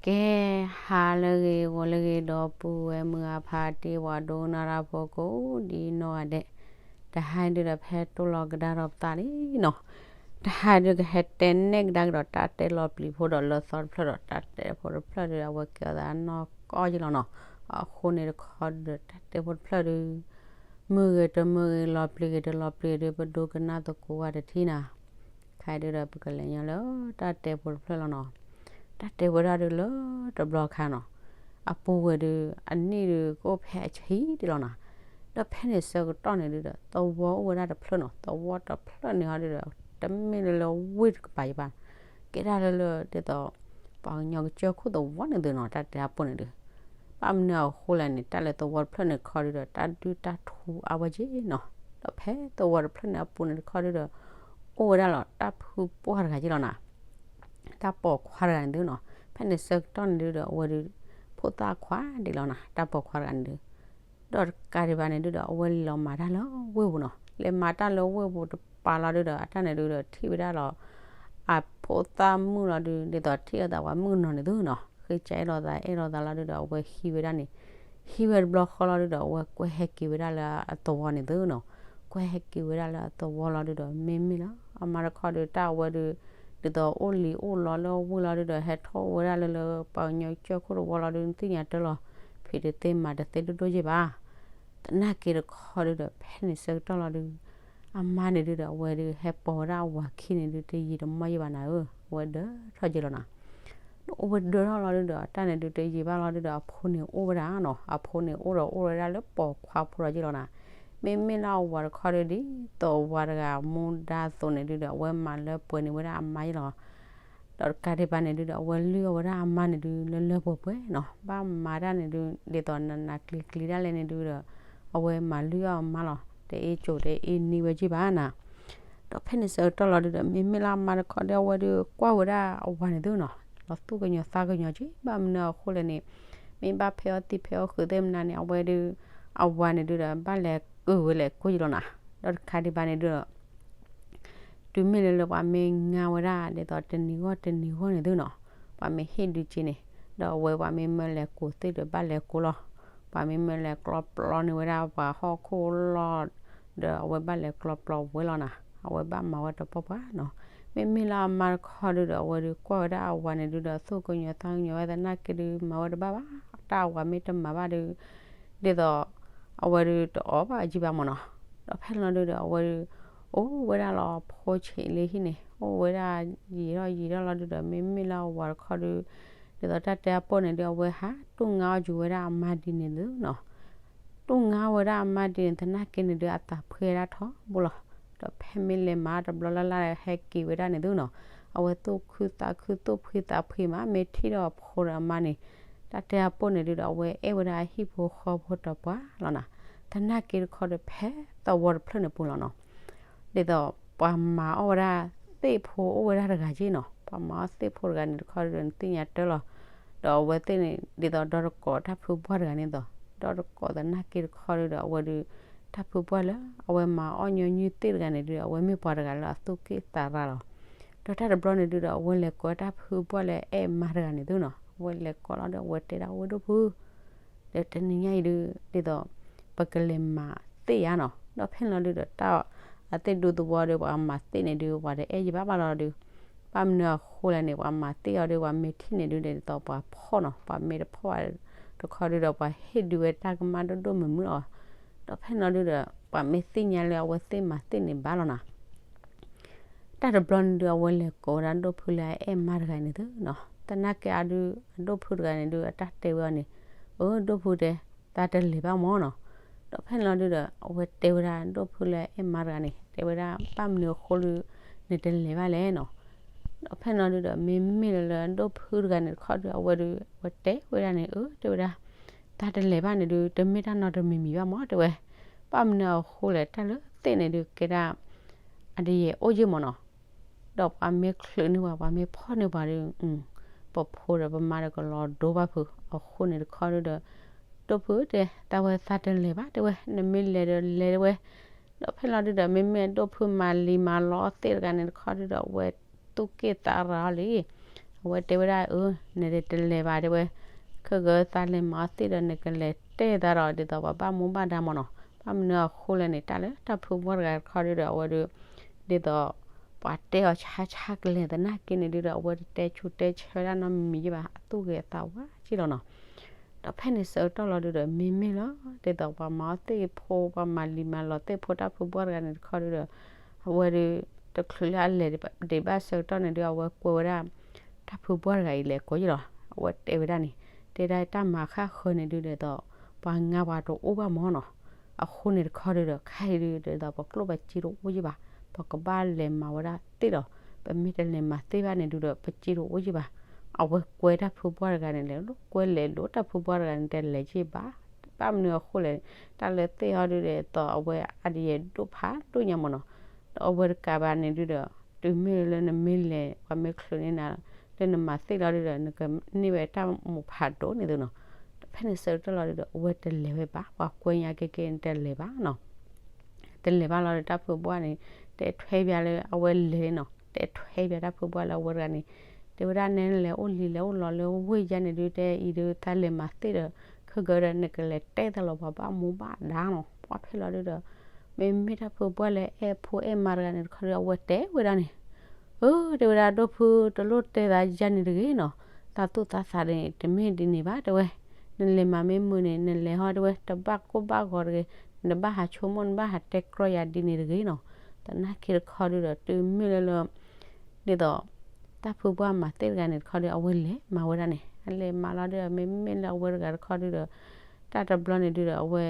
ကဲ, ဟါလၢအဂ့ၤ ဂီၤလၢအဂ့ၤ ဒီပုၢ်ဝဲၢ်မုၢ်အဖါတံၢ် ပှၤဒိကနၣ်တၢ်ဖိကိးဒ်နီၢ်ဂၤဒဲး, တဟါဒုဒီးဖဲတိၢ်လီၤကဒါထီၣ်ပသးလံနီၤ, တဟါဒုကဟဲတဲနဲၣ်ကဒါကဒီးတၢ်တဲလီၤပျံၤဖိဒီးလၢသီတဖျၢၣ်ဒီး တၢ်တဲဖိတဖျၢၣ်ဒုဒီး အဝဲကဲအသးနီၢ်ကီၢ်က့လီၤနီၤ, အဃိန့ၣ်တခီဒုဒီး တၢ်တဲဖိတဖျၢၣ်ဒု မုာ်ဂ့ၤတမုာ်ဂ့ၤ လီၤပျံၤဂ့ၤတလီၤပျံၤဒု ပဒိကနၣ်သကိးဝဲတထံၣ်နၤ, ခဲအံၤဒုဒီး ပကလဲၤညီလၢတၢ်တဲဖိတဖျၢၣ်လီၤနီၤ, တၢ်တဲဖိတၢ်ဒုလၢတဘျီခါနီၤ, အပူၤဝဲဒု အနံၣ်ဒုကအိၣ်ဖဲအဆံးဒံးလီၤနီၤ, ဒီးဖဲန့ၣ်ဆၢကတီၢ်န့ၣ်ဒုဒီး သဝီအိၣ်ဝဲဒၣ်တဖျၢၣ်နီၤ, သဝီတဖျၢၣ်န့ၣ်ဟီဒုဒီး တမ့ၢ်လၢလၢဝ့ၢ်တကပၤယဘၣ်, ကဲဒၣ်လၢလၢဒ်သိး ပှၤကညီကစၢၢ်ခိၣ်သဝီန့ၣ်သုနီၤ, တၢ်တဲအပူၤန့ၣ်ဒု ဘၣ်မနုၤအဃိလဲၣ်န့ၣ် တၢ်လၢသဝီတဖျၢၣ်န့ၣ်တခီဒုဒီး တၢ်ဒုၣ်တၢ်ထူအါဝဲက့နီၤ, ဒီးဖဲသဝီတဖျၢၣ်န့ၣ်အပူၤန့ၣ်တခီဒုဒီး အိၣ်ဝဲဒၣ်လီၤ တၢ်ဖုပှၢ်တဂၤက့လီၤနီၤ, တၢ်ပိာ်ခွါတဂၤန့ၣ်သုနီၤ, ဖဲန့ၣ်ဆၢကတီၢ်န့ၣ်ဒုဒီး အဝဲဒု ဖိသၣ်ခွါဒံးလီၤနီၤ, တၢ်ပိာ်ခွါတဂၤန့ၣ်ဒု ဒီးတကးဒံးဘၣ်န့ၣ်ဒုဒီး အဝဲလဲၤလီၤမၤတၢ်လၢဝ့ၢ်ပူၤနီၤ, လဲၤမၤတၢ်လၢဝ့ၢ်ပူၤတပၤလီၤဒုဒီး အတၢ်န့ၣ်ဒုဒီး ထံၣ်ဝဲဒၣ်လီၤ အဖိသၣ်မုၣ်လီၤဒု ဒ်သိးထံၣ်အသးပှၤမုၣ်ကနီၤန့ၣ်သုနီၤ, ဃ့ကၢအဲၣ်လိာ်သးအဲၣ်လိာ်သးလီၤဒုဒီး အဝဲဟံးဝဲဒၣ်န့ၣ်, ဟံးဝဲတဘျီဃီလီၤဒုဒီး အဝဲကွဲဟဲက့ၤဝဲဒၣ်လၢအသဝီန့ၣ်သုနီၤ, ကွဲဟဲက့ၤဝဲဒၣ်လၢအသဝီလီၤဒုဒီး မ့မ့ၢ်လၢအမါတခီဒု တၢ်အဝဲဒု ဒ်သိးအိၣ်လံၤအိၣ်လီလၢဝ့ၢ်လီၤဒုဒီး ဟဲထီၣ်ဝဲဒၣ်လၢလၢပှၤကညီကစၢၢ်ခိၣ်တဝီလီၤဒု နသ့ၣ်ညါတၢ်လီၤ, ဖံးတသ့မၤတသ့ဒိၣ်ဒိၣ်ယဲၢ်ဘၣ် သနာ်က့တခီဒုဒီး ဖဲန့ၣ်ဆၢကတီၢ်လီၤဒု အမါန့ၣ်ဒုဒီး အဝဲဒု ဟဲပိာ်ဝဲဒၣ်အဝၤခံန့ၣ်ဒု တယံာ်တမီၢ်ယဲၢ်ဘၣ်နၤဧၢ, အဝဲဒၢထီၣ်က့လီၤနီၤ, အိၣ်ဝဲဒၢထီၣ်လီၤဒုဒီး တၢ်န့ၣ်ဒုတယံာ်ဘၣ်လီၤဒုဒီး အဖိန့ၣ်အိၣ်ဝဲဒၣ်နီၤ, အဖိန့ၣ်အိၣ်ဒီးအိၣ်ဝဲဒၣ်လၢပိာ်ခွါဖိလီၤက့လီၤနီၤ, မ့မ့ၢ်လၢအဝၤတခီဒု ဒ်သိးဝၤတဂၤမူဒါအသိးန့ၣ်ဒုဒီး အဝဲမၤလၢပှဲၤန့ၢ်ဝဲဒၣ်အမါယဲၢ်လီၤ ဒီးတကးဒံးဘၣ်န့ၣ်ဒုဒီး အဝဲလုၢ်အီၣ်ဝဲဒၣ်အမါန့ၣ်ဒု လၢလၢပှဲၤပှဲၤနီၤ, ဘၣ်မၤတၢ်န့ၣ်ဒု ဒ်သိးနးနးကျံၤကျံၤဒၣ်လဲာ်န့ၣ်ဒုဒီး အဝဲမၤလုၢ်အီၣ်အမါလီၤ, တအ့ၣ်ကိၤတအ့ၣ်နံဝဲက့ၢ်ဘၣ်နၤ, ဒီးဖဲန့ၣ်ဆၢကတီၢ်လီၤဒုဒီး မ့မ့ၢ်လၢအမါတခီဒု အဝဲဒုကွၢ်ဝဲဒၣ်အဝၤန့ၣ်သုနီၤ, လီၤသူၣ်ကညီၤသးကညီၤက့ ဘၣ်မနုၤအဃိလဲၣ်န့ၣ်, မ့ၢ်ဘၣ်ဖဲအီသံးဖဲအီဃုာ်သ့ၣ်မနုၤန့ၣ် အဝဲဒု အဝၤန့ၣ်ဒုဒီး ဘၣ်လဲၤကုာ်ဝဲလဲၤကိၢ်ယလီၤနၤ, ဒီးတခါဒံးဘၣ်န့ၣ်ဒုဒီး တုၤမ့ၢ်လၢလၢပှၤမ့ၢ်ငါဝဲဒၣ် ဒ်သိးတနံၤဂီၢ်တနံၤဂီၢ်န့ၣ်သုနီၤ, ပှၤမ့ၢ်ဟ့ၣ်ဒုက့န့ၣ်, ဒီးအဝဲပှၤမ့ၢ်မၢလဲၤကိးသ့ၣ်ဒီးဘၣ်လဲၤကိးလီၤ, ပှၤမ့ၢ်မၢလဲၤကျီပျီန့ၢ်ဝဲဒၣ်ပှၤဟီၣ်ခိၣ်လီၢ်, ဒီးအဝဲဘၣ်လဲၤကျီပျီဝဲလီၤနၤ, အဝဲဘၣ်မၤဝဲတပှၢ်ပှၢ်နီၤ, မ့မ့ၢ်လၢအမါတခီဒုဒီး အဝဲဒုကွၢ်ဝဲဒၣ်အဝၤန့ၣ်ဒုဒီး သူၣ်ကညီၤသးကညီၤဝဲသနာ်က့ဒု မၤဝဲတဘၣ်ဘၣ်, တၢ်အဝၤမ့ၢ်တမၤဘၣ်ဒု ဒ်သိး အဝဲဒုတအီၣ်ဘၣ်အယံၤဘၣ်မၢ်နီၤ, ဒီးဖဲန့ၣ်လီၤဒုဒီး အဝဲဒု အိၣ်ဝဲဒၣ်လီၤဖိဆံးလၢဟံၣ်န့ၣ် အိၣ်ဝဲဒၣ်ယံာ်ထီၣ်ယံာ်ထီၣ်လီၤဒုဒီး မ့မ့ၢ်လၢအဝၤတခီဒု ဒ်သိးတၢ်တဲအပိၢ်န့ၣ်ဒု အဝဲဟးတူၢ်ငါအီၣ်က့ၤဝဲဒၣ်အမါဒ်န့ၣ်သုနီၤ, တူၢ်ငါဝဲဒၣ်အမါဒ်န့ၣ် သနာ်က့န့ၣ်ဒု အသးဖှံဝဲဒၣ်ထီဘိလီၤ, ဒီးဖဲမ့ၢ်လဲၤမၤတဘျီလၢ်လၢ်ဟဲက့ၤဝဲဒၣ်န့ၣ်သုနီၤ, အဝဲသူၣ်ခုသးခုသူၣ်ဖှံသးဖှံမး မ့ၢ်ထံၣ်ဒီးအဖိဒီးအမါန့ၣ် တၢ်တဲအပိၢ်န့ၣ်ဒုဒီး အဝဲအဲၣ်ဝဲဒၣ်အဟံၣ်ဖိဃီဖိတပှၢ်လီၤနၤ, သနာ်က့တခီဒီး ဖဲသဝီတဖျၢၣ်န့ၣ်ပူၤလီၤနီၤ, ဒ်သိးပှၤမၤအီၣ်ဝဲဒၣ်သ့ၣ်ဖိအိၣ်ဝဲဒၣ်တဂၤက့နီၤ, ပှၤမၤအီၣ်သ့ၣ်ဖိတဂၤန့ၣ်တခီဒီး နသ့ၣ်ညါတၢ်လီၤ, ဒီးအဝဲသ့ၣ်န့ၣ် ဒ်သိးဒီတကိးတၢ်ဖုပှၢ်တဂၤန့ၣ်သိး, ဒီတကိးသနာ်က့တခီဒုဒီး အဝဲဒု တၢ်ဖုပှၢ်လၢအဝဲမၤအီၣ်ညီနုၢ်သ့ၣ်တဂၤန့ၣ်ဒု အဝဲမ့ၢ်ပှၤတဂၤလၢအသူၣ်က့ၣ်သးရၤလီၤ, ဒီးတၢ်တဘျီန့ၣ်ဒုဒီး အဝဲလဲၤကိးတၢ်ဖုပှၢ်လၢအအဲၣ်မါတဂၤန့ၣ်သုနီၤ, အဝဲလဲၤကိးလီၤဒီး အဝဲတဲဒၣ်ဝဲဒိၣ်ဖု ဒီးတနံၤညါအံၤဒု ဒ်သိး ပကလဲၤမၤသ့ၣ်ယါနီၤ, ဒီးဖဲန့ၣ်လီၤဒုဒီး တၢ်အသ့ၣ်ဒူသဝီဒီး ပှၤမၤသ့ၣ်န့ၣ်ဒု ပှၤတအဲၣ်ယဘၣ်ဘၣ်လီၤဒု, ဘၣ်မနုၤအဃိလဲၣ်န့ၣ် ပှၤမၤသ့ၣ်အီၤဒီး ပှၤမ့ၢ်ထံၣ်န့ၣ်ဒု ဒ်သိးပှၤဖီၣ်နီၤ, ပှၤမ့ၢ်တဖီၣ်ဘၣ်တခီဒုဒီး ပှၤဟ့ၣ်ဒုဝဲတၢ်ကမၣ်ဒိၣ်ဒိၣ်မုၢ်မုၢ်လီၤ, ဒီးဖဲန့ၣ်လီၤဒုဒီး ပှၤမ့ၢ်သ့ၣ်ညါလၢအဝဲသ့ၣ်မၤသ့ၣ်န့ၣ်ဘၣ်လီၤနီၤ တၢ်တဘျီန့ၣ်ဒု အဝဲလဲၤကိးဝဲဒၣ်ဒိၣ်ဖုလၢအအဲၣ်မါတဂၤန့ၣ်သုနီၤ, သနာ်က့အဒု အဒိၣ်ဖုတဂၤန့ၣ်ဒု အတၢ်တဲဝဲအီၤန့ၣ်, အၢ ဒိၣ်ဖုတဲ, သးတလဲၤဘၣ်မၢ်နီၤ, ဒီးဖဲန့ၣ်လီၤဒုဒီး အဝဲတဲဝဲဒၣ်ဒိၣ်ဖုလၢအအဲၣ်မါတဂၤန့ၣ် တဲဝဲဒၣ် ဘၣ်မနုၤအဃိလၢ နတလဲၤဘၣ်လဲၣ်နီၤ, ဒီးဖဲန့ၣ်လီၤဒုဒီး မ့မ့ၢ်လၢလၢဒိၣ်ဖုတဂၤန့ၣ်တခီဒု အဝဲဒု အဝဲတဲဝဲဒၣ်န့ၣ် အၢ တဲဝဲဒၣ် သးတလဲၤဘၣ်န့ၣ်ဒု တမ့ၢ်တၢ်နီတမံၤမံၤဘၣ်မၢ် တဲဝဲ, ဘၣ်မနုၤအဃိလဲၣ် တၢ်လၢသ့ၣ်န့ၣ်ဒု ကဲဒၣ် အတယဲၢ်အိၣ်ယ့ၢ်မၢ်နီၤ, ဒီးပှၤမ့ၢ်ချုးန့ၢ်ပှၤ ပှၤမ့ၢ်ဖီၣ်န့ၢ်ပှၤဒု ပဖိဒီးပမါဒီးကလီၤဒိဘၣ်ဖုး, အဃိန့ၣ်တခီဒုဒီး ဒိၣ်ဖုတဲ သးဝဲသးတလဲၤဘၣ် တဲဝဲ, နမ့ၢ်လဲၤဒီးလဲၤ တဲဝဲ, ဒီးဖဲန့ၣ်လီၤဒုဒီး မ့မ့ၢ်ဒိၣ်ဖုမၤလံၤမၤလီသ့ၣ်တဂၤန့ၣ်တခီဒုဒီး အဝဲသူၣ်က့ၣ်သးရၤအီၤလံ, အ အဝဲတဲဝဲဒၣ်အၢ နတလဲၤဘၣ်တဲဝဲ, ခဲကသးလဲၤမၤအီၣ်သ့ၣ်ဒီး နကလဲၤတဲသးဒီးဒ်သိးပှၤဘၣ်မူဘၣ်ဒါမၢ်နီၤ. ဘၣ်မနုၤအဃိလဲၣ်န့ၣ် တၢ်လၢတၢ်ဖုဘှီၣ်တဂၤတခီဒုဒီး အဝဲဒုး ဒ်သိး ပှၤတဲအီၤဆါဆါကလဲာ်သနာ်က့န့ၣ်ဒုဒီး အဝဲတတဲဆူးတဲဆၢဝဲဒၣ်နီတမံၤယဲၢ်ဘၣ် အသူၣ်ဂ့ၤအသးဝါက့လီၤနီၤ. ဒီးဖဲန့ၣ်ဆၢကတီၢ်လီၤဒုဒီး မ့မ့ၢ်လီၤ ဒ်သိးပှၤမၤအီၣ်သ့ၣ်ဖိ ပှၤမၤလံၤမၤလီၤသ့ၣ်ဖိတၢ်ဖုဘှီၣ်တဂၤန့ၣ်တခီဒုဒီး အဝဲဒုး တချုးလၢအလဲၤဒံးဘၣ်ဆၢကတီၢ်န့ၣ်ဒု အဝဲကွဲဝဲဒၣ် တၢ်ဖုဘှီၣ်တဂၤအံၤလဲၤကိးယ့ၣ်လီၤ. အဝဲတဲဝဲဒၣ်န့ၣ် တဲဒၣ်တၢ်မၤဃၣ်ဃၢၤန့ၣ်ဒုဒီး ပှၤငါပှၤတအိၣ်ဘၣ်မၢ်နီၤ. အဃိန့ၣ်တခီဒုဒီး ခဲအံၤဒုဒီး ပှၤကျိၣ်ပစ့တအိၣ်ယ့ၣ်ဘၣ်, ပကဘၣ်လဲၤမၤဝဲဒၣ်သ့ၣ်ဒီး ပမ့ၢ်တလဲၤမၤသ့ၣ်ဘၣ်န့ၣ်ဒုဒီး ပစ့တအိၣ်ယ့ၣ်ဘၣ်. အဝဲကွဲတၢ်ဖုဘှီၣ်တဂၤန့ၣ်လဲၤ ကွဲလဲၤလိာ်တၢ်ဖုဘှီၣ်တဂၤန့ၣ် တလဲၤယ့ၣ်ဘၣ်. ဘၣ်မနုၤအဃိလဲၣ်, တၢ်လၢသ့ၣ်ဟီဒုဒီး သိးအဝဲအဒယဲၢ်ဒိၣ်ဖးဒိၣ်ညါမၢ်နီၤ. ဒီးအဝဲတကးဘၣ်န့ၣ်ဒုဒီး တုၤမ့ၢ်လၢနမ့ၢ်လဲၤ ပှၤမ့ၢ်ချုးန့ၢ်နၤ လၢနမၤသ့ၣ်လီၤဒုဒီး နကန့ၢ်ဝဲတၢ်မိၣ်ဖးဒိၣ်န့ၣ်သုနီၤ. ဒီးဖဲန့ၣ်ဆၢကတီၢ်လီၤဒုဒီး အဝဲတလဲၤဝဲဘၣ်, ပှၤကွဲညါကဲကဲန့ၣ်တလဲၤဘၣ်နီၤ. တလဲၤဘၣ်လီၤဒီး တၢ်ဖုဘှီၣ်န့ၣ် တဲထွဲဘၣ်လၢအဝဲလဲၤနီၤ, တဲထွဲဘၣ်တၢ်ဖုဘှီၣ်လၢအဝဲတဂၤန့ၣ် တဲဝဲဒၣ်နဲနလဲၤအိၣ်လံၤလဲၤအိၣ်လီၤလၢဝ့ၢ်ယါန့ၣ်ဒု တဲအံၤဒု သးလဲၤမၤသ့ၣ်ဒီး ခဲကဒီးနကလဲၤတဲသးလီၤပှၤဘၣ်မူဘၣ်ဒါနီၤ. ပှၤဖဲလီၤဒုဒီး မ့မ့ၢ်တၢ်ဖုဘှီၣ်လၢအဲၣ်ဖိအဲၣ်မါတဂၤန့ၣ်တခီဒု အဝဲတဲဝဲဒၣ်န့ၣ် အၢ တဲဝဲဒၣ် ဒီဖုတလိၣ်တဲသးယါန့ၣ်တဂ့ၤနီၤ, သးသူၣ်သးသးန့ၣ် တမ့ၢ်ဒ်န့ၣ်ဘၣ်တဲဝဲ, နလဲၤမၤမ့ၢ်မုာ်န့ၣ် နလဲၤဟီတဲဝဲ တဘၣ်ကိၢ်ဘၣ်ဂီၤတဂ့ၤ, နဘၣ်ဟးဆိကမိၣ် နဘၣ်ဟးတဲကြီယၤဒ်န့ၣ်တဂ့ၤနီၤ. သနာ်က့တခီဒုဒီး တုၤမ့ၢ်လၢလၢ ဒ်သိး တၢ်ဖုဘှီၣ်မၤသ့ၣ်တဂၤန့ၣ်တခီဒု အဝဲလဲၤမၤဝဲဒၣ်န့ၣ် အလဲၤမၤလီၤဒုဒီး မ့မ့ၢ်လၢအဝဲတဂၤတခီဒုဒီး တၢ်တဘျီန့ၣ်ဒုဒီး အဝဲ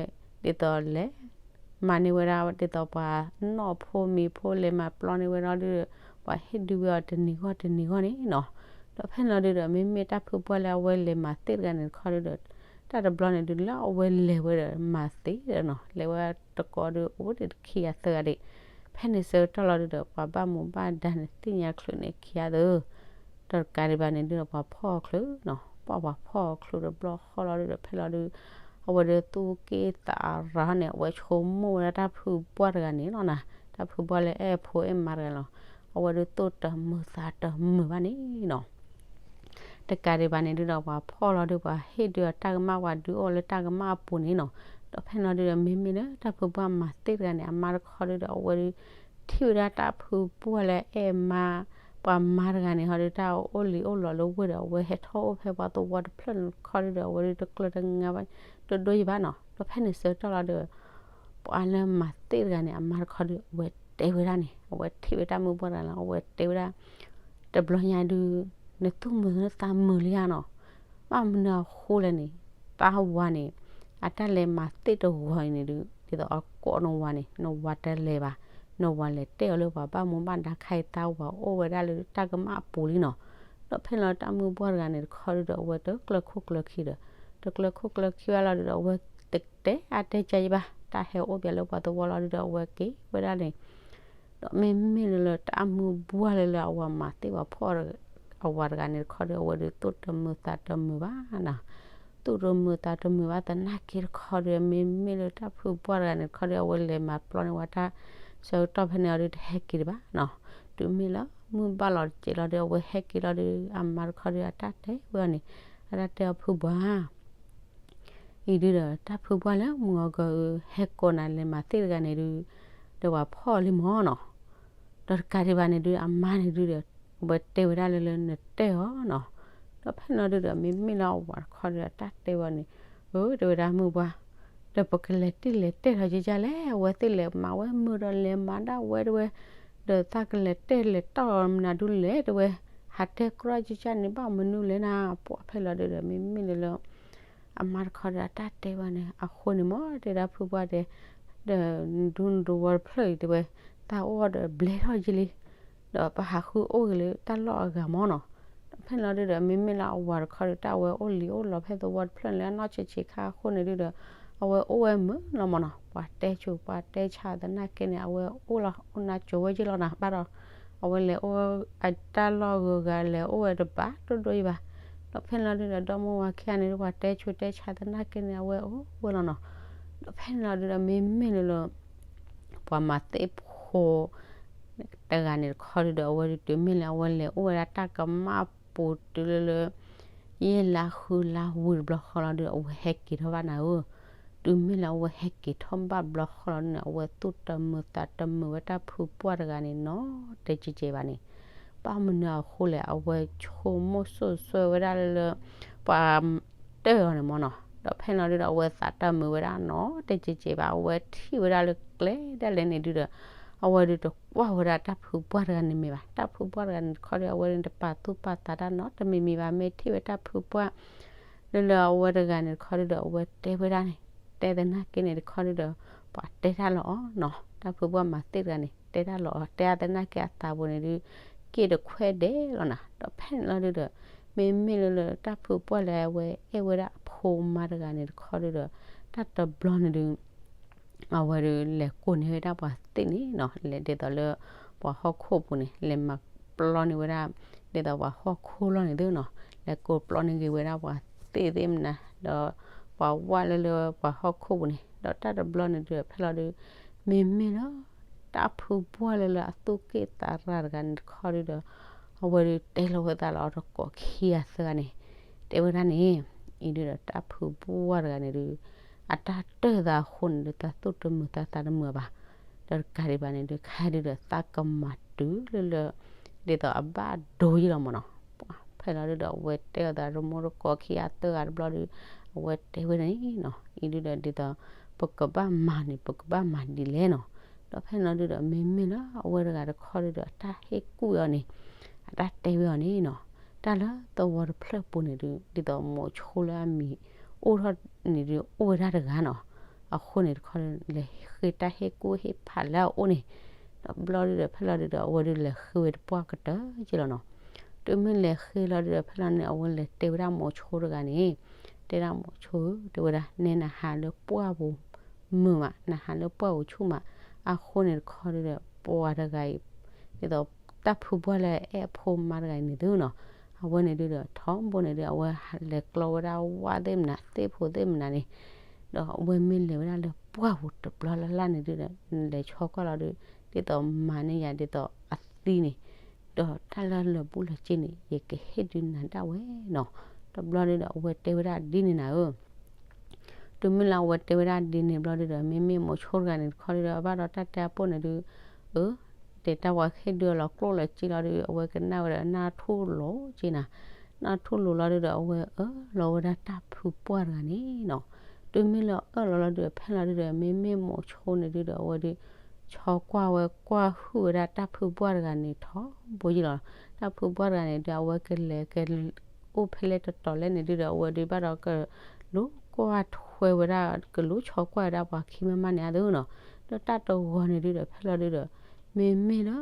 ဒ်သိးလဲၤ မၤန့ၢ်ဝဲဒၣ် ဒ်သိးပှၤနီၣ်ဖိမံၤဖိလဲၤမၤပျီန့ၢ်ဝဲဒၣ်ဒုဒီး ပှၤဟ့ၣ်ဒုးဝဲအီၤတနံၤဂီၢ်တနံၤဂီၢ်န့ၣ်နီၤ. ဒီးဖဲန့ၣ်လီၤဒုဒီး မ့မ့ၢ်တၢ်ဖုဘှီၣ်လၢအဝဲလဲၤမၤသ့ၣ်တဂၤန့ၣ်တခီဒုဒီး တၢ်တဘျီန့ၣ်ဒုလၢအဝဲလဲၤဝဲဒီးမၤသ့ၣ်ဒီးနီၤ လဲၤဝဲတကိးဒုအိၣ်ဒံးတခံဂၤသၢဂၤဒံး. ဖဲန့ၣ်ဆၢကတီၢ်လီၤဒုဒီး ပှၤဘၣ်မူဘၣ်ဒါန့ၣ်သ့ၣ်ညါချုးန့ၣ်ခံဂၤသၢ ဒီးတကးဒံးဘၣ်န့ၣ်ဒုဒီး ပှၤဖီၣ်အီၤချုးနီၤ, ပှၤပှၤဖီၣ်အီၤချုးတဘျီဃီလီၤဒုဒီး ဖဲလီၤဒု အဝဲဒုးသူၣ်က့ၣ်သးရၤန့ၣ် အဝဲဆိကမိၣ်ဝဲဒၣ်တၢ်ဖုဘှီၣ်တဂၤန့ၣ်လီၤနီၤ, တၢ်ဖုဘှီၣ်လၢအဲၣ်ဖိအဲၣ်မါတဂၤလီၤ. အဝဲဒုးသိၣ်တမုာ်သးတမုာ်ဘၣ်န့ၣ်နီၤ. တကးဒံးဘၣ်န့ၣ်ဒုဒီး ပှၤဖီၣ်လီၤဒု ပှၤဟ့ၣ်ဒုအီၤတၢ်ကမၣ် ပှၤဒုးအီၣ်လၢတၢ်ကမၣ်အပူၤန့ၣ်နီၤ. ဒီးဖဲန့ၣ်လီၤဒုဒီး မ့မ့ၢ်လၢတၢ်ဖုဘှီၣ်မၤသ့ၣ်တဂၤန့ၣ် အမါတခီဒုဒီး အဝဲဒုး ထံၣ်ဝဲဒၣ်တၢ်ဖုဘှီၣ်လၢအဲၣ်မါ ပှၤမါတဂၤန့ၣ် ဟီဒုးတၢ်အိၣ်လံၤအိၣ်လီၤလၢဝ့ၢ်ဒီး အဝဲဟဲထီၣ်အိၣ်ဖဲပှၤသဝီတဖျၢၣ်န့ၣ်တခီဒုဒီး အဝဲဒုးတကျၢၤတငါဘၣ် တဒိယဘၣ်နီၤ. ဒီးဖဲန့ၣ်ဆၢကတီၢ်လီၤဒုး ပှၤလၢမၤသ့ၣ်တဂၤန့ၣ် အမါတခီဒုး အဝဲတဲဝဲဒၣ်န့ၣ် အဝဲထံၣ်ဝဲတၢ်မုၢ်ဘှီၣ်တဂၤလီၤ အဝဲတဲဝဲဒၣ် တဘျီညါဒုး နသူၣ်မုာ်နသးမုာ်လံဧါနီၤ. ဘၣ်မနုၤအဃိလဲၣ်န့ၣ် သးဝၤန့ၣ် အတၢ်လဲၤမၤသ့ၣ်တဂီၤအံၤန့ၣ်ဒုး ဒ်သိးအကိးနဝၤန့ၣ် နဝၤတလဲၤဘၣ်, နဝၤလဲၤတဲအီၤလၢပှၤဘၣ်မူဘၣ်ဒါခါအံၤ သးဝၤအိၣ်ဝဲဒၣ်လၢတၢ်ကမၣ်အပူၤလံနီၤ. ဒီးဖဲန့ၣ်လီၤတၢ်မုၢ်ဘှီၣ်တဂၤန့ၣ်တခီဒုဒီး အဝဲတကျၢၤခိၣ်ကျၢၤခံဒီး တကျၢၤခိၣ်ကျၢၤခံဘၣ်လီၤဒုဒီး အဝဲတတဲအါတဲကါယံဘၣ် တၢ်ဟဲအိၣ်ပၠးလၢပှၤသဝီလီၤဒုဒီး အဝဲက့ၤဝဲဒၣ်န့ၣ် ဒီးမ့မ့ၢ်လၢလၢတၢ်မုၢ်ဘှီၣ်လၢလၢအဝၤမၤသ့ၣ်ပှၤဖီၣ် အဝၤတဂၤန့ၣ်တခီဒီး အဝဲဒုးသူၣ်တမုာ်သးတမုာ်ဘၣ်နီၤ. သူၣ်တမုာ်သးတမုာ်ဘၣ်သနာ်က့တခီဒီး မ့မ့ၢ်လၢတၢ်ဖုဘှီၣ်တဂၤန့ၣ်တခီဒီး အဝဲလဲၤမၤပျီန့ၢ်ဝဲတၢ် ဆၢကတီၢ်ဖဲန့ၣ်အီၤဒုးတဟဲက့ၤတဘၣ်နီၤ. တုၤမ့ၢ်လၢမုၢ်ဘၣ်လီၤတစဲးလီၤဒီး အဝဲဟဲက့ၤလီၤဒီး အမါတခီဒီးအတၢ်တဲဝဲအီၤန့ၣ် အတၢ်တဲအီၤဖုဘှီၣ် အံၤဒုဒီး တၢ်ဖုဘှီၣ်လၢမုၢ်ဂီၤဂီၤဧၢ ဟဲကိးနၤလဲၤမၤသ့ၣ်တဂၤန့ၣ်ဒု ဒီးပှၤဖီၣ်အီၤလံမၢ်နီၤ. ဒီးတကးဒံးဘၣ်န့ၣ်ဒု အမါန့ၣ်ဒုဒီး အဝဲတဲဝဲဒၣ်လၢလၢနတဲအီၤနီၤ. ဒီးဖဲန့ၣ်လီၤဒုဒီး မ့မ့ၢ်လၢအဝၤတခီဒီး အတၢ်တဲဝဲန့ၣ် အၢ တဲဝဲဒၣ်မုၢ်ဘှီၣ် ဒီးပကလဲၤတံၢ်လဲၤတဲထီၣ်ကကလဲၣ် အဝဲသ့ၣ်လဲၤမၤဝဲမုာ်ဒီးလဲၤမၤဒၣ်ဝဲတဝဲ ဒီးသးကလဲၤတဲလဲၤတီၢ်မနုၤဒုလဲၣ်တဝဲ ဟးတဲကြီကကန့ၣ်ဘၣ်မနုၤလဲၣ်နၤ ပှၤဖဲလီၤဒုဒီး မ့မ့ၢ်လၢလၢ အမါတခီဒီး အတၢ်တဲဝဲန့ၣ် အဃိန့ၣ်မၢ် တဲဒၣ်ဖုဘှီၣ်တဲ ဒီးနဒူနဒူဝီတဖျၢၣ်အံၤတဲဝဲ သးအိၣ်ဒီးဘျဲထီၣ်က့လံ ဒီးပဟးဃုအိၣ်ဂ့ၤလၢတၢ်လီၢ်အဂၤမၢ်နီၤ. ဒီးဖဲန့ၣ်လီၤဒုဒီး မ့မ့ၢ်လၢအဝၤတခီဒီး တၢ်အဝဲအိၣ်လံၤအိၣ်လီၤဖဲသဝီတဖျၢၣ်လၢအနီၢ်ဆံးဆံးခါအဃိန့ၣ်ဒုဒီး အဝဲအိၣ်ဝဲမုာ်လီၤမၢ်နီၤ. ပှၤတဲဆူးပှၤတဲဆါသနာ်က့န့ၣ် အဝဲအိၣ်လီၤအိၣ်နါကိၤဝဲယ့ၢ်လီၤနၤဘၣ်ဒီး အဝဲလဲၤအိၣ်အတၢ်လီၢ်ဂုၤဂၤလဲၤအိၣ်ဝဲတဘၣ်ဒိၣ်ဒိၣ်ယံဘၣ်. ဒီးဖဲန့ၣ်လီၤဒုဒီး ဒီမါဝၤခံဂၤန့ၣ်ဒု ပှၤတဲဆူးတဲဆါသနာ်က့န့ၣ် အဝဲအိၣ်ဝဲလီၤနီၤ. ဒီးဖဲန့ၣ်လီၤဒုဒီး မ့မ့ၢ်လၢလၢ ပှၤမၤသ့ၣ်ဖိ တဂၤန့ၣ်တခီဒုဒီး အဝဲဒုးတုၤမ့ၢ်လၢအဝဲလဲၤအိၣ်ဝဲဒၣ်တၢ်ကမၣ် အဝဲဟဲက့ၤထီၣ်ဝဲဒၣ်လၢပှၤပိာ်တုၤလၢလၢ ယဲၢ်လါဃုလါဝံၤတဘျီဃီလီၤဒုး အဝဲဟဲက့ၤထီၣ်ဘၣ်နၤဧၢ. တုၤမ့ၢ်လၢအဝဲဟဲက့ၤထီၣ်ဘၣ်ဘျီဃီလီၤဒုးန့ၣ် အဝဲသူၣ်တမုာ်သးတမုာ်ဝဲတၢ်ဖုပှၢ်တဂၤန့ၣ်နီၤ တဲကဲကဲဘၣ်န့ၣ်, ဘၣ်မနုၤအဃိလဲၣ် အဝဲဆိကမိၣ်စိၣ်ဆှၢဝဲဒၣ်လၢလၢ ပှၤတၢၢ်အီၤန့ၣ်မ့ၢ်နီၤ, ဒီးဖဲန့ၣ်လီၤဒုးဒီး အဝဲသးတမုာ်ဝဲဒၣ်နီၤ တဲကဲကဲဘၣ် အဝဲထံၣ်ဝဲဒၣ်လၢကျဲဒၣ်လဲာ်န့ၣ်ဒုးဒီး အဝဲဒုးတကွၢ်ဝဲဒၣ်တၢ်ဖုပှၢ်တဂၤန့ၣ်မ့ၢ်ဘၣ်, တၢ်ဖုပှၢ်တဂၤန့ၣ်တခီဒုး အဝဲဒုးတပာ်သူၣ်ပာ်သးတၢ်နီတမံၤမံၤဘၣ်, မ့ၢ်ထံၣ်ဝဲတၢ်ဖုပှၢ် လၢလၢအဝဲတဂၤန့ၣ်တခီဒုးဒီး အဝဲတဲဝဲဒၣ်န့ၣ်, တဲသနာ်က့န့ၣ်တခီဒုးဒီး ပှၤတဲတၢ်လီၤအီၤနီၤ, တၢ်ဖုပှၢ်မၤသ့ၣ်တဂၤန့ၣ် တဲတၢ်လီၤအီၤ တဲအသနာ်က့အသးပူၤန့ၣ်ဒုး က့ၣ်တခွဲးဒဲးလီၤနၤ, ဒီးဖဲန့ၣ်လီၤဒုးဒီး မ့မ့ၢ်လၢလၢတၢ်ဖုပှၢ်လၢအဝဲအဲၣ်ဝဲဒၣ်အဖိမါတဂၤန့ၣ် တခီဒုးဒီး တၢ်တဘျီန့ၣ်ဒုး အဝဲဒုးလဲၤကိးန့ၢ်ဝဲဒၣ်ပှၤသ့ၣ်န့ၣ်နီၤ, လဲၤဒ်သိးလၢ ပှၤဟီၣ်ခိၣ်ပူၤန့ၣ် လဲၤမၤပျီန့ၢ်ဝဲဒၣ် ဒ်သိးပှၤဟီၣ်ခိၣ်လီၢ်န့ၣ်သုနီၤ, လဲၤကိးပျီန့ၢ်က့ၤဝဲဒၣ်ပှၤသ့ၣ်သ့ၣ်မနၤ ဒီးပှၤဝၢ်လၢလၢပှၤဟီၣ်ခိၣ်ပူၤန့ၣ်, ဒီးတၢ်တဘျီန့ၣ်ဒုးဖဲလီၤဒုး မ့မ့ၢ်လၢ တၢ်ဖုပှၢ်လၢလၢအသူၣ်က့ၣ်သးရၢ်တဂၤန့ၣ်တခီဒုးဒီး အဝဲဒုးတဲလီၤဝဲသးလီၤအီၤတကိးခံဂၤသၢဂၤန့ၣ်, တဲဝဲဒၣ်န့ၣ်, အံၤဒုးဒီးတၢ်ဖုပှၢ်တဂၤန့ၣ်ဒုး အတၢ်တၢၢ်သးအဃိန့ၣ်ဒုး သးသူၣ်တမုာ်သးသးတမုာ်ဘၣ်, ဒီးတကးဒံးဘၣ်န့ၣ်ဒုး ခဲဒုးဒီးသးကမၤတုၤလၢလၢ ဒ်သိးအဘၣ်ဒိယ့လီၤမ့ၢ်နီၤ, ဖဲလီၤဒုးဒီးအဝဲတဲအီၤသးတမိၢ်တကိးခံဂၤသၢဂၤတဘျီဒုး အဝဲတဲဝဲဒၣ်န့ၣ်နီၤ, အံၤဒုးဒီးဒ်သိး ပကဘၣ်မၤန့ၣ် ပကဘၣ်မၤဒ်လဲၣ်နီၤ, ဒီးဖဲန့ၣ်လီၤဒုးဒီး မ့မ့ၢ်လၢအဝဲတဂၤတခီဒုးဒီး အတၢ်ဟ့ၣ်ကူၣ်အီၤန့ၣ် အတၢ်တဲဝဲအီၤန့ၣ်နီၤ, တၢ်လၢသဝီတဖျၢၣ်ပူၤန့ၣ်ဒုး ဒ်သိးမိၤဆိလၢအမံၤအိၣ်ထီၣ်န့ၣ်ဒုးအိၣ်ဝဲဒၣ်တဂၤနီၤ, အဃိန့ၣ်တခီဒုး လဲၤဃ့တၢ်ဟ့ၣ်ကူၣ်ဟ့ၣ်ဖးလၢအအိၣ်န့ၣ်, ဒီးဘျီဒုးဒီးဖဲလီၤဒုးဒီး အဝဲဒုးလဲၤဃ့ဝဲတပှၢ်ကတၢၢ်က့လီၤနီၤ, တုၤမ့ၢ်လဲၤဃ့လီၤဒုးဒီး ဖဲလီၤန့ၣ် အဝဲလဲၤတဲဝဲဒၣ်မိၤဆိတဂၤန့ၣ်, တဲဒၣ်မိၤဆိဧၢ တဲဝဲဒၣ် နဲနဟးလၢပှၢ်ပူၤ မုာ်မး နဟးလၢပှၢ်ပူၤဆူၣ်မး, အဃိန့ၣ်တခီဒုးဒီး ပှၤတဂၤအံၤ ဒ်သိးတၢ်ဖုပှၢ်လၢအဲၣ်အဖိမါတဂၤအံၤန့ၣ်သုနီၤ, အဝဲန့ၣ်ဒုးဒီး ထီဘိန့ၣ်ဒုး အဝဲလဲၤကျီဝဲဒၣ်ဝၣ်သ့ၣ်မနၤ သ့ၣ်ဖိသ့ၣ်မနၤန့ၣ်, ဒီးအဝဲမ့ၢ်လဲၤဝဲဒၣ်လၢပှၢ်ပူၤတဘျီလၢ်လၢ်န့ၣ်ဒုးဒီး လဲၤဆီကွၢ်လီၤဒုး ဒ်သိးမၤန့ၢ်ယၤဒ်သိးအသံန့ၣ်, ဒီးတၢ်လၢလၢာ်ဘူၣ်လၢာ်စ့န့ၣ် ယကဟ့ၣ်ဒုးနၤဒၣ်ဝဲနီၤ, တဘျီဒုးဒီး အဝဲတဲဝဲဒၣ်ဒ်န့ၣ်နၤဧၢ တုၤမ့ၢ်လၢအဝဲတဲဝဲဒၣ်ဒ်န့ၣ်ဘျီဒုးဒီး မ့မ့ၢ်မိၤဆိတဂၤန့ၣ်တခီဒုးဒီး အဘၣ်ဒီးတၢ်တဲအပိၢ်န့ၣ်ဒုး, အၢ, တဲတၢ်ပှၤဟ့ၣ်ဒုးအီၤလီၤကျိၣ်လီၤစ့လီၤဒုး အဝဲကနၣ်ဝဲဒီးနၢ်ထူၣ်လိာ်က့နၤ, နၢ်ထူၣ်လိာ်လီၤဒုးဒီး အဝဲအၢၣ်လီၤဝဲဒၣ်တၢ်ဖုပှၢ်တဂၤန့ၣ်နီၤ, တုၤမ့ၢ်လၢအၢၣ်လီၤလီၤဒုး ဖဲလီၤဒုးဒီး မ့မ့ၢ်မိၤဆိန့ၣ်ဒုးဒီး အဝဲဒုး ဆီကွၢ်ဝဲကွၢ်ဟုၣ်ဝဲဒၣ်တၢ်ဖုပှၢ်တဂၤန့ၣ်ထီဘိယ့ၢ်လီၤ, တၢ်ဖုပှၢ်တဂၤန့ၣ်ဒုး အဝဲကလဲၤက အိၣ်ဖဲလဲၣ်တတီၤလဲၣ်န့ၣ်ဒုးဒီး အဝဲဒုးဘၣ်ဒီးကလူၤကွၢ်ထွဲဝဲဒၣ် ကလူၤဆီကွၢ်ဝဲဒၣ်ပှၤခံမးမးန့ၣ်အသိးနီၤ, ဒီးတၢ်တဂီၤန့ၣ်ဒုးဒီး ဖဲလီၤဒုးဒီး မ့မ့ၢ်လၢ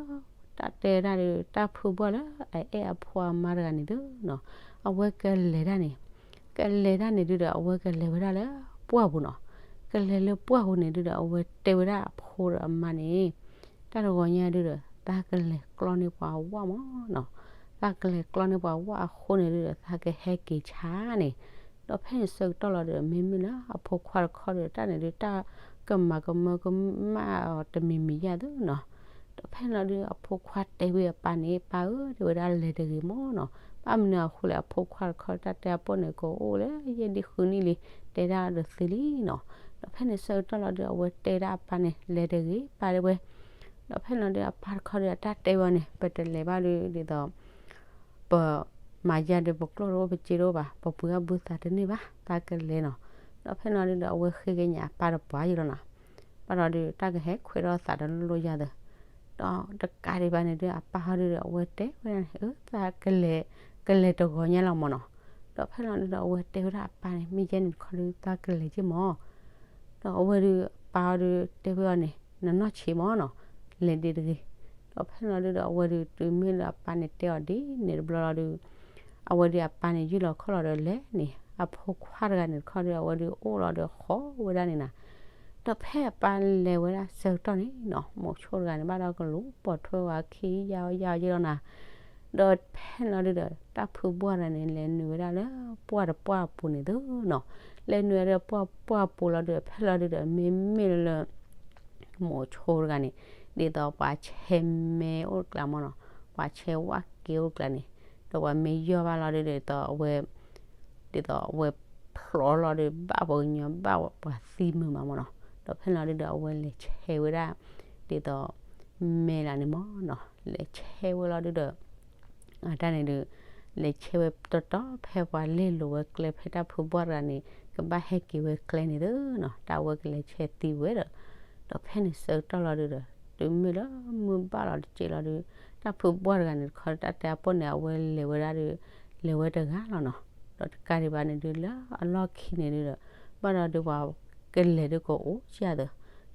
တၢ်တဲဒၣ်ဒုး တၢ်ဖုပှၢ်လၢအအဲၣ်အဖိအမါတဂၤန့ၣ်သုနီၤ, အဝဲကလဲၤဒၣ်န့ၣ် ကလဲၤဒၣ်န့ၣ်ဒုးဒီး အဝဲကလဲၤဝဲဒၣ်လၢပှၢ်ပူၤနီၤ, ကလဲၤလၢပှၢ်ပူၤန့ၣ်ဒုးဒီး အဝဲတဲဝဲဒၣ်အဖိဒီးအမါန့ၣ် တၢ်တဂီၤညါဒုးဒီး သးကလဲၤကျီန့ၢ်ပှၤဝၣ်မးနီၤ, သးကလဲၤကျီန့ၢ်ပှၤဝၣ်အဃိန့ၣ်ဒုးဒီး သးကဟဲက့ၤဆါန့ၣ်, ဒီးဖဲန့ၣ်ဆၢကတီၢ်လီၤဒုးဒီး မ့မ့ၢ်လၢအဖိခွါတခီဒုး တၢ်န့ၣ်ဒုး တၢ်ကမၤကမၢကမၣ်အီၤတမံၤမံၤယါသုနီၤ, ဒီးဖဲန့ၣ်လီၤဒုး အဖိခွါတဲဝဲအပၢ်န့ၣ် ပၢ်ဧၢ တဲဝဲဒၣ်လဲၤတဂ့ၤမးနီၤ, ဘၣ်မနုၤအဃိလဲၣ် အဖိခွါတခီတၢ်တဲအပိၢ်န့ၣ် ကအိၣ်လၢယဲၢ်ဒံဃုနံၣ်လံ တဲဒၣ်ဒီးသ့လံနီၤ, ဒီးဖဲန့ၣ်ဆၢကတီၢ်လီၤဒုး အဝဲတဲဒၣ်အပၢ်န့ၣ် လဲၤတဂ့ၤ ပၢ်တဲဝဲ, ဒီးဖဲန့ၣ်လီၤဒုး အပၢ်တခီဒုး အတၢ်တဲဝဲအီၤန့ၣ် ပတလဲၤဘၣ်ဒုး ဒ်သိး ပမၤယါဒုး ပကျိၣ်တအိၣ် ပစ့တအိၣ်ဘၣ် ပပှ့ၤအီၣ်ဘုသးတန့ၢ်ဘၣ် သးကလဲၤနီၤ, ဒီးဖဲန့ၣ်လီၤဒုးဒီး အဝဲဃ့ကညးအပၢ်တပှၢ်ယံၤလီၤနီၤ, ဘၣ်ဒီးဒုး တၢ်ကဟဲခွဲးထီၣ်သးဒီးလိၣ်လိၣ်ယါသၢ, ဒီးတကးဒံးဘၣ်န့ၣ်ဒုး အပၢ်ဟီဒုးဒီး အဝဲတဲဝဲဒၣ်န့ၣ် အၢ သးကလဲၤ ကလဲၤတဂီၤညါလီၤမးနီၤ, ဒီးဖဲန့ၣ်လီၤဒုးဒီး အဝဲတဲဝဲဒၣ်အပၢ်န့ၣ် မ့ၢ်ယဲန့ၣ်တခီဒုး သးကလဲၤက့ၤမး ဒီးအဝဲဒုး အပၢ်အီၤဒုး တဲဝဲအီၤန့ၣ် နနီၢ်ဆံးမးနီၤ, လဲၤဒ့တဂ့ၤ, ဒီးဖဲန့ၣ်လီၤဒုးဒီး အဝဲဒုး တုၤမ့ၢ်လၢအပၢ်န့ၣ်တဲအီၤဒ်န့ၣ်တဘျီလီၤဒုး အဝဲဒုးအပၢ်န့ၣ် ယုၢ်လီၤခီၣ်လီၤဒီးလဲၤန့ၣ် အဖိခွါတဂၤန့ၣ်တခီဒုး အဝဲဒုးအိၣ်လီၤဒီးဃီဝဲဒၣ်န့ၣ်နၤ, ဒီးဖဲအပၢ်လဲၤဝဲဒၣ်ဆၢကတီၢ်န့ၣ်နီၤ မိၤဆိတဂၤန့ၣ် ဘၣ်ဒီးကလူၤပိာ်ထွဲဝဲခံယါအီၤယါအီၤယဲလီၤနၤ, ဒီးဖဲန့ၣ်လီၤဒုးဒီး တၢ်ဖုပှၢ်တဂၤန့ၣ် လဲၤနုာ်ဝဲဒၣ်လၢပှၢ်တပှၢ်အပူၤန့ၣ်သုနီၤ, လဲၤနုာ်ဝဲဒၣ်ပှၢ်ပှၢ်အပူၤလီၤဒုးဒီး ဖဲလီၤဒုးဒီး မ့မ့ၢ်လၢ မိၤဆိတဂၤန့ၣ် ဒ်သိးပှၤဆဲးမဲအိၣ်တကျါမးနီၤ, ပှၤဆဲးဝၣ်က့အိၣ်တကျါန့ၣ်, ဒီး ဒီးပှၤမ့ၢ်ယီၢ်ဘၣ်လီၤဒုဒီး ဒ်သိးအဝဲ ဒ်သိးအဝဲဖျိးလီၤဒု ဘၣ်ပှၤကညီဘၣ်ပှၤသံမုာ်မးမ့ၢ်နီၤ. ဒီးဖဲလီၤဒုဒီး အဝဲလဲၤဆဲးဝဲဒၣ် ဒ်သိး မဲလၢန့ၣ်မ့ၢ်နီၤ, လဲၤဆဲးဝဲလီၤဒုဒီး အတၢ်န့ၣ်ဒု လဲၤဆဲးဝဲတီတီ ဖဲပှၤလဲၤလိာ်ဝဲကျဲ ဖဲတၢ်ဖုဘှၢ်တဂၤန့ၣ် ကဘၣ်ဟဲက့ၤဝဲကျဲန့ၣ်သုနီၤ, တၢ်ဝဲကလဲၤဆဲးသံဝဲဒီး ဒီးဖဲန့ၣ်ဆၢကတီၢ်လီၤဒုဒီး တုၤမ့ၢ်လၢမုၢ်ဘၣ်လီၤတစဲးလီၤဒု တၢ်ဖုဘှၢ်တဂၤန့ၣ်တခီ တၢ်တဲအပိၢ်န့ၣ် အဝဲလဲၤဝဲဒၣ်ဒု လဲၤဝဲတဂၤလီၤနီၤ. ဒီးတကးဒံးဘၣ်န့ၣ်ဒု လၢအလီၢ်ခံန့ၣ်ဒုဒီး ဘၣ်ဒီးဒုပှၤကလဲၤဒုကအိၣ်ကယၤသၢ,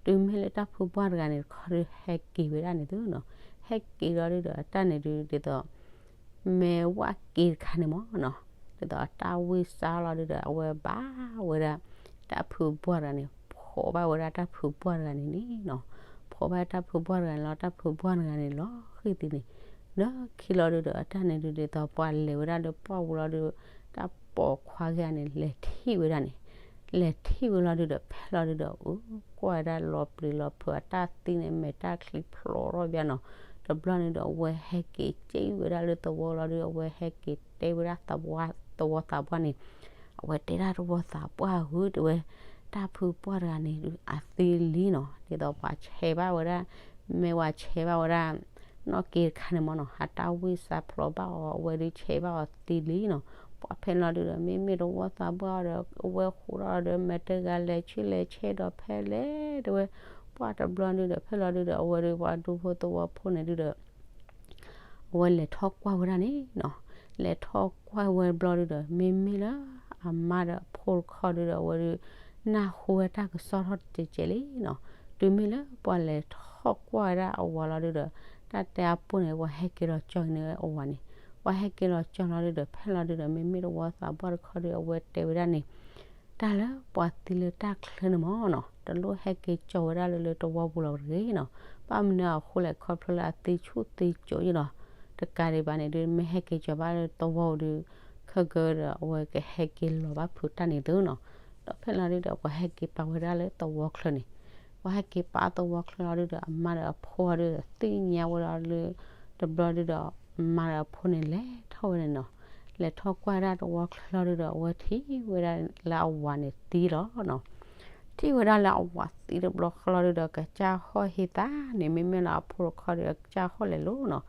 တုၤမ့ၢ်လၢတၢ်ဖုဘှၢ်တဂၤန့ၣ်တခီဒု ဟဲက့ၤဝဲဒၣ်န့ၣ်သုနီၤ, ဟဲက့ၤလီၤဒုဒီး အတၢ်န့ၣ်ဒု ဒ်သိး မဲဝဲက့ၤတခါန့ၣ်မ့ၢ်နီၤ, ဒ်သိးအတၢ်ဝံၢ်စါလီၤဒုဒီး အဝဲဘၣ်ဝဲဒၣ် တၢ်ဖုဘှၢ်တဂၤန့ၣ် ဖိးဘၣ်ဝဲဒၣ်တၢ်ဖုဘှၢ်တဂၤန့ၣ်န့ၣ်နီၤ, ဖိးဘၣ်တၢ်ဖုဘှၢ်တဂၤန့ၣ်လီၤ, တၢ်ဖုဘှၢ်တဂၤန့ၣ်လီၤဃံၤသံန့ၣ် လၢခံလီၤဒုဒီး အတၢ်န့ၣ်ဒု ဒ်သိးပှၤလဲၤဝဲဒၣ်ဒီးပှၢ်ဝံၤလီၤဒု တၢ်ပိာ်ခွါဂ့ၤန့ၣ် လဲၤထံၣ်ဝဲဒၣ်န့ၣ်, လဲၤထံၣ်ဝဲလီၤဒုဒီး ဖဲလီၤဒုဒီး အူကွၢ်ဝဲဒၣ်လီၤပျံၤလီၤဖုး အတၢ်သံန့ၣ် မဲာ်တၢ်ချံဖျိးထီၣ်ဘၣ်နီၤ, တဘျီန့ၣ်ဒီး အဝဲဟဲက့ၤစံၣ်ဝဲဒၣ်လၢသဝီလီၤဒု အဝဲဟဲက့ၤတဲဝဲဒၣ်သဝီသးပှၢ်န့ၣ်, အဝဲတဲဒၣ်သဝီသးပှၢ်ဧၢ တဲဝဲ တၢ်ဖုပှၢ်တဂၤန့ၣ်ဒု အသံလံနီၤ, ဒ်သိးပှၤဆဲးဘၣ်ဝဲဒၣ် မ့ၢ်ဝဲဆဲးဘၣ်ဝဲဒၣ် နီၣ်က့ၤတခါန့ၣ်မ့ၢ်နီၤ, အတၢ်ဝံၢ်စါဖျိးဘၣ်အီၤ အဝဲဒုဆဲးဘၣ်အီၤသံလံနီၤ, ပှၤဖဲလီၤဒုဒီး မ့မ့ၢ်သဝီသးပှၢ်ဒီး အဝဲဃိးထီၣ်ဒီး မဲာ်တဂၤလဲၤဆံလဲၤဆဲးဒီးဖဲလဲၣ်တဲဝဲ, ပှၢ်တဘျီဒုဒီး ဖဲလီၤဒုဒီး အဝဲဒုပှၤဒူဖိသဝီဖိန့ၣ်ဒုဒီး အဝဲလဲၤထီၣ်ကွၢ်ဝဲဒၣ်န့ၣ်နီၤ, လဲၤထီၣ်ကွၢ်ဝဲတဘျီဒုဒီး မ့မ့ၢ်လၢအမါဒီးအဖိတခီဒုဒီး အဝဲဒု နၢ်ဟူဝဲတၢ်ကစီၣ်ထီၣ်တကဲးကဲးလံနီၤ, တုၤမ့ၢ်လၢပှၤလဲၤထီၣ်ကွၢ်ဝဲဒၣ်အဝၤလီၤဒုဒီး တၢ်တဲအပိၢ်န့ၣ် ပှၤဟဲက့ၤလီၤကၠီန့ၣ်အဝၤန့ၣ်, ပှၤဟဲက့ၤလီၤကၠီလီၤဒုဒီး ဖဲလီၤဒုဒီး မ့မ့ၢ်သဝီသးပှၢ်တခီဒု အဝဲတဲဝဲဒၣ်န့ၣ် တၢ်လၢပှၤသံလၢတၢ်ချၢန့ၣ်မ့ၢ်နီၤ, တလိၣ်ဟဲက့ၤကၠီဝဲဒၣ်လၢ လၢသဝီပူၤလီၤတဂ့ၤနီၤ, ဘၣ်မနုၤအဃိလဲၣ် ခီဖျိလၢအသံဆူၣ်သံကိၤယ့ၣ်လီၤ, တကးဒံးဘၣ်န့ၣ်ဒု မ့ၢ်ဟဲက့ၤကၠီဘၣ်လၢသဝီပူၤဒု ခဲကဒီး အဝဲကဟဲက့ၤလီၤဘၣ်ဖုးတၢ်န့ၣ်သုနီၤ, ဒီးဖဲလီၤဒုဒီး ပှၤဟဲက့ၤပာ်ဝဲဒၣ်လၢသဝီချၢန့ၣ်, ပှၤဟဲက့ၤပာ်သဝီချၢလီၤဒုဒီး အမါဒီးအဖိဒုဒီး သ့ၣ်ညါဝဲဒၣ်လၢ တဘျီဒုဒီး အမါဒီးအဖိန့ၣ် လဲၤထီၣ်ဝဲန့ၣ်နီၤ, လဲၤထီၣ်ကွၢ်ဒၣ်သဝီချၢလီၤဒုဒီး အဝဲထံၣ်ဝဲဒၣ်လၢအဝၤန့ၣ်သံလီၤနီၤ, ထံၣ်ဝဲဒၣ်လၢအဝၤသံတဘျီဃီလီၤဒုဒီး ကစၢ်ဟီၣ်ဟ့သးန့ၣ် မ့မ့ၢ်လၢအဖိတခီဒီး ကစၢ်ဟီၣ်လဲၤလိၤနီၤ,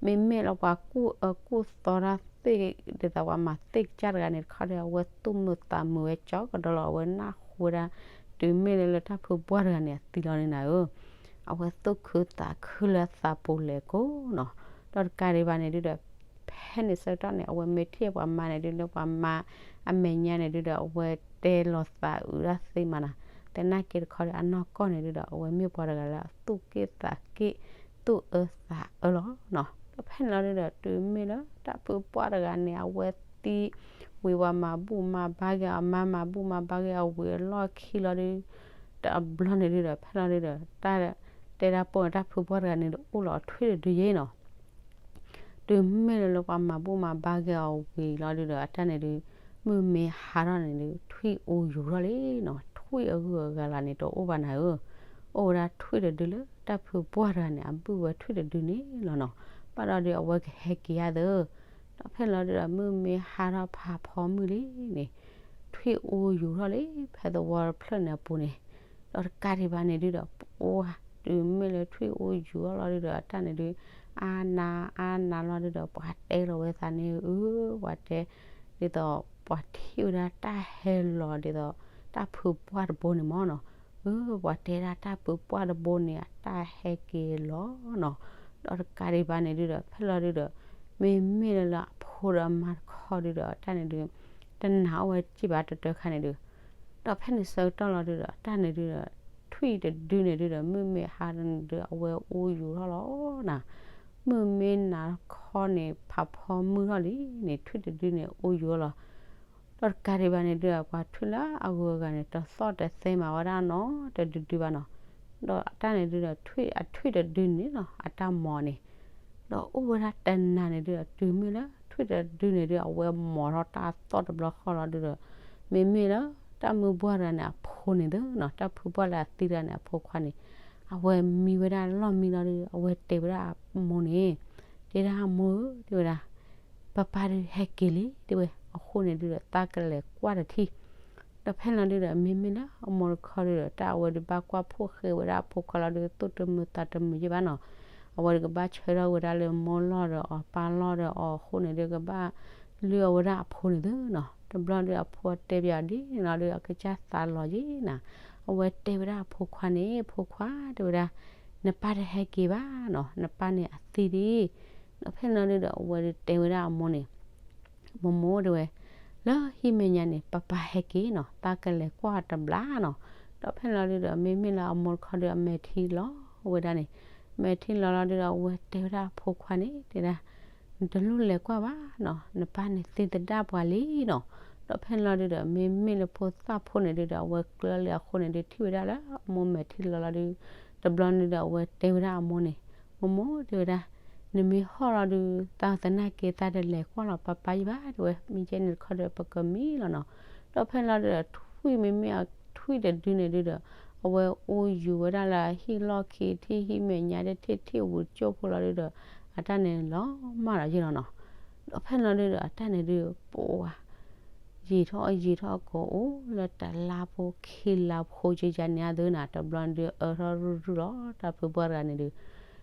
မ့မ့ၢ်လၢပှၤကူၣ်အၢကူၣ်သီတၢ်သ့ၣ် ဒ်သိးပှၤမၤသ့ၣ်ကစၢ်တဂၤန့ၣ်တခီဒီး အဝဲသူၣ်မုာ်သးမုာ်ဝဲကၠီကဒီးလီၤ, အဝဲနၢ်ဟူဝဲဒၣ် တုၤမ့ၢ်လၢလၢတၢ်ဖုပှၢ်တဂၤန့ၣ် အသံလီၤန့ၣ်နၤဧၢ အဝဲသူၣ်ခုသးခုလၢအသးပူၤလဲၤကိးနီၤ, ဒီးတကးဒံးဘၣ်န့ၣ်ဒုဒီး ဖဲန့ၣ်ဆၢကတီၢ်န့ၣ် အဝဲမ့ၢ်ထံၣ်ပှၤမါန့ၣ်ဒုဒီး ပှၤမါအမဲာ်ညါန့ၣ်ဒုဒီး အဝဲတဲလီၤသးအုးဒၣ်သ့မးနီၤ, သနာ်က့တခီဒီး အနီၢ်ကီၢ်န့ၣ်ဒုဒီး အဝဲမ့ၢ်ပှၤတဂၤလၢအသူၣ်က့ၣ်သးက့ၣ် သူၣ်အၢသးအၢလီၤနီၤ, ဒီးဖဲန့ၣ်လီၤဒုဒီး တုၤမ့ၢ်လၢတၢ်ဖုပှၢ်တဂၤန့ၣ် အဝဲသံဝံၤ ပှၤမၤဘူၣ်မၤဘါက့ၤအီၤ အမါမၤဘူၣ်မၤဘါက့ၤအီၤဝံၤအလီၢ်ခံလီၤဒု တဘျီန့ၣ်ဒုဒီး ဖဲလီၤဒုဒီး တၢ်တဲဒၣ်ပိၢ်န့ၣ် တၢ်ဖုပှၢ်တဂၤန့ၣ်ဒီး အိၣ်လီၤထွံၣ်တဒုယ့ၣ်နီၤ, တုၤမ့ၢ်လၢလၢပှၤမၤဘူၣ်မၤဘါက့ၤအီၤဝံၤလီၤဒုဒီး အတၢ်န့ၣ်ဒု မုၢ်မ့ၢ်ဟါထီၣ်န့ၣ်ဒု ထွံၣ်အိၣ်ယူၤထီၣ်လံနီၤ, ထွံၣ်အဂုၤအဂၤလၢန့ၣ်တအိၣ်ဘၣ်နၤဧၢ, အိၣ်ဝဲဒၣ်ထွံၣ်တဒုလၢတၢ်ဖုပှၢ်တဂၤန့ၣ် အဘုၣ်ဝဲထွံၣ်တဒုန့ၣ်လီၤနီၤ, ဘၣ်ဒီးဒု အဝဲကဟဲက့ၤယါသၢ ဒီးဖဲလီၤဒုဒီး မုၢ်မ့ၢ်ဟါထီၣ်ဖးဖီမုၢ်လံန့ၣ် ထွံၣ်အိၣ်ယူၤထီၣ်လံ ဖဲသဝီတဖျၢၣ်န့ၣ်အပူၤန့ၣ်, ဒီးတကးဒံးဘၣ်န့ၣ်ဒုဒီး ပှၤတုၤမ့ၢ်လၢထွံၣ်အိၣ်ယူၤထီၣ်လီၤဒုဒီး အတၢ်န့ၣ်ဒု အါနၤအါနၤလီၤဒုဒီး ပှၤတဲလီၤဝဲသးန့ၣ် အၢ ပှၤတဲ ဒ်သိးပှၤထံၣ်ဝဲဒၣ်တၢ်ဟဲလီၤဒ်သိး တၢ်ဖုပှၢ်တဘိန့ၣ်မ့ၢ်နီၤ, အၢ ပှၤတဲဒၣ်တၢ်ဖုပှၢ်တဘိန့ၣ် အတၢ်ဟဲက့ၤလီၤနီၤ, ဒီးတကးဒံးဘၣ်န့ၣ်ဒုဒီး ဖဲလီၤဒုဒီး မ့မ့ၢ်လၢလၢအဖိဒီးအမါတခီဒုဒီး တၢ်န့ၣ်ဒု တနာ်အိၣ်ဝဲစံးဘၣ်တတၢခါန့ၣ်ဒု ဒီးဖဲန့ၣ်ဆၢကတီၢ်လီၤဒုဒီး တၢ်န့ၣ်ဒုဒီး ထွံၣ်တဒုန့ၣ်ဒုဒီး မုၢ်မ့ၢ်ဟါန့ၣ်ဒု အဝဲအိၣ်ယူၤထီၣ်လီၤနၤ, မုၢ်မ့ၢ်နၤခီန့ၣ် ဖးဖီမုၢ်ထီၣ်လံန့ၣ် ထွံၣ်တဒုန့ၣ် အိၣ်ယူၤလီၤ, ဒီးတကးဒံးဘၣ်န့ၣ်ဒုဒီး ပှၤထွံၣ်လၢအဂုၤအဂၤန့ၣ် တသီၣ်တသဲမၤဝဲဒၣ်နီတဒုဒုဘၣ်နီၤ, ဒီးတၢ်န့ၣ်ဒုဒီး ထွံၣ်အထွံၣ်တဒုန့ၣ်လီၤ အတၢ်မီၤန့ၣ် ဒီးအိၣ်ဝဲဒၣ်တနၤန့ၣ်ဒုဒီး တုၤမ့ၢ်လၢထွံၣ်တဒုန့ၣ်ဒု အဝဲမီၤထီၣ်တၢ်သီၣ်တဘျီဃီလီၤဒုဒီး မ့မ့ၢ်လၢ တၢ်မုၢ်ပှၢ်တဂၤန့ၣ်အဖိန့ၣ်သနီၤ တၢ်ဖုပှၢ်လၢအသံတဂၤန့ၣ်အဖိခွါန့ၣ် အဝဲမံဝဲဒၣ်လီၢ်မံလီၤဒု အဝဲတဲဝဲဒၣ်အမိၢ်န့ၣ် တဲဒၣ်အမိၢ်ဧၢ တဲဝဲဒၣ် ပၢ်ပၢ်ဒုးဟဲက့ၤလံ တဲဝဲ. အဃိန့ၣ်ဒုးဒီး သးကလဲၤကွၢ်တထံၣ်. ဒီးဖဲလီၤဒုးဒီး မ့မ့ၢ်လၢအမိၢ်တခီဒုးဒီး တၢ်အဝဲဒုးဘၣ်ကွၢ်ဖှိၣ်ဃဲဝဲဒၣ်အဖိခွါလီၤဒုး သူၣ်တမုာ်သးတမုာ်ယဲၢ်ဘၣ်နီၤ. အဝဲဒုးကဘၣ်ဆၢထၢၣ်ဝဲဒၣ်လၢမိၢ်လီၢ်ဒီးအီၤ ပၢ်လီၢ်ဒီးအီၤအဃိန့ၣ်ဒုး ကဘၣ်လုၢ်အီၣ်ဝဲဒၣ်အဖိန့ၣ်သုနီၤ. တဘျီဒုးအဖိတဲပၠးဒ်န့ၣ်လီၤဒုး အကစၢ်သးလီၤယဲၢ်နီၤ. အဝဲတဲဝဲဒၣ်အဖိခွါန့ၣ် ဖိခွါ တဲဝဲဒၣ်, နပၢ်တဟဲက့ၤဘၣ်နီၤ, နပၢ်န့ၣ်အသံဒံး. ဒီးဖဲလီၤဒုးဒီး အဝဲဒုးတဲဝဲဒၣ်အမိၢ်န့ၣ်, မိၢ်မိၢ် တဲဝဲ, လၢဟံၣ်မဲာ်ညါန့ၣ် ပၢ်ပၢ်ဟဲက့ၤနီၤ, သးကလဲၤကွၢ်တဘျီနီၤ. ဒီးဖဲလီၤဒုးဒီး မ့မ့ၢ်လၢအမိၢ်တခီဒုး အမဲာ်ထံလီၤဝဲဒၣ်န့ၣ်, မဲာ်ထံလီၤလီၤဒုးဒီး အဝဲတဲဝဲဒၣ်အဖိခွါန့ၣ် တဲဒၣ်, နတလိၣ်လဲၤကွၢ်ဘၣ်နီၤ, နပၢ်န့ၣ်သံသဒၣ်ပှၤလံနီၤ. ဒီးဖဲလီၤဒုးဒီး မ့မ့ၢ်လၢဖိသၣ်ဖိန့ၣ်ဒုးဒီး အဝဲကျၢလံအဃိန့ၣ်ဒုး ထံၣ်ဝဲဒၣ်လၢအမိၢ်မဲာ်ထံလီၤလီၤဒုး, တဘျီန့ၣ်ဒီး အဝဲတဲဝဲဒၣ်အမိၢ်န့ၣ်, မိၢ်မိၢ် တဲဝဲဒၣ်, နမ့ၢ်ဟီၣ်လီၤဒုး သးသနာ်က့သးတလဲၤကွၢ်လီၤပၢ်ပၢ်ယံၤဘၣ် တဲဝဲ, မ့ၢ်ကဲန့ၣ်တခီဒီး ပကမံလီၤနီၤ. ဒီးဖဲလီၤဒုးဒီး ထွံၣ်မ့မ့ၢ်အထွံၣ်တဒုန့ၣ်ဒုးဒီး အဝဲအိၣ်ယူၤဝဲဒၣ်လၢအဟံၣ်လီၢ်ခံထံၣ် ဟံၣ်မဲာ်ညါတထံၣ် ထံၣ်ဝံၤကၠိဖိလီၤဒုးဒီး အတၢ်န့ၣ်လီၤမၢ်ဒီးယဲၢ်လီၤနီၤ. ဒီးဖဲလီၤဒုးဒီး အတၢ်န့ၣ်ဒုး ပှၤ ယံာ်ထီၣ်ယံာ်ထီၣ် ကအိၣ်လၢတလါဖိခံလါဖိကယၤန့ၣ်အသိးနီၤ, တဘျီန့ၣ်ဒုး အၢထီၣ်ရုၢ်ရုၢ်လီၤ တၢ်ဖုပှၢ်တဂၤန့ၣ်ဒုး,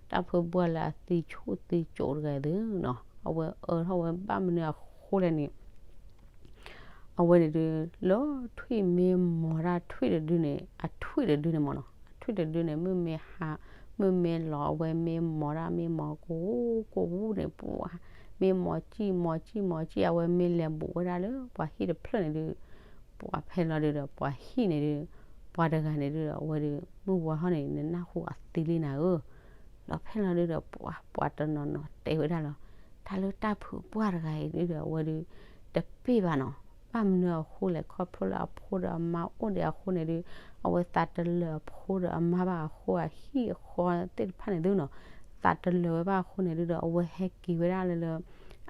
တၢ်ဖုပှၢ်လၢအသံဆူၣ်သံကၠိတဂၤအသိးနီၤ, အဝဲအၢထီၣ်ဝဲဘၣ်မနုၤအဃိလဲၣ်န့ၣ် အဝဲန့ၣ်ဒုး လၢထွံၣ်မ့ၢ်မီၤတၢ်ထွံၣ်တဒုန့ၣ် အထွံၣ်တဒုန့ၣ်မ့ၢ်နီၤ, အထွံၣ်တဒုန့ၣ် မ့ၢ်မ့ၢ်ဟး မ့ၢ်မ့ၢ်လီၤ အဝဲမ့ၢ်မီၤတၢ် မ့ၢ်မီၤကဝူကဝူန့ၣ် ပှၤ မ့ၢ်မီၤစံၣ် မီၤစံၣ် မီၤစံၣ် အဝဲမ့ၢ်လဲၤဘူးဝဲဒၣ်လၢပှၤဟံၣ်တဖျၢၣ်န့ၣ်ဒုး, ပှၤဖဲလီၤဒုးဒီး ပှၤဟံၣ်န့ၣ်ဒုး ပှၤတဂၤန့ၣ်ဒုးဒီး အဝဲဒုး မုၢ်ဝါထီၣ်န့ၣ် နနၢ်ဟူအသံလံနၤဧၢ. ဒီးဖဲလီၤဒုးဒီး ပှၤ ပှၤတနီၤနီၤတဲဝဲဒၣ်လီၤ, တၢ်လၢတၢ်ဖုပှၢ်တဂၤအံၤဒုးဒီး အဝဲဒုး တပ့ၢ်ဘၣ်နီၤ, ဘၣ်မနုၤအဃိလဲၣ် ခီဖျိလၢအဖိဒီးအမါအိၣ်ဒံးအဃိန့ၣ်ဒုး, အဝဲသးတလၢာ်အဖိဒီးအမါဘၣ်အဃိ အဟံၣ်အဃီသ့ၣ်တဖၣ်န့ၣ်ဒုးနီၤ, သးတလၢာ်ဝဲဘၣ်အဃိန့ၣ်ဒုးဒီး အဝဲဟဲက့ၤဝဲဒၣ်လၢလၢ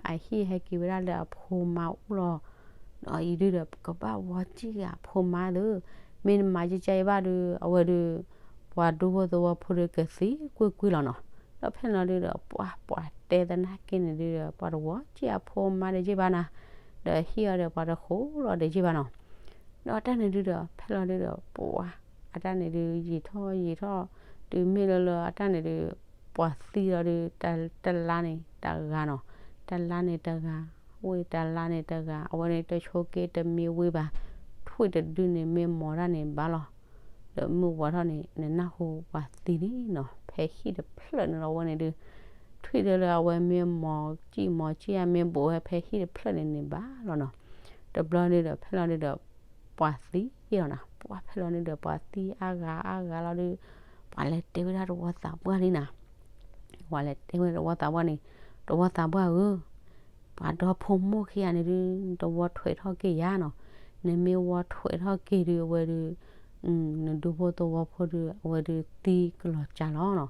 အဟံၣ် ဟဲက့ၤဝဲဒၣ်လၢအဖိမါအိၣ်လီၤ. ဒီးအံၤဒုးဒီး ကဘၣ်ဝီစံၣ်အဖိမါသု, မ့ၢ်နမၤကကဲအံၤဘၣ်ဒုး အဝဲဒုး ပှၤဒူဖိသဝီဖိဒုးကသံကွ့ၢ်ကွ့ၢ်လီၤနီၤ. ဒီးဖဲလီၤဒုးဒီး ပှၤ ပှၤတဲသနာ်က့န့ၣ်ဒုးဒီး ပှၤတဝီစံၣ်အဖိမါဒီးယ့ၢ်ဘၣ်နၤ, ဒီးဟံၣ်အီၤဒီးပှၤတဃိလီၤဒီးယ့ၢ်ဘၣ်နီၤ. ဒီးတၢ်န့ၣ်ဒုးဒီး ဖဲလီၤဒုးဒီး ပှၤ အတၢ်န့ၣ်ဒုး ယံာ်ထီၣ်ယံာ်ထီၣ် တုၤမ့ၢ်လၢလၢအတၢ်န့ၣ်ဒုး ပှၤသံလီၤဒုး တလါန့ၣ်တဂၤနီၤ, တလါန့ၣ်တဂၤ, ဝ့ၢ်တလါန့ၣ်တဂၤ, အဝဲန့ၣ်တဆိးက့တမ့ၢ်ဝံၤဘၣ်, ထွံၣ်တဒုန့ၣ်မ့ၢ်မီၤတၢ်န့ၣ်ဘၣ်လီၤ. ဒီးမုၢ်ဝါထီၣ်န့ၣ် နနၢ်ဟူပှၤသံလံနီၤ, ဖဲဟံၣ်တဖျၢၣ်န့ၣ်လီၤ အဝဲန့ၣ်ဒုး ထွံၣ်ဒုးလၢအဝဲမ့ၢ်မီၤစံၣ်မီၤစံၣ် အမ့ၢ်ဘူးဝဲဖဲဟံၣ်တဖျၢၣ်န့ၣ်န့ၣ်ဘၣ်လီၤနီၤ. တဘျီဒုးဒီး ဖဲလီၤဒုးဒီး ပှၤသံလီၤနီၤ, ပှၤဖဲလီၤဒုးဒီး ပှၤသံအါဂၤအါဂၤလီၤဒုး ပှၤလဲၤတဲဝဲဒၣ်တဝီသးပှၢ်လံနီၤ, ပှၤလဲၤတဲဝဲဒၣ်တဝီသးပှၢ်န့ၣ်, တဝီသးပှၢ်ဧၢ ပှၤဒီဖိမိၢ်ခံဂၤန့ၣ်ဒုး နတဝီထွဲးထီၣ်က့ၤယၤနီၤ, နမ့ၢ်ဝီထွဲးထီၣ်က့ၤဒုး အဝဲဒုး နဒူဖိသဝီဖိဒုး အဝဲဒုးသံကလီၤကၢ်လီၤနီၤ,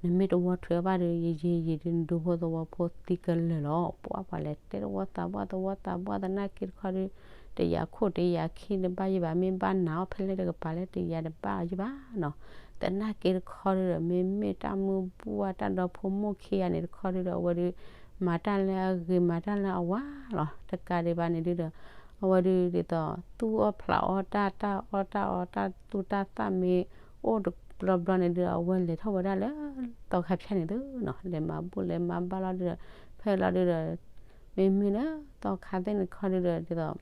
နမ့ၢ်တဝီထွဲးဘၣ်ဒုး ယံာ်ယံာ်ယံာ်ဒုး နဒူဖိသဝီဖိသံကလၢာ်လီၤ. ပှၤ ပှၤလဲၤတဲတဝီသးပှၢ် တဝီသးပှၢ်သနာ်က့တခီဒုး တယာ်ခိၣ်တယာ်ခံတဘၣ်ယံၤဘၣ်, မ့ၢ်ဘၣ်နၤအီၣ်ဖဲလဲၣ်တကပၤလဲၣ် တယာ်တဘၣ်ယံၤဘၣ်နီၤ. သနာ်က့တခီဒုးဒီး မ့မ့ၢ်တၢ်မုၢ်ဘူၣ်အတၢ်ဒီဖိမိၢ်ခံဂၤန့ၣ်တခီဒုးဒီး အဝဲဒုး မၤတၢ်လၢအဂ့ၤ မၤတၢ်လၢအဝါလီၤ. တကးဒံးဘၣ်န့ၣ်ဒုးဒီး အဝဲဒုးဒ်သိး သူၣ်အီၣ်ဖျးအီၣ်တၢ် တၢ်အီၣ်တၢ်အီ တၢ်သူၣ်တၢ်သၣ်မ့ၢ်အိၣ်တဘျီဘျီန့ၣ်ဒုးဒီး အဝဲလဲၤထီၣ်ဝဲဒၣ်လၢသီခါဖၠၣ်န့ၣ်သုနီၤ, လဲၤမၤဘူၣ်လဲၤမၤဘါလီၤဒုးဒီး ဖဲလီၤဒုးဒီး မ့မ့ၢ်လၢသီခါသ့ၣ်န့ၣ်တခီဒုးဒီး ဒ်သိး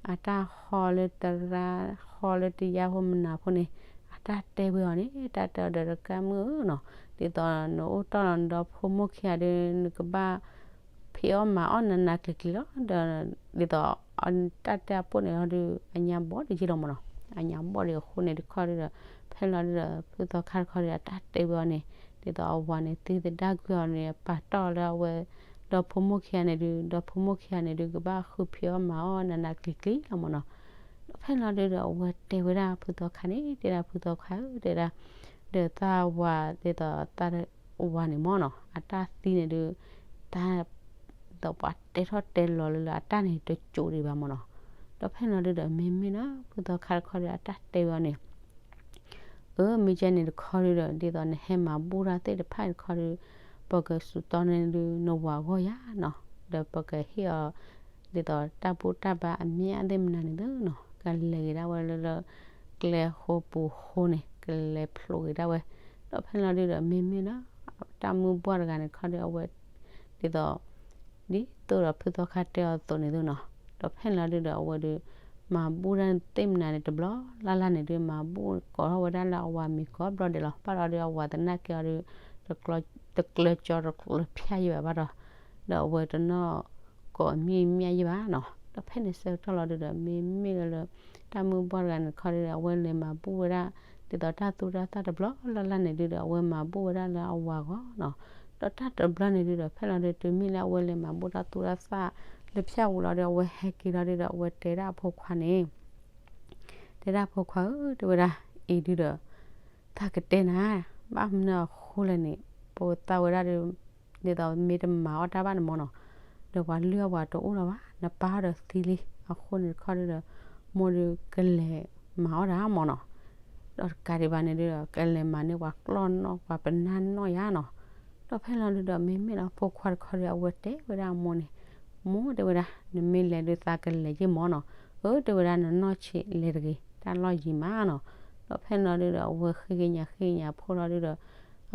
အတၢ်ဟီလၢတရါ ဟီလၢတယါဖိမနုၤဖိန့ၣ် အတၢ်တဲဝဲအီၤန့ၣ် တၢ်တဲအီၤဒီးတကါမုၣ်ဧၢနီၤ, ဒ်သိးနအိၣ်တီၢ်လီၤနဒီဖိမိၢ်ခံဂၤဒီး နကဘၣ် ဖံးအီၣ်မၤအီၣ်နးနးကျံၤကျံၤလီၤ. ဒီး ဒ်သိး တၢ်တဲအပိၢ်န့ၣ်ဟီဒုး အညါဘီၣ်တယံာ်လီၤမ့ၢ်နီၤ, အညါဘီၣ်ဒံးအဃိန့ၣ်တခီဒုးဒီး ဖဲလီၤဒုးဒီး ဖုသီခါတခီဒုး အတၢ်တဲဝဲအီၤန့ၣ် ဒ်သိးအဝၤန့ၣ် သံသဒၣ်ကွံာ်အီၤန့ၣ် ပာ်တီၢ်လၢအဝဲ ဒီဖိမိၢ်ခံဂၤန့ၣ်ဒုး ဒီဖိမိၢ်ခံဂၤန့ၣ်ဒုး ကဘၣ်ဃုဖံးအီၣ်မၤအီၣ်နးနးကျံၤကျံၤလီၤမ့ၢ်နီၤ. ဒီးဖဲလီၤဒုးဒီး အဝဲတဲဝဲဒၣ်ဖုသီခါန့ၣ် တဲဒၣ်ဖုသီခါဧၢ တဲဒၣ် ဒီးသးဝၤဒ်သိးသးဝၤန့ၣ်မ့ၢ်နီၤ အတၢ်သံန့ၣ်ဒုး တၢ် ဒီးပှၤတဲထီၣ်တဲလီၤလၢလၢအတၢ်န့ၣ်တကိးဒံးဘၣ်မ့ၢ်နီၤ. ဒီးဖဲလီၤဒုးဒီး မ့မ့ၢ်လၢ ဖုသီခါတခီဒီး အတၢ်တဲဝဲအီၤန့ၣ် အၢ မ့ၢ်ကဲန့ၣ်တခီဒုးဒီး ဒ်သိးနဟဲမၤဘူၣ်တၢ်သ့ၣ်တဖၣ်တခီဒုး ပကစူးတီန့ၣ်ဒုး နဝၤဂီၢ်ယၤနီၤ. ဒီးပကဟ့ၣ်အီၤ ဒ်သိးတၢ်ဘူၣ်တၢ်ဘါအမံၤအသ့ၣ်မနုၤန့ၣ်သ့ၣ်နီၤ, ကလဲၤက့ၤဒၣ်ဝဲလၢ ကျဲဃိပူၤဃိန့ၣ် ကလဲၤဖျိးက့ၤဒၣ်ဝဲ, ဒီးဖဲလီၤဒုဒီး မ့မ့ၢ်လၢ တၢ်မုၢ်ပှၢ်တဂၤန့ၣ်တခီဒီး အဝဲ ဒ်သိး ဒ်သိးဒီးဖုသီခါတဲအီၤအသိးန့ၣ်သ့ၣ်နီၤ, ဒီးဖဲလီၤဒုဒီး အဝဲဒီး မၤဘူၣ်တၢ်သ့ၣ်မနုၤန့ၣ် တဘျီလၢ်လၢ်န့ၣ်ဒုး မၤဘူၣ်ကိးထီၣ်ဝဲဒၣ်လၢအဝၤမံၤကိးဘျီဒဲးလီၤ. ဘၣ်လီၤဒုး အဝၤသနာ်က့အီၤဒီး တကျၢၤကၠီတကျၢၤဖၠၣ်ယံၤဘၣ်ဘၣ်ဒီး ဒီးအဝဲတနီၢ်ကိးမံၤမံၤယံၤဘၣ်နီၤ. ဒီးဖဲန့ၣ်ဆၢကတီၢ်လီၤဒုဒီး မ့မ့ၢ်လၢလၢ တၢ်မုၢ်ပှၢ်တဂၤန့ၣ်တခီဒီး အဝဲလဲၤမၤဘူၣ်ဝဲဒၣ် ဒ်သိးတၢ်သူတၢ်သၣ်တဘျီလၢ်လၢ်န့ၣ်ဒုဒီး အဝဲမၤဘူၣ်ဝဲဒၣ်လၢအဝၤဂီၢ်နီၤ. ဒီးတၢ်တဘျီန့ၣ်ဒုဒီး ဖဲလီၤဒု တုၤမ့ၢ်လၢအဝဲလဲၤမၤဘူၣ်တၢ်သူတၢ်သၣ်လၢဖၠၣ်ပူၤလီၤဒီး အဝဲဟဲက့ၤလီၤဒုဒီး အဝဲတဲဒၣ်အဖိခွါန့ၣ် တဲဒၣ်ဖိခွါဧၢ တဲဝဲဒၣ် အံၤဒုဒီး သးကတဲနၤ ဘၣ်မနုၤအဃိလဲၣ်န့ၣ် ပသးဝဲဒၣ်ဒီး ဒ်သိးမ့ၢ်တမၤအီၣ်တၢ်ဘၣ်န့ၣ်မၢ်နီၤ, ဒီးပှၤလုၢ်အီၣ်ပှၤတအိၣ်လၢၤဘၣ်, နပၢ်အီၣ်ဒီးသံလံ, အဃိန့ၣ်တခီဒုဒီး မိၢ်ဒုကလဲၤမၤအီၣ်တၢ်မၢ်နီၤ, ဒီးတကးဒံးဘၣ်န့ၣ်ဒုဒီး ကလဲၤမၤန့ၢ်ပှၤကျီၢ်နီၣ်ပှၤပနၢ်နီၣ်ယါနီၤ. ဒီးဖဲလီၤဒုဒီး မ့မ့ၢ်လၢဖိခွါတခီဒီး အဝဲတဲဝဲဒၣ်အမိၢ်န့ၣ်, မိၢ်တဲဝဲဒၣ် နမ့ၢ်လဲၤဒုးသးကလဲၤယ့ၢ်မၢ်နီၤ, အၢ တဲဝဲဒၣ် နနီၢ်ဆံးလဲၤတဂ့ၤ တၢ်လီၢ်ယံၤမးနီၤ. ဒီးဖဲလီၤဒုဒီး အဝဲဃ့ကညးဃ့ကညးအဖိလီၤဒုဒီး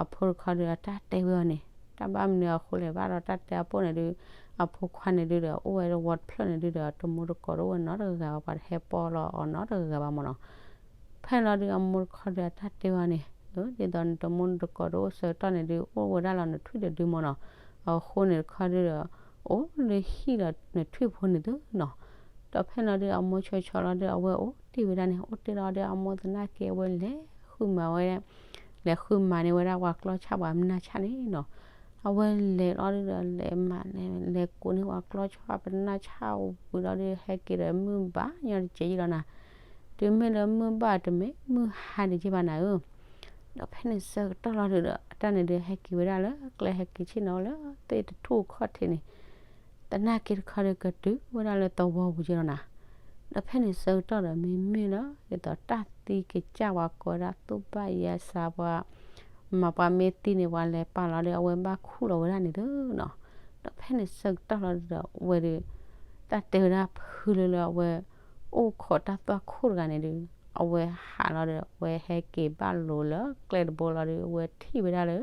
အဖိတခီဒုဒီး တၢ်တဲဝဲအီၤန့ၣ် တၢ်ဘၣ်မနုၤအဃိလဲၣ်ဘၣ်ဒီး တၢ်တဲအပိၢ်န့ၣ်ဒုး အဖိခွါန့ၣ်ဒုဒီး အိၣ်ဝဲတဝီတဖျၢၣ်န့ၣ်ဒုဒီး တမူတကိးတအိၣ်ဝဲနီတဂၤဘၣ်, ပှၤတဟဲပိာ်လီၤအီၤနီတဂၤဘၣ်မၢ်နီၤ. ဖဲလီၤဒုး အမိၢ်တခီဒုး အတၢ်တဲဝဲအီၤန့ၣ် ဒ်သိးနတမူနတကိးတအိၣ်ဆၢကတီၢ်န့ၣ်ဒုး အိၣ်ဝဲဒၣ်လီၤနထွံၣ်တဒုမၢ်နီၤ, အဃိန့ၣ်တခီဒုဒီး အိၣ်လၢဟံၣ်ဒီးနထွံၣ်ဖိန့ၣ်သ့နီၤ. ဒီးဖဲလီၤဒုး အမိၢ်ဆီဆီလီၤဒုး အဝဲအိၣ်တ့ၢ်ဝဲဒၣ်န့ၣ် အိၣ်တ့ၢ်လီၤဒုး အမိၢ်သနာ်က့ အဝဲလဲၤဃုမၤဝဲ လဲၤဃုမၤန့ၢ်ဝဲဒၣ်ပှၤကျီၢ်ဆၣ်ပှၤမနၢ်ဆၣ်န့ၣ်နီၤ. အဝဲလဲၤလီၤဒုဒီး လဲၤမၤန့ၣ် လဲၤကိးန့ၢ်ပှၤကျီၢ်ဆၣ်ပှၤမနၢ်ဆၣ်ဝံၤလီၤဒုး ဟဲက့ၤဒီးမုၢ်ဘၣ်ညီတစဲးယံၤလီၤနၤ, တုၤမ့ၢ်လၢမုၢ်ဘၣ်တမ့ၢ်မုၢ်ဟါတက့ၢ်ဘၣ်နၤဧၢ. ဒီးဖဲန့ၣ်ဆၢကတီၢ်လီၤဒုဒီး အတၢ်န့ၣ်ဒုး ဟဲက့ၤဝဲဒၣ်လၢကျဲ ဟဲက့ၤဆ့ၣ်နီၤလၢသ့ၣ်တထူၣ်ခီၣ်ထံးန့ၣ် သနာ်က့တခီဒီး ကတုၤဝဲဒၣ်လၢသဝီပူၤက့လီၤနၤ. ဒီးဖဲန့ၣ်ဆၢကတီၢ်ဒီး မ့မ့ၢ်လၢ ဒ်သိးတၢ်သံကစၢ်ဝဲကိးဝဲဒၣ် သူၣ်ဘၣ်ယဲစးပှၤ မၤပှၤမ့ၢ်သံန့ၣ် ပှၤလဲၤပာ်လီၤဒီး အဝဲဘၣ်ခူၣ်လီၤဝဲဒၣ်န့ၣ်သ့နီၤ. ဒီးဖဲန့ၣ်ဆၢကတီၢ်လီၤဒုဒီး အဝဲဒီး တၢ်တဲဝဲဒၣ်ဖုလၢလၢအဝဲ အိၣ်ခိးတၢ်သွၣ်ခိၣ်တဂၤန့ၣ်ဒုး အဝဲဟးလီၤဒီး အဝဲဟဲက့ၤဘၣ်လိၤလၢကျဲတဘိလီၤဒုး အဝဲထံၣ်ဝဲဒၣ်လၢ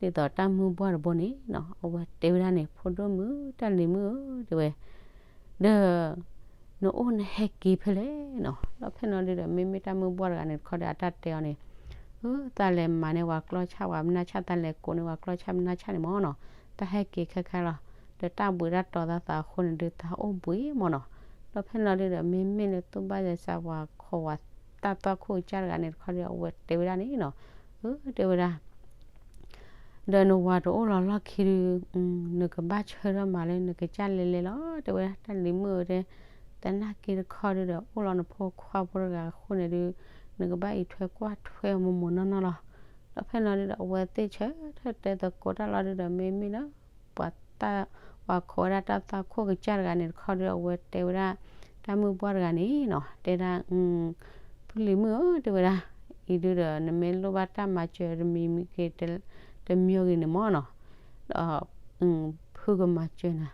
ဒ်သိးတၢ်မုၢ်ပှၢ်တဘိန့ၣ်နီၤ အဝဲတဲဝဲဒၣ်န့ၣ် ဖိဒိၣ်မုၣ် တၢ်လံၤမုၣ်ဧၢ တဲဝဲ ဒီး နအိၣ်နဟဲက့ၤဖဲလဲၣ်နီၤ. ဒီးဖဲလီၤဒုဒီး မ့မ့ၢ်တၢ်မုၢ်ပှၢ်တဂၤန့ၣ်တခီဒီး အတၢ်တဲအီၤန့ၣ် အၢ သးလဲၤမၤန့ၢ်ပှၤကျီၢ်ဆၣ်ပှၤမနၢ်ဆၣ် သးလဲၤကိးန့ၢ်ပှၤကျီၢ်ဆၣ်မနၢ်ဆၣ်န့ၣ်မၢ်နီၤ တၢ်ဟဲက့ၤခဲခါလီၤ ဒီးတၢ်ဘှံးတၢ်တီၤသးသးအဃိန့ၣ်ဒုး သးအိၣ်ဘှံးမၢ်နီၤ. ဒီးဖဲလီၤဒုဒီး မ့မ့ၢ်လၢသူၣ်ဘၣ်ယဲစးပှၤခိးဝဲတၢ်သွၣ်ခိၣ်ကစၢ်တဂၤန့ၣ်တခီဒီး အဝဲတဲဝဲဒၣ်န့ၣ်နီၤ အၢ တဲဝဲဒၣ် ဒီးနဝၤတအိၣ်လီၤလီၢ်ခံဒုး နကဘၣ်ဆၢထၢၣ်မၤလၢနကစၢ်လဲၤလဲၤလီၤ တဲဝဲဒၣ် တၢ်လံၤမုၣ်ဧၢ တဲ သနာ်က့တခီဒုဒီး အိၣ်လီၤနဖိခွါဖိတဂၤအဃိန့ၣ်ဒုး နကဘၣ်အံးထွဲကွၢ်ထွဲမိၢ်မိၢ်နီၢ်နီၢ်လီၤ. ဒီးဖဲလီၤဒုဒီး အဝဲသ့ၣ်ဆၢထၢၣ်တဲသကိးတၢ်လီၤဒုဒီး မ့မ့ၢ်လၢ ပှၤတၢ် ပှၤခိးဝဲဒၣ်တၢ်သွၣ်ခိၣ်ကစၢ်တဂၤန့ၣ်တခီဒီး အဝဲတဲဝဲဒၣ် တၢ်မုၢ်ပှၢ်တဂၤန့ၣ်နီၤ တဲဒၣ် ဖုလံၤမုၣ်ဧၢ တဲဝဲဒၣ် အံၤဒုဒီး နမ့ၢ်လိၣ်ဘၣ်တၢ်မၤစၢၤတမံၤမံၤဂ့ၤ တမံၤဂ့ၤန့ၣ်မၢ်နီၤ ဒီး ဖုကမၤစၢၤနၤ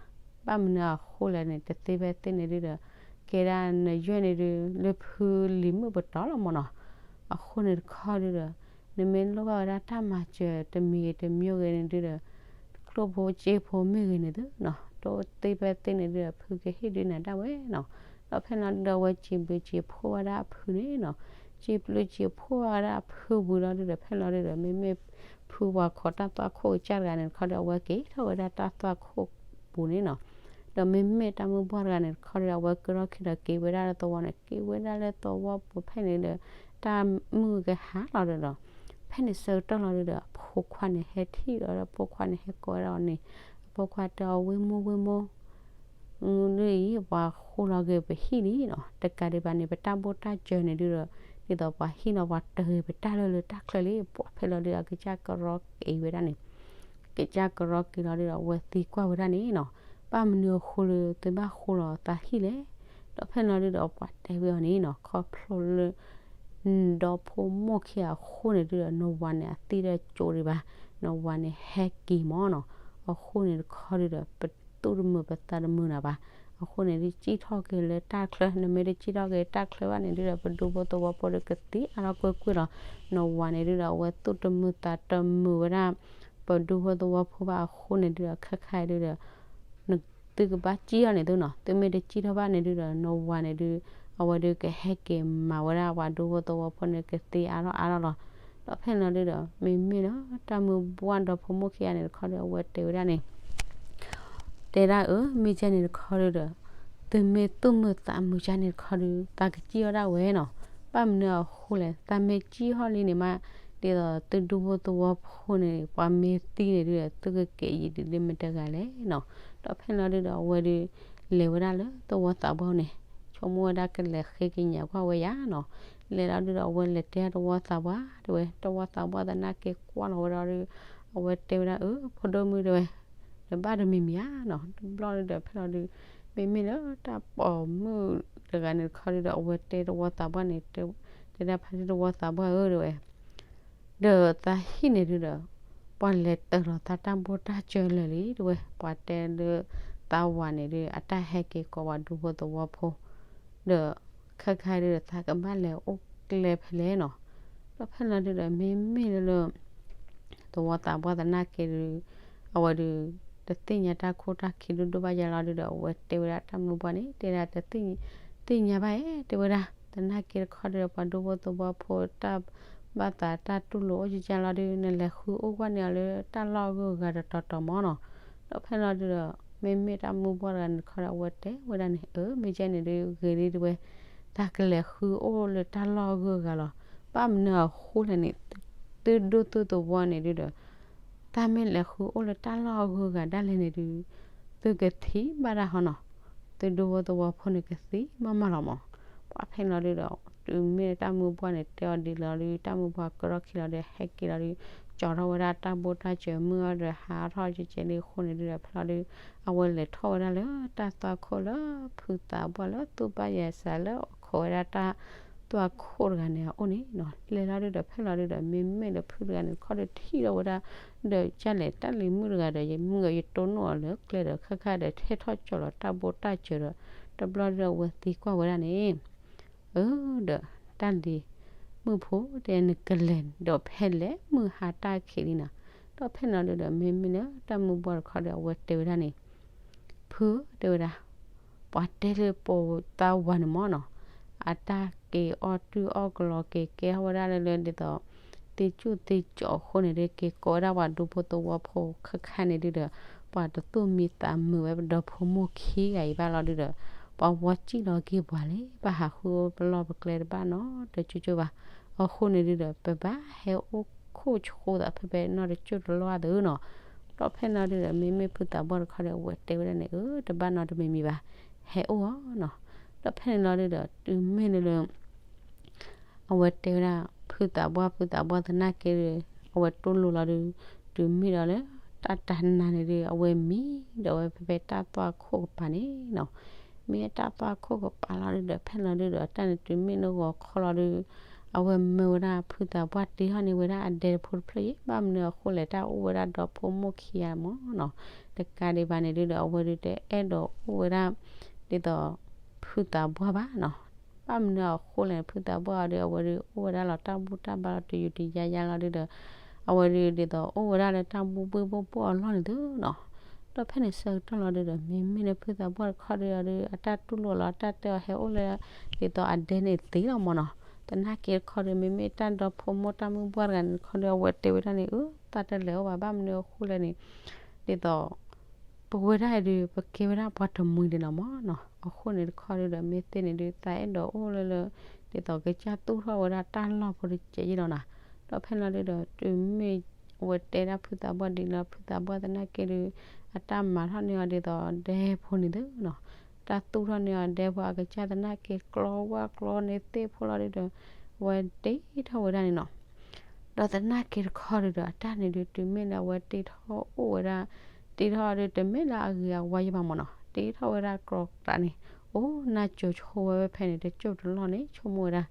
ဘၣ်မနုၤအဃိလဲၣ်န့ၣ် တသ့ဖဲသ့န့ၣ်ဒုဒီး ကဲဒၣ်နယွဲၢ်န့ၣ်ဒုး လၢဖုလံၤမုၣ်ပတီၢ်လီၤမၢ်နီၤ အဃိန့ၣ်တခီဒုဒီး နမ့ၢ်လိၣ်ဘၣ်ဝဲဒၣ်တၢ်မၤစၢၤတမံၤဂ့ၤတမံၤဂ့ၤန့ၣ်ဒုဒီး ကျိၣ်ဖိစ့ဖိမ့ၢ်ဂ့ၤန့ၣ်ဒုနီၤ တသ့ဖဲသ့န့ၣ်ဒုဒီး ဖုကဟ့ၣ်ဒုနၤဒၣ်ဝဲနီၤ. ဒီးဖဲလီၤဒုဒီး အဝဲစံးဘျုးစံးဖှိၣ်ဝဲဒၣ်အဖုန့ၣ်နီၤ စံးဘျုးစံးဖှိၣ်ဝဲဒၣ်အဖုဝံၤလီၤဒုဒီး ဖဲလီၤဒုဒီး မ့မ့ၢ်ဖုပှၤခိးတၢ်သွၣ်ခိၣ်ကစၢ်တဂၤန့ၣ်တခီဒီး အဝဲက့ၤထီၣ်ဝဲဒၣ်တၢ်သွၣ်ခိၣ်ပူၤန့ၣ်နီၤ ဒီးမ့မ့ၢ်တၢ်မုၢ်ပှၢ်တဂၤန့ၣ်တခီဒီး အဝဲက့ၤထီၣ်ခံဒီးက့ၤဝဲဒၣ်လၢသဝီန့ၣ် က့ၤဝဲဒၣ်လၢသဝီပူၤဖဲန့ၣ်ဒီး တၢ်မုၢ်ကဟါလီၤဒုဒီး ဖဲန့ၣ်ဆၢကတီၢ်လီၤဒုဒီး အဖိခွါန့ၣ်ဟဲထံၣ်ဒီး အဖိခွါန့ၣ်ဟဲကိးဝဲဒၣ်အီၤန့ၣ် အဖိခွါတဲအီၤ ဝ့ၢ်မိၢ်ဝ့ၢ်မိၢ် ဒ်အံၤ ပှၤဃိလီၤက့ၤပဟံၣ်လံနီၤ တကးဒံးဘၣ်န့ၣ် ပတၢ်ဘိၣ်တၢ်စၢၤန့ၣ်ဒုဒီး ဒ်သိးပှၤဟံၣ်လီၤပှၤတဂ့ၤပတၢ်လၢလၢတၢ်ချၢလံ ပှၤဖဲလီၤဒုဒီး အကစၢ်ကရီက့ၤဝဲဒၣ်န့ၣ် ကစၢ်ကရီက့ၤလီၤဒုဒီး အဝဲသံကွၢ်ဝဲဒၣ်န့ၣ်နီၤ ဘၣ်မနုၤအဃိလၢသုဘၣ်ဃိလီၤသးဟံၣ်လဲၣ်. ဒီးဖဲလီၤဒုဒီး ပှၤတဲဝဲအီၤန့ၣ်နီၤ ခီဖျိလၢ နဒီဖိမိၢ်ခံဂၤအဃိန့ၣ်ဒုဒီး နဝၤန့ၣ်အသံတကၠိဒံးဘၣ်, နဝၤန့ၣ်ဟဲက့ၤမၢ်နီၤ. အဃိန့ၣ်တခီဒုဒီး ပ ပသူၣ်တမုာ်ပသးတမုာ်နၤဘၣ်. အဃိန့ၣ်ဒုး စံၣ်ထီၣ်က့ၤလၢတၢ်ချၢ, နမ့ၢ်တစံၣ်ထီၣ်က့ၤတၢ်ချၢဘၣ်န့ၣ်ဒုးဒီး ပဒူဖိသဝီဖိဒီးကသံအါထီၣ်ကွ့ၢ်ကွ့ၢ်လီၤ. နဝၤန့ၣ်ဒုးဒီး အဝဲသူၣ်တမုာ်သးတမုာ်ဝဲဒၣ် ပဒူဖိသဝီဖိဘၣ်အဃိန့ၣ်ဒုးဒီး ခဲခါအံၤဒုးဒီး သုကဘၣ်စံၣ်ထီၣ်န့ၣ်သုနီၤ, သုမ့ၢ်တစံၣ်ထီၣ်ဘၣ်န့ၣ်ဒုးဒီး နဝၤန့ၣ်ဒုး အဝဲဒုးကဟဲက့ၤမၤဝဲဒၣ်ပှၤဒူဖိသဝီဖိန့ၣ် ကသံအါထီၣ်အါထီၣ်လီၤ. ဒီးဖဲန့ၣ်လီၤဒုးဒီး မ့မ့ၢ်လၢတၢ်မုၢ်ဘှၢ်ဒီဖိမိၢ်ခံဂၤန့ၣ်တခီဒီး အဝဲတဲဝဲဒၣ်န့ၣ် တဲဒၣ်အၢ မ့ၢ်ကဲန့ၣ်တခီဒုးဒီး သုမ့ၢ်သူၣ်မုာ်သးမုာ်ကဲန့ၣ်တခီဒုး သးကစံၣ်ထီၣ်ဒၣ်ဝဲနီၤ. ဘၣ်မနုၤအဃိလဲၣ်, သးမ့ၢ်စံၣ်ထီၣ်လံန့ၣ်မး ဒ်သိးသုဒူဖိသဝီဖိန့ၣ် ပှၤမ့ၢ်သံန့ၣ်ဒုးဒီး သုကကဲယံာ်ဒ်လၢမတဂၤလဲၣ်နီၤ. ဒီးဖဲန့ၣ်လီၤဒုးဒီး အဝဲဒုး လဲၤဝဲဒၣ်လၢသဝီသးပှၢ်န့ၣ် ဆိကမိၣ်ဝဲဒၣ်ကလဲၤဃ့ကညးကွၢ်ဝဲယၤနီၤ. လဲၤလီၤဒုးဒီး အဝဲလဲၤတဲသဝီသးပှၢ်တဲဝဲ, သဝီသးပှၢ်သနာ်က့ကွၢ်လီၤဝဲဒီးဒုး အဝဲတဲဝဲဒၣ်အၢ ဖိဒိၣ်မုၣ်တဲဝဲ တဘၣ်တမံၤမံၤဧါနီၤ. တဘျီဒုးဒီးဖဲလီၤဒုး မ့မ့ၢ်လၢတၢ်ပိာ်မုၣ်တဂၤန့ၣ်တခီဒုးဒီး အဝဲတဲသဝီသးပှၢ်န့ၣ် တဲဒၣ်ဖါတံၢ်သဝီသးပှၢ်ဧၢတဲဝဲ ဒီးသးဟံၣ်န့ၣ်ဒုးဒီး ပှၤလဲၤတၢၤလီၤသးတၢ်ဘိၣ်တၢ်စၢၤလၢာ်လံတဲဝဲ, ပှၤတဲလၢသးဝၤန့ၣ်ဒုး အတၢ်ဟဲက့ၤကိးပှၤဒူဖိသဝီဖိ ဒီးခဲခါဒုးဒီး သးကဘၣ်လဲၤအိၣ်ကျဲဖဲလဲၣ်နီၤ. ဒီးဖဲလီၤဒုးဒီး မ့မ့ၢ်လၢ သဝီသးပှၢ်သနာ်က့ဒုး အဝဲဒုး တသ့ၣ်ညါတၢ်ခိၣ်တၢ်ခံဒိၣ်ဒိၣ်ဘၣ်ယၤလီၤဒုးဒီး အဝဲတဲဝဲဒၣ်တၢ်မုၢ်ပှၢ်န့ၣ် တဲဒၣ်တသ့ၣ်ညါဘၣ်ဧါတဲဝဲဒၣ်, သနာ်က့တခီဒုးဒီး ပှၤဒူဖိသဝီဖိတၢ်ဘၣ်သးတၢ်တူၢ်လိာ်အိၣ်ကကၢ်လီၤဒုး နလဲၤဃုအိၣ်ကွၢ်န့ၢ်အီၤလၢတၢ်လီၢ်အဂုၤအဂၤတတီၤတီၤမၢ်နီၤ. ဒီးဖဲလီၤဒုးဒီး မ့မ့ၢ်တၢ်မုၢ်ပှၢ်တဂၤန့ၣ်တခီဒီး အဝဲတဲဝဲဒၣ်န့ၣ် အၢ မ့ၢ်ကဲန့ၣ်ဒုး ဂ့ၤလံတဲဝဲ သးကလဲၤဃုအိၣ်လၢတၢ်လီၢ်အဂုၤအဂၤလီၤ. ဘၣ်မနုၤအဃိလဲၣ်န့ၣ် သုဒူသုသဝီန့ၣ်ဒုးဒီး သးမ့ၢ်လဲၤဃုအိၣ်လၢတၢ်လီၢ်အဂုၤအဂၤဒၣ်လဲာ်န့ၣ်ဒုး သုကသံဘၣ်ဒၣ်ဟီနီၤ. သုဒူဖိသဝီဖိန့ၣ်ကသံမးမးလီၤမၢ်. ပှၤဖဲန့ၣ်လီၤဒုးဒီး တုၤမ့ၢ်တၢ်မုၢ်ပှၢ်န့ၣ် တဲအီၤဒ်လီၤဒုး တၢ်မုၢ်ပှၢ်ကရီၢ်ခံလီၤဒီး ဟဲက့ၤလီၤဒုး ကၠီထီၣ်ဝဲဒၣ်တၢ်ဘိၣ်တၢ်စၢၤမုၢ်အီၤဒီး ဟးထီၣ်ကကဲလံအဃိန့ၣ်ဒုးဒီး ဖဲလီၤဒုး အဝဲလဲၤထီၣ်ဝဲဒၣ်လၢတၢ်သွၣ်ခိၣ်လၢဖုသးပှၢ်လၢသူၣ်ဘၣ်ယဲစးလၢ ခိးဝဲဒၣ်တၢ်သွၣ်ခိၣ်တဂၤန့ၣ်အအိၣ်န့ၣ်နီၤ. လဲၤလီၤဒုးဒီး ဖဲလီၤဒုးဒီး မ့မ့ၢ်လၢဖုတဂၤန့ၣ်တခီဒီး ထံၣ်ထီၣ်ဝဲဒၣ် ဒီးကလဲၣ် တၢ်လံၤမုၣ်တဂၤဒီး ယမုၣ်ဂၤယတိၢ်နီၣ်အီၤလၢကျဲဒီး ခဲခါဒီး ဟဲထီၣ်ကၠီလီၤတၢ်ဘိၣ်တၢ်စၢၤဒီး တဘျီဒုးဒီး အဝဲသံကွၢ်ဝဲဒၣ်န့ၣ် အၢ ဒီး တၢ်လံၤမုၣ်ဖိတဲ နကလဲၤဒီးဖဲလဲၣ်မုၢ်ဟါတၢ်ခံးလံနီၤ. ဒီးဖဲန့ၣ်လီၤဒုးဒီး မ့မ့ၢ်လၢတၢ်မုၢ်ပှၢ်တခီဒီး အဝဲတဲဝဲဒၣ်န့ၣ် ဖုဧၢ တဲဝဲဒၣ် ပှၤတဲလၢပသးဝၤန့ၣ်မၢ်နီၤ အတၢ်က့ၤအီၣ်တုၢ်အီၣ်ကလီက့ၤကဲထီၣ်ဝဲဒၣ်လၢလၢဒ်သိး သ့ၣ်ကူၣ်သ့ၣ်ကၠီအဃိန့ၣ်ဒီး က့ၤကိးဝဲဒၣ်ပှၤဒူဖိသဝီဖိခဲခါန့ၣ်ဒုးဒီး ပှၤတသူၣ်မံသးမုာ်ဝဲပဒီဖိမိၢ်ခံဂၤအံၤဘၣ်လီၤဒုးဒီး ပှၤဝီစံၣ်လီၤက့ၤပှၤလံ ပဟးဃုပလီၢ်ပကျဲတဘၣ်နီတကၠိကၠိဘၣ်. အဃိန့ၣ်ဒုးဒီး ပဘၣ်ဟဲအိၣ်ခိၣ်ဆဃိသးဖဲဖဲနီတကၠိတလီၢ်အသိးနီၤ. ဒီးဖဲန့ၣ်လီၤဒုးဒီး မ့မ့ၢ်ဖုသးပှၢ်တခီဒီး အဝဲတဲဝဲဒၣ်န့ၣ် အၢ တဘၣ်နီတမံၤမံၤဘၣ် ဟဲအိၣ်အီၤနီၤ. ဒီးဖဲန့ၣ်လီၤဒုးဒီး တုၤမ့ၢ်လၢလၢ အဝဲတဲဝဲဒၣ် ဖုသးပှၢ် ဖုသးပှၢ်သနာ်က့ဒီး အဝဲတူၢ်လိာ်လီၤဒုး တုၤမ့ၢ်ဒီးလၢ တၢ်တနၤန့ၣ်ဒုး အဝဲမံဒီးဝဲဖဲဖဲတၢ်သွၣ်ခိၣ်ကပၤန့ၣ်နီၤ. မ့ၢ်တၢ်သွၣ်ခိၣ်ကပၤလီၤဒုးဒီး ဖဲလီၤဒုးဒီး တၢ်န့ၣ်တုၤမ့ၢ်လၢဂီၤခီလီၤဒုး အဝဲမၢဝဲဒၣ်ဖုသးပှၢ်တ့ထီၣ်န့ၢ်ဝဲဒၣ်အဒဲတဖိတဖျၢၣ်အံၤ ဘၣ်မနုၤအဃိလဲၣ် တၢ်အိၣ်ဝဲဒၣ်ဒီဖိမိၢ်ခံဂၤမၢ်နီၤ. တကးဒံးဘၣ်န့ၣ်ဒုးဒီး အဝဲဒုးတအဲၣ်ဒိးအိၣ်ဝဲဒၣ် ဒ်သိး ဖုသးပှၢ်ဘၣ်နီၤ. ဘၣ်မနုၤအဃိလဲၣ် ဖုသးပှၢ်အီၤဒီး အဝဲဒုးအိၣ်ဝဲဒၣ်လီၤတၢ်ဘူၣ်တၢ်ဘါလီၤတယူၤတယါယါလီၤဒုးဒီး အဝဲဒုးဒ်သိးအိၣ်ဝဲဒၣ်လၢတၢ်ဘူၣ်ဘှ့ၣ်ဘိၣ်ဘိၣ်အလီၢ်န့ၣ်သုနီၤ. ဒီးဖဲန့ၣ်ဆၢကတီၢ်လီၤဒုးဒီး မ့မ့ၢ်လၢဖုသးပှၢ်တခီဒီး အတၢ်တူၢ်လိာ်လီၤ တၢ်တဲအီၤဟဲအိၣ်လၢ ဒ်သိးအဒဲန့ၣ်သ့လီၤမၢ်နီၤ. သနာ်က့တခီဒီး မ့မ့ၢ်တၢ်ဒီဖိမိၢ်တၢ်မုၢ်ပှၢ်တဂၤန့ၣ်တခီဒီး အဝဲတဲဝဲဒၣ်န့ၣ် အၢ သးတလဲၤအိၣ်ဘၣ် ဘၣ်မနုၤအဃိလဲၣ်န့ၣ် ဒ်သိး ပဝဲဒၣ်အံၤဒုး ပကဲဝဲဒၣ်ပှၤတမှံၤဒံးနီၤမၢ်နီၤ. အဃိန့ၣ်တခီဒုးဒီး မ့ၢ်သ့န့ၣ်ဒုး သးအဲၣ်ဒိးအိၣ်လၢလၢ ဒ်သိးကစၢ်သူၣ်ထီၣ်ဝဲဒၣ်တၢ်လီၢ်ဖိတကဲးယဲလီၤနီၤ. ဒီးဖဲလီၤဒုးဒီး တုၤမ့ၢ်အဝဲတဲဒၣ်ဖုသးပှၢ်ဒ်န့ၣ်လီၤ ဖုသးပှၢ်သနာ်က့ဒုး အတၢ်မၤထီၣ်န့ၢ်အီၤဒ်သိးဒဲဖိန့ၣ်သုနီၤ. တၢ်သူၣ်ထီၣ်န့ၢ်အီၤဒဲဖိအကစၢ်သနာ်က့ကျီဝၢ်ကျီန့ၢ်သ့ၣ်ဖိလီၤဒုးဒီး အဝဲတ့ထီၣ်ဝဲဒၣ်န့ၣ်နီၤ. ဒီးသနာ်က့တခီဒုးဒီး အတၢ်န့ၣ်ဒုး တုၤမ့ၢ်လၢအဝဲတ့ထီၣ်အိၣ်ဝဲဒၣ် တ့ထီၣ်ဒုး တမ့ၢ်လၢအဂ့ၤအဝါယဘၣ်မၢ်နီၤ. တ့ထီၣ်ဝဲဒၣ်ကျီကျးန့ၣ် အိၣ်နၢ်စိၤဆိဝဲဖဲဖဲန့ၣ် တကၠိၢ်တလီၢ်န့ၣ် ဆိကမိၣ်ဝဲဒၣ်.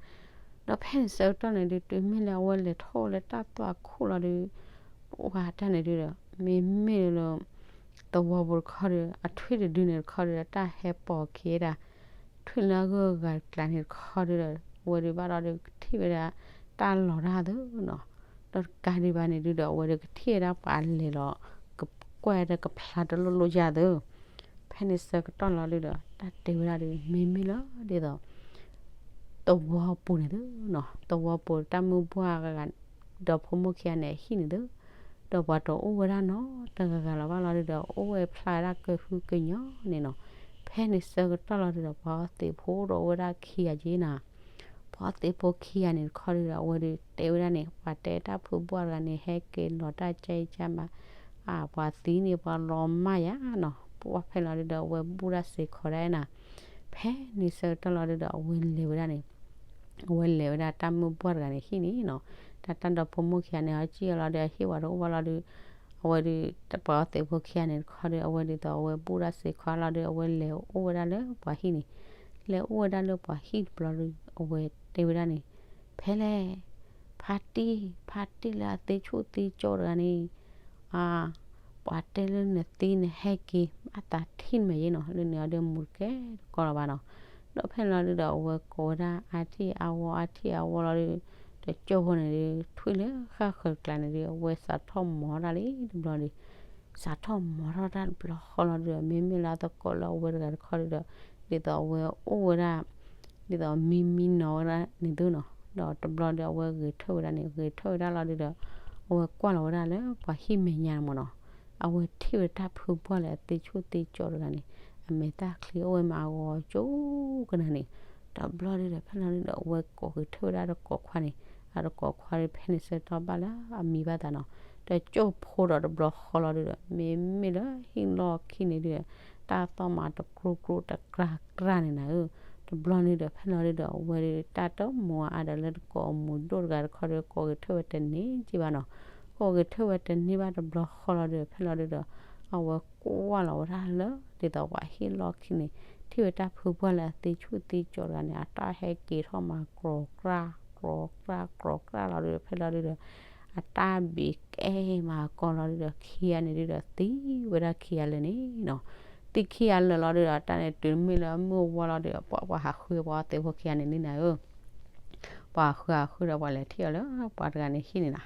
ဒီးဖဲန့ၣ်ဆၢကတီၢ်န့ၣ်ဒုး တုၤမ့ၢ်လၢအဝဲလဲၤထီၣ်လၢတၢ်သွၣ်ခိၣ်လီၤဒုး ပှၤတၢ်န့ၣ်ဒုးဒီး မ့မ့ၢ်လၢ သဝီပူၤတခီဒီး အထွံၣ်တဒုန့ၣ်တခီဒီး တၢ်ဟဲပိာ်ခံဝဲဒၣ် ထွံၣ်လၢအဂၢၢ်အဂၤတကျါန့ၣ်တခီဒီး အဝဲဒုးဘၣ်ဒီး ကထံၣ်ဝဲဒၣ် တၢ်လီၤတၢ်သၢနီၤ, ဒီးတကးဒံးဘၣ်န့ၣ်ဒုးဒီး အဝဲဒုးကထံၣ်ဝဲဒၣ်ပှၤလဲၤလီၤ ကကွၢ်ဝဲဒၣ်ကဖျါတလိၣ်လိၣ်ယၤသၢ ဖဲန့ၣ်ဆၢကတီၢ်လီၤဒုးဒီး တၢ်တဲဝဲဒၣ်ဒီး မ့မ့ၢ်လၢဒ်သိး သဝီပူၤန့ၣ်သၢနီၤ, သဝီပူၤတၢ်မုၢ်ဘှၢ်ဂၤ ဒီဖိမိၢ်ခံဂၤန့ၣ်အဟံၣ်န့ၣ်သၢ, ဒီးပှၤတအိၣ်ဝဲဒၣ်နီတဂၤဂၤလၢၤဘၣ်လီၤဒုးဒီး အိၣ်ဝဲဖျါဝဲဒၣ်ကဟုကညီၢ်န့ၣ်နီၤ, ဖဲန့ၣ်ဆၢကတီၢ်လီၤဒုးဒီး ပှၤအီသံးဖိဒီးအိၣ်ဝဲဒၣ်ခံဂၤက့နီၤ ပှၤအီသံးဖိခံဂၤန့ၣ်တခီဒုးဒီး အဝဲဒုးတဲဝဲဒၣ်န့ၣ် ပှၤတဲတၢ်ဖုဘှၢ်တဂၤန့ၣ် ဟဲက့ၤလီၤတၢ်ကၢအံကၢမး, ပှၤသံန့ၣ် ပှၤလီၤမၢ်ယၤနီၤ, ပှၤဖဲလီၤဒုးဒီး အဝဲဘူၣ်တၢ်စ့းခီဒၣ်နၤ, ဖဲန့ၣ်ဆၢကတီၢ်လီၤဒုးဒီး အဝဲလဲၤဝဲဒၣ်န့ၣ် အဝဲလဲၤဝဲဒၣ်တၢ်မုၢ်ဘှၢ်တဂၤန့ၣ်ဟံၣ်န့ၣ်နီၤ, တၢ်တၢ်ဒီဖိမိၢ်ခံဂၤန့ၣ် အီကံၣ်အီလီၤဒီး အဟ့ၣ်ဝဲတအိၣ်ဘၣ်လီၤဒီး အဝဲဒုး ပှၤအီသံးဖိခံဂၤန့ၣ်တခီဒီး အဝဲဒ်သိးအဝဲဘူၣ်တၢ်စ့းခီလီၤဒီး အဝဲလဲၤအိၣ်ဝဲဒၣ်လၢပှၤဟံၣ်န့ၣ်, လဲၤအိၣ်ဝဲဒၣ်လၢပှၤဟံၣ်တဘျီဒီး အဝဲတဲဝဲဒၣ်န့ၣ်, ဖဲလဲၣ် ဖါတံၢ် ဖါတံၢ်လၢအသ့ဆူၣ်သ့ကၠီတဂၤန့ၣ် ပှၤတဲလၢနသံနဟဲက့ၤ အသးထံၣ်နမဲာ်ယ့နီၤ, လၢန့ၣ်အီၤဒီးမူတကဲတကီလီၤဘၣ်နီၤ, ဒီးဖဲန့ၣ်လီၤဒုးဒီး အဝဲကိးဝဲဒၣ်အါထံၣ်အါဝီအါထံၣ်အါဝီလီၤဒီး တကၠိဖိန့ၣ်ဒီး ထွံၣ်လၢဃၣ်ဃၢၤတကျါန့ၣ်ဒီး အဝဲစးထီၣ်မီၤတၢ်လံတဘျီဒီး စးထီၣ်မီၤထီၣ်တၢ်တဘျီဃီလီၤဒုးဒီး မ့မ့ၢ်လၢအသကိးလၢအဝဲတဂၤတခီဒုးဒီး ဒ်သိးအဝဲအိၣ်ဝဲဒၣ် ဒ်သိးမံမံနီၤဝဲဒၣ်န့ၣ်သုနီၤ, ဒီးတဘျီဒီး အဝဲဂဲၤထၢၣ်ဝဲဒၣ်န့ၣ် ဂဲၤထၢၣ်ဝဲဒၣ်လီၤဒုးဒီး အဝဲကွၢ်လီၤဝဲဒၣ်လၢပှၤဟံၣ်မဲာ်ညါန့ၣ်မ့ၢ်နီၤ, အဝဲထံၣ်ဝဲတၢ်ဖုပှၢ်လၢအသ့ဆူၣ်သ့ကၠီတဂၤန့ၣ် အမဲာ်သၣ်ချံအိၣ်ဝဲမးအဂီၤကၠိကနၤန့ၣ်, တဘျီဒုးဒီး ဖဲလီၤဒုးဒီး အဝဲကိးဂဲၤထၢၣ်ဝဲဒၣ်တကိးခွါန့ၣ် အတကိးခွါဒီး ဖဲန့ၣ်ဆၢကတီၢ်ဘၣ်လၢအမံဘၣ်သးနီၤ, တကၠိဖိဒီးတဘျီဃီလီၤဒုးဒီး မ့မ့ၢ်လၢဟံၣ်လီၢ်ခံန့ၣ်ဒုးဒီး တၢ်သီၣ်မးတကြိကြိတကြၢကြၢန့ၣ်နၤဧၢ, တဘျီဒုးဒီး ဖဲလီၤဒုးဒီး အဝဲဒုးတၢ်တမူၤအါဒီးလၢတကိးအမူၤဒိၣ်တဂၤတခီဒီး ကိးဂဲၤထၢၣ်ဝဲတန့ၢ်က့ဘၣ်နီၤ, ကိးဂဲၤထၢၣ်ဝဲတန့ၢ်ဘၣ်တဘျီဃီလီၤဒုးဒီး ဖဲလီၤဒုးဒီး အဝဲကွၢ်လီၤဝဲဒၣ်လၢ ဒ်သိးပှၤဟံၣ်လီၢ်ခံန့ၣ် ထံၣ်ဝဲတၢ်ဖုပှၢ်လၢအသ့ဆူၣ်သ့ကၠီတဂၤန့ၣ် အတၢ်ဟဲက့ၤထီၣ်မး ကြီကြၢ ကြီကြၢ ကြီကြၢလီၤဒုးဒီး ဖဲလီၤဒုးဒီး အတၢ်ဘံးကဲမးကီလီၤဒုးဒီး ခံဂၤန့ၣ်ဒုးဒီး သံဝဲဒၣ်ခံဂၤလၢာ်န့ၣ်နီၤ, သံခံဂၤလၢာ်လီၤဒုးဒီး တၢ်န့ၣ်တုၤမ့ၢ်လၢမုၢ်ဝါလီၤဒုးဒီး ပှၤ ပှၤဟးဃုပှၤအီသံးဖိခံဂၤန့ၣ်လံနၤဧၢ ပှၤဟးဃုဟးဃုဒီး ပှၤလဲၤထံၣ်အီၤလၢပှၤတဂၤန့ၣ်ဟံၣ်န့ၣ်နီၤ,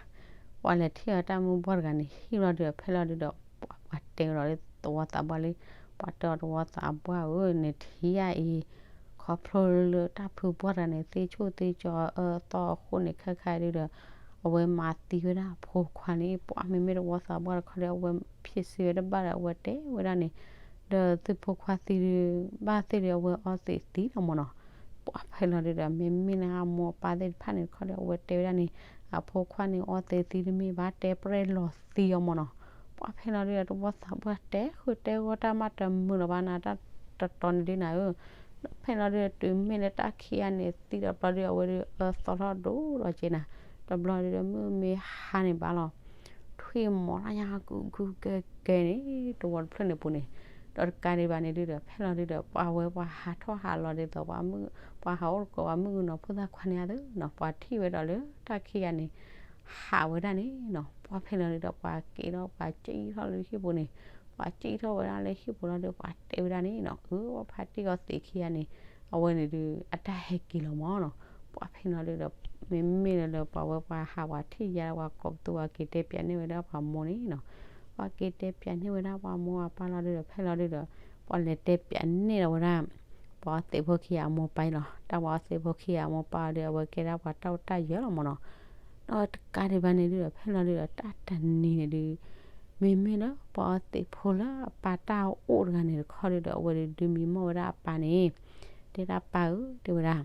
ပှၤလဲၤထံၣ်အီၤတၢ်မုၢ်ဘှၢ်တဂၤန့ၣ်ဟံၣ်လီၤဒုးဒီး ဖဲလီၤဒုးဒီး ပှၤတဲလီၤလၢသဝီသးပှၢ်လံ, ပှၤတဲအီၤသဝီသးပှၢ်ဧၢ နထံၣ်ယၤအံၤ ခီဖျိလၢတၢ်ဖုပှၢ်တဂၤန့ၣ် သ့ဆူၣ်သ့ကၠီအၢသီအဃိန့ၣ် ခဲခါဒုးဒီး အဝဲမၤသံဝဲဒၣ်အဖိခွါန့ၣ် ပှၤမ့မ့ၢ်သဝီသးပှၢ်တခီဒီး အဝဲဖံးစ့ဝဲတဘၣ်ဒီး အဝဲတဲဝဲဒၣ်န့ၣ် ဒီးသုဖိခွါသံဒုး ဘၣ်သ့ၣ်ဒီး အဝဲအီသံးသံလီၤမ့ၢ်နီၤ, ပှၤဖဲလီၤဒုးဒီး မ့မ့ၢ်လၢအမိၢ်အပၢ်သ့ၣ်တဖၣ်န့ၣ်တခီဒီး အဝဲတဲဝဲဒၣ်န့ၣ် အဖိခွါန့ၣ် အီသံးသံတမ့ၢ်ဘၣ် တဲပြဲၢ်လီၤသံအီၤမ့ၢ်နီၤ, ပှၤဖဲလီၤဒုးဒီး သဝီသးပှၢ်တဲဃုာ်တဲဂီၤတၢ်မးတမုာ်လီၤဘၣ်နၤ တၢ်တတီၤန့ၣ်ဒ်နၤဧၢ, ဒီးဖဲလီၤဒုးဒီး တုၤမ့ၢ်လၢတၢ်ခံဂၤန့ၣ်သံဒီးတဘျီဒုး အဝဲဒုးအၢသီထီၣ်ဒိၣ်ဒီးက့နၤ, တဘျီဒုးဒီး မုၢ်မ့ၢ်ဟါန့ၣ်ဘၣ်လီၤ ထွံၣ်မီၤထီၣ်ညါ ကူကူကဲကဲန့ၣ် တဝီတဖျၢၣ်န့ၣ်ပူၤန့ၣ်, ဒီးတကးဒံးဘၣ်န့ၣ်ဒုးဒီး ဖဲလီၤဒုးဒီး ပှၤဝဲပှၤဟးထီၣ်ဟးလီၤဒ်သိး ပှၤမုၣ် ပှၤဟးအိၣ်တကိးပှၤမုၣ်ကနီၤဖိသၣ်ခွါန့ၣ်အသိးနီၤ ပှၤထံၣ်ဝဲဒီးလၢတၢ်ခံဂၤန့ၣ် ဟးဝဲဒၣ်န့ၣ်နီၤ ပှၤဖဲလီၤဒုးဒီး ပှၤက့ၤထီၣ်ပှၤကၠံၣ်ထီၣ်လၢဟံၣ်ပူၤန့ၣ်, ပှၤကၠံၣ်ထီၣ်ဝဲဒၣ်လၢဟံၣ်ပူၤလီၤဒီး ပှၤတဲဝဲဒၣ်န့ၣ်နီၤ အၢ ပှၤဖါတံၢ်အီသံးခံဂၤန့ၣ် အဝဲန့ၣ်ဒုး အတၢ်ဟဲက့ၤလီၤမ့ၢ်နီၤ, ပှၤဖဲလီၤဒုးဒီး မ့မ့ၢ်လၢလၢပှၤဝဲပှၤဟးပှၤထံၣ်ယါ ပှၤကိးပသူ ပှၤက့ၤတဲပၠးန့ၢ်ဝဲဒၣ်ပှၤမိၢ်န့ၣ်နီၤ, ပှၤက့ၤတဲပၠးန့ၢ်ဝဲဒၣ်ပှၤမိၢ်အပၢ်လီၤဒုးဒီး ဖဲလီၤဒုးဒီး ပှၤလဲၤတဲပၠးန့ၢ်ဒီးဝဲဒၣ် ပှၤအီသံးဖိခံဂၤအမိၢ်ပၢ်အံၤလီၤ, တၢ်ပှၤအီသံးဖိခံဂၤအမိၢ်ပၢ်အံၤဒီး အဝဲကဲဒၣ်ပှၤတၢ်အိၣ်တၢ်ယၢၤလီၤမ့ၢ်နီၤ, ဒီးတကးဒံးဘၣ်န့ၣ်ဒုးဒီး ဖဲလီၤဒုးဒီး တၢ်တနံၤန့ၣ်ဒုး မ့မ့ၢ်လၢပှၤအီသံးဖိလၢအပၢ်တၢ်အိၣ်တဂၤန့ၣ်တခီဒုးဒီး အဝဲဒုးဒုးမံမီၢ်ဝဲဒၣ်အပၢ်န့ၣ်, တဲဒၣ်ပၢ်ဧၢ တဲဝဲဒၣ်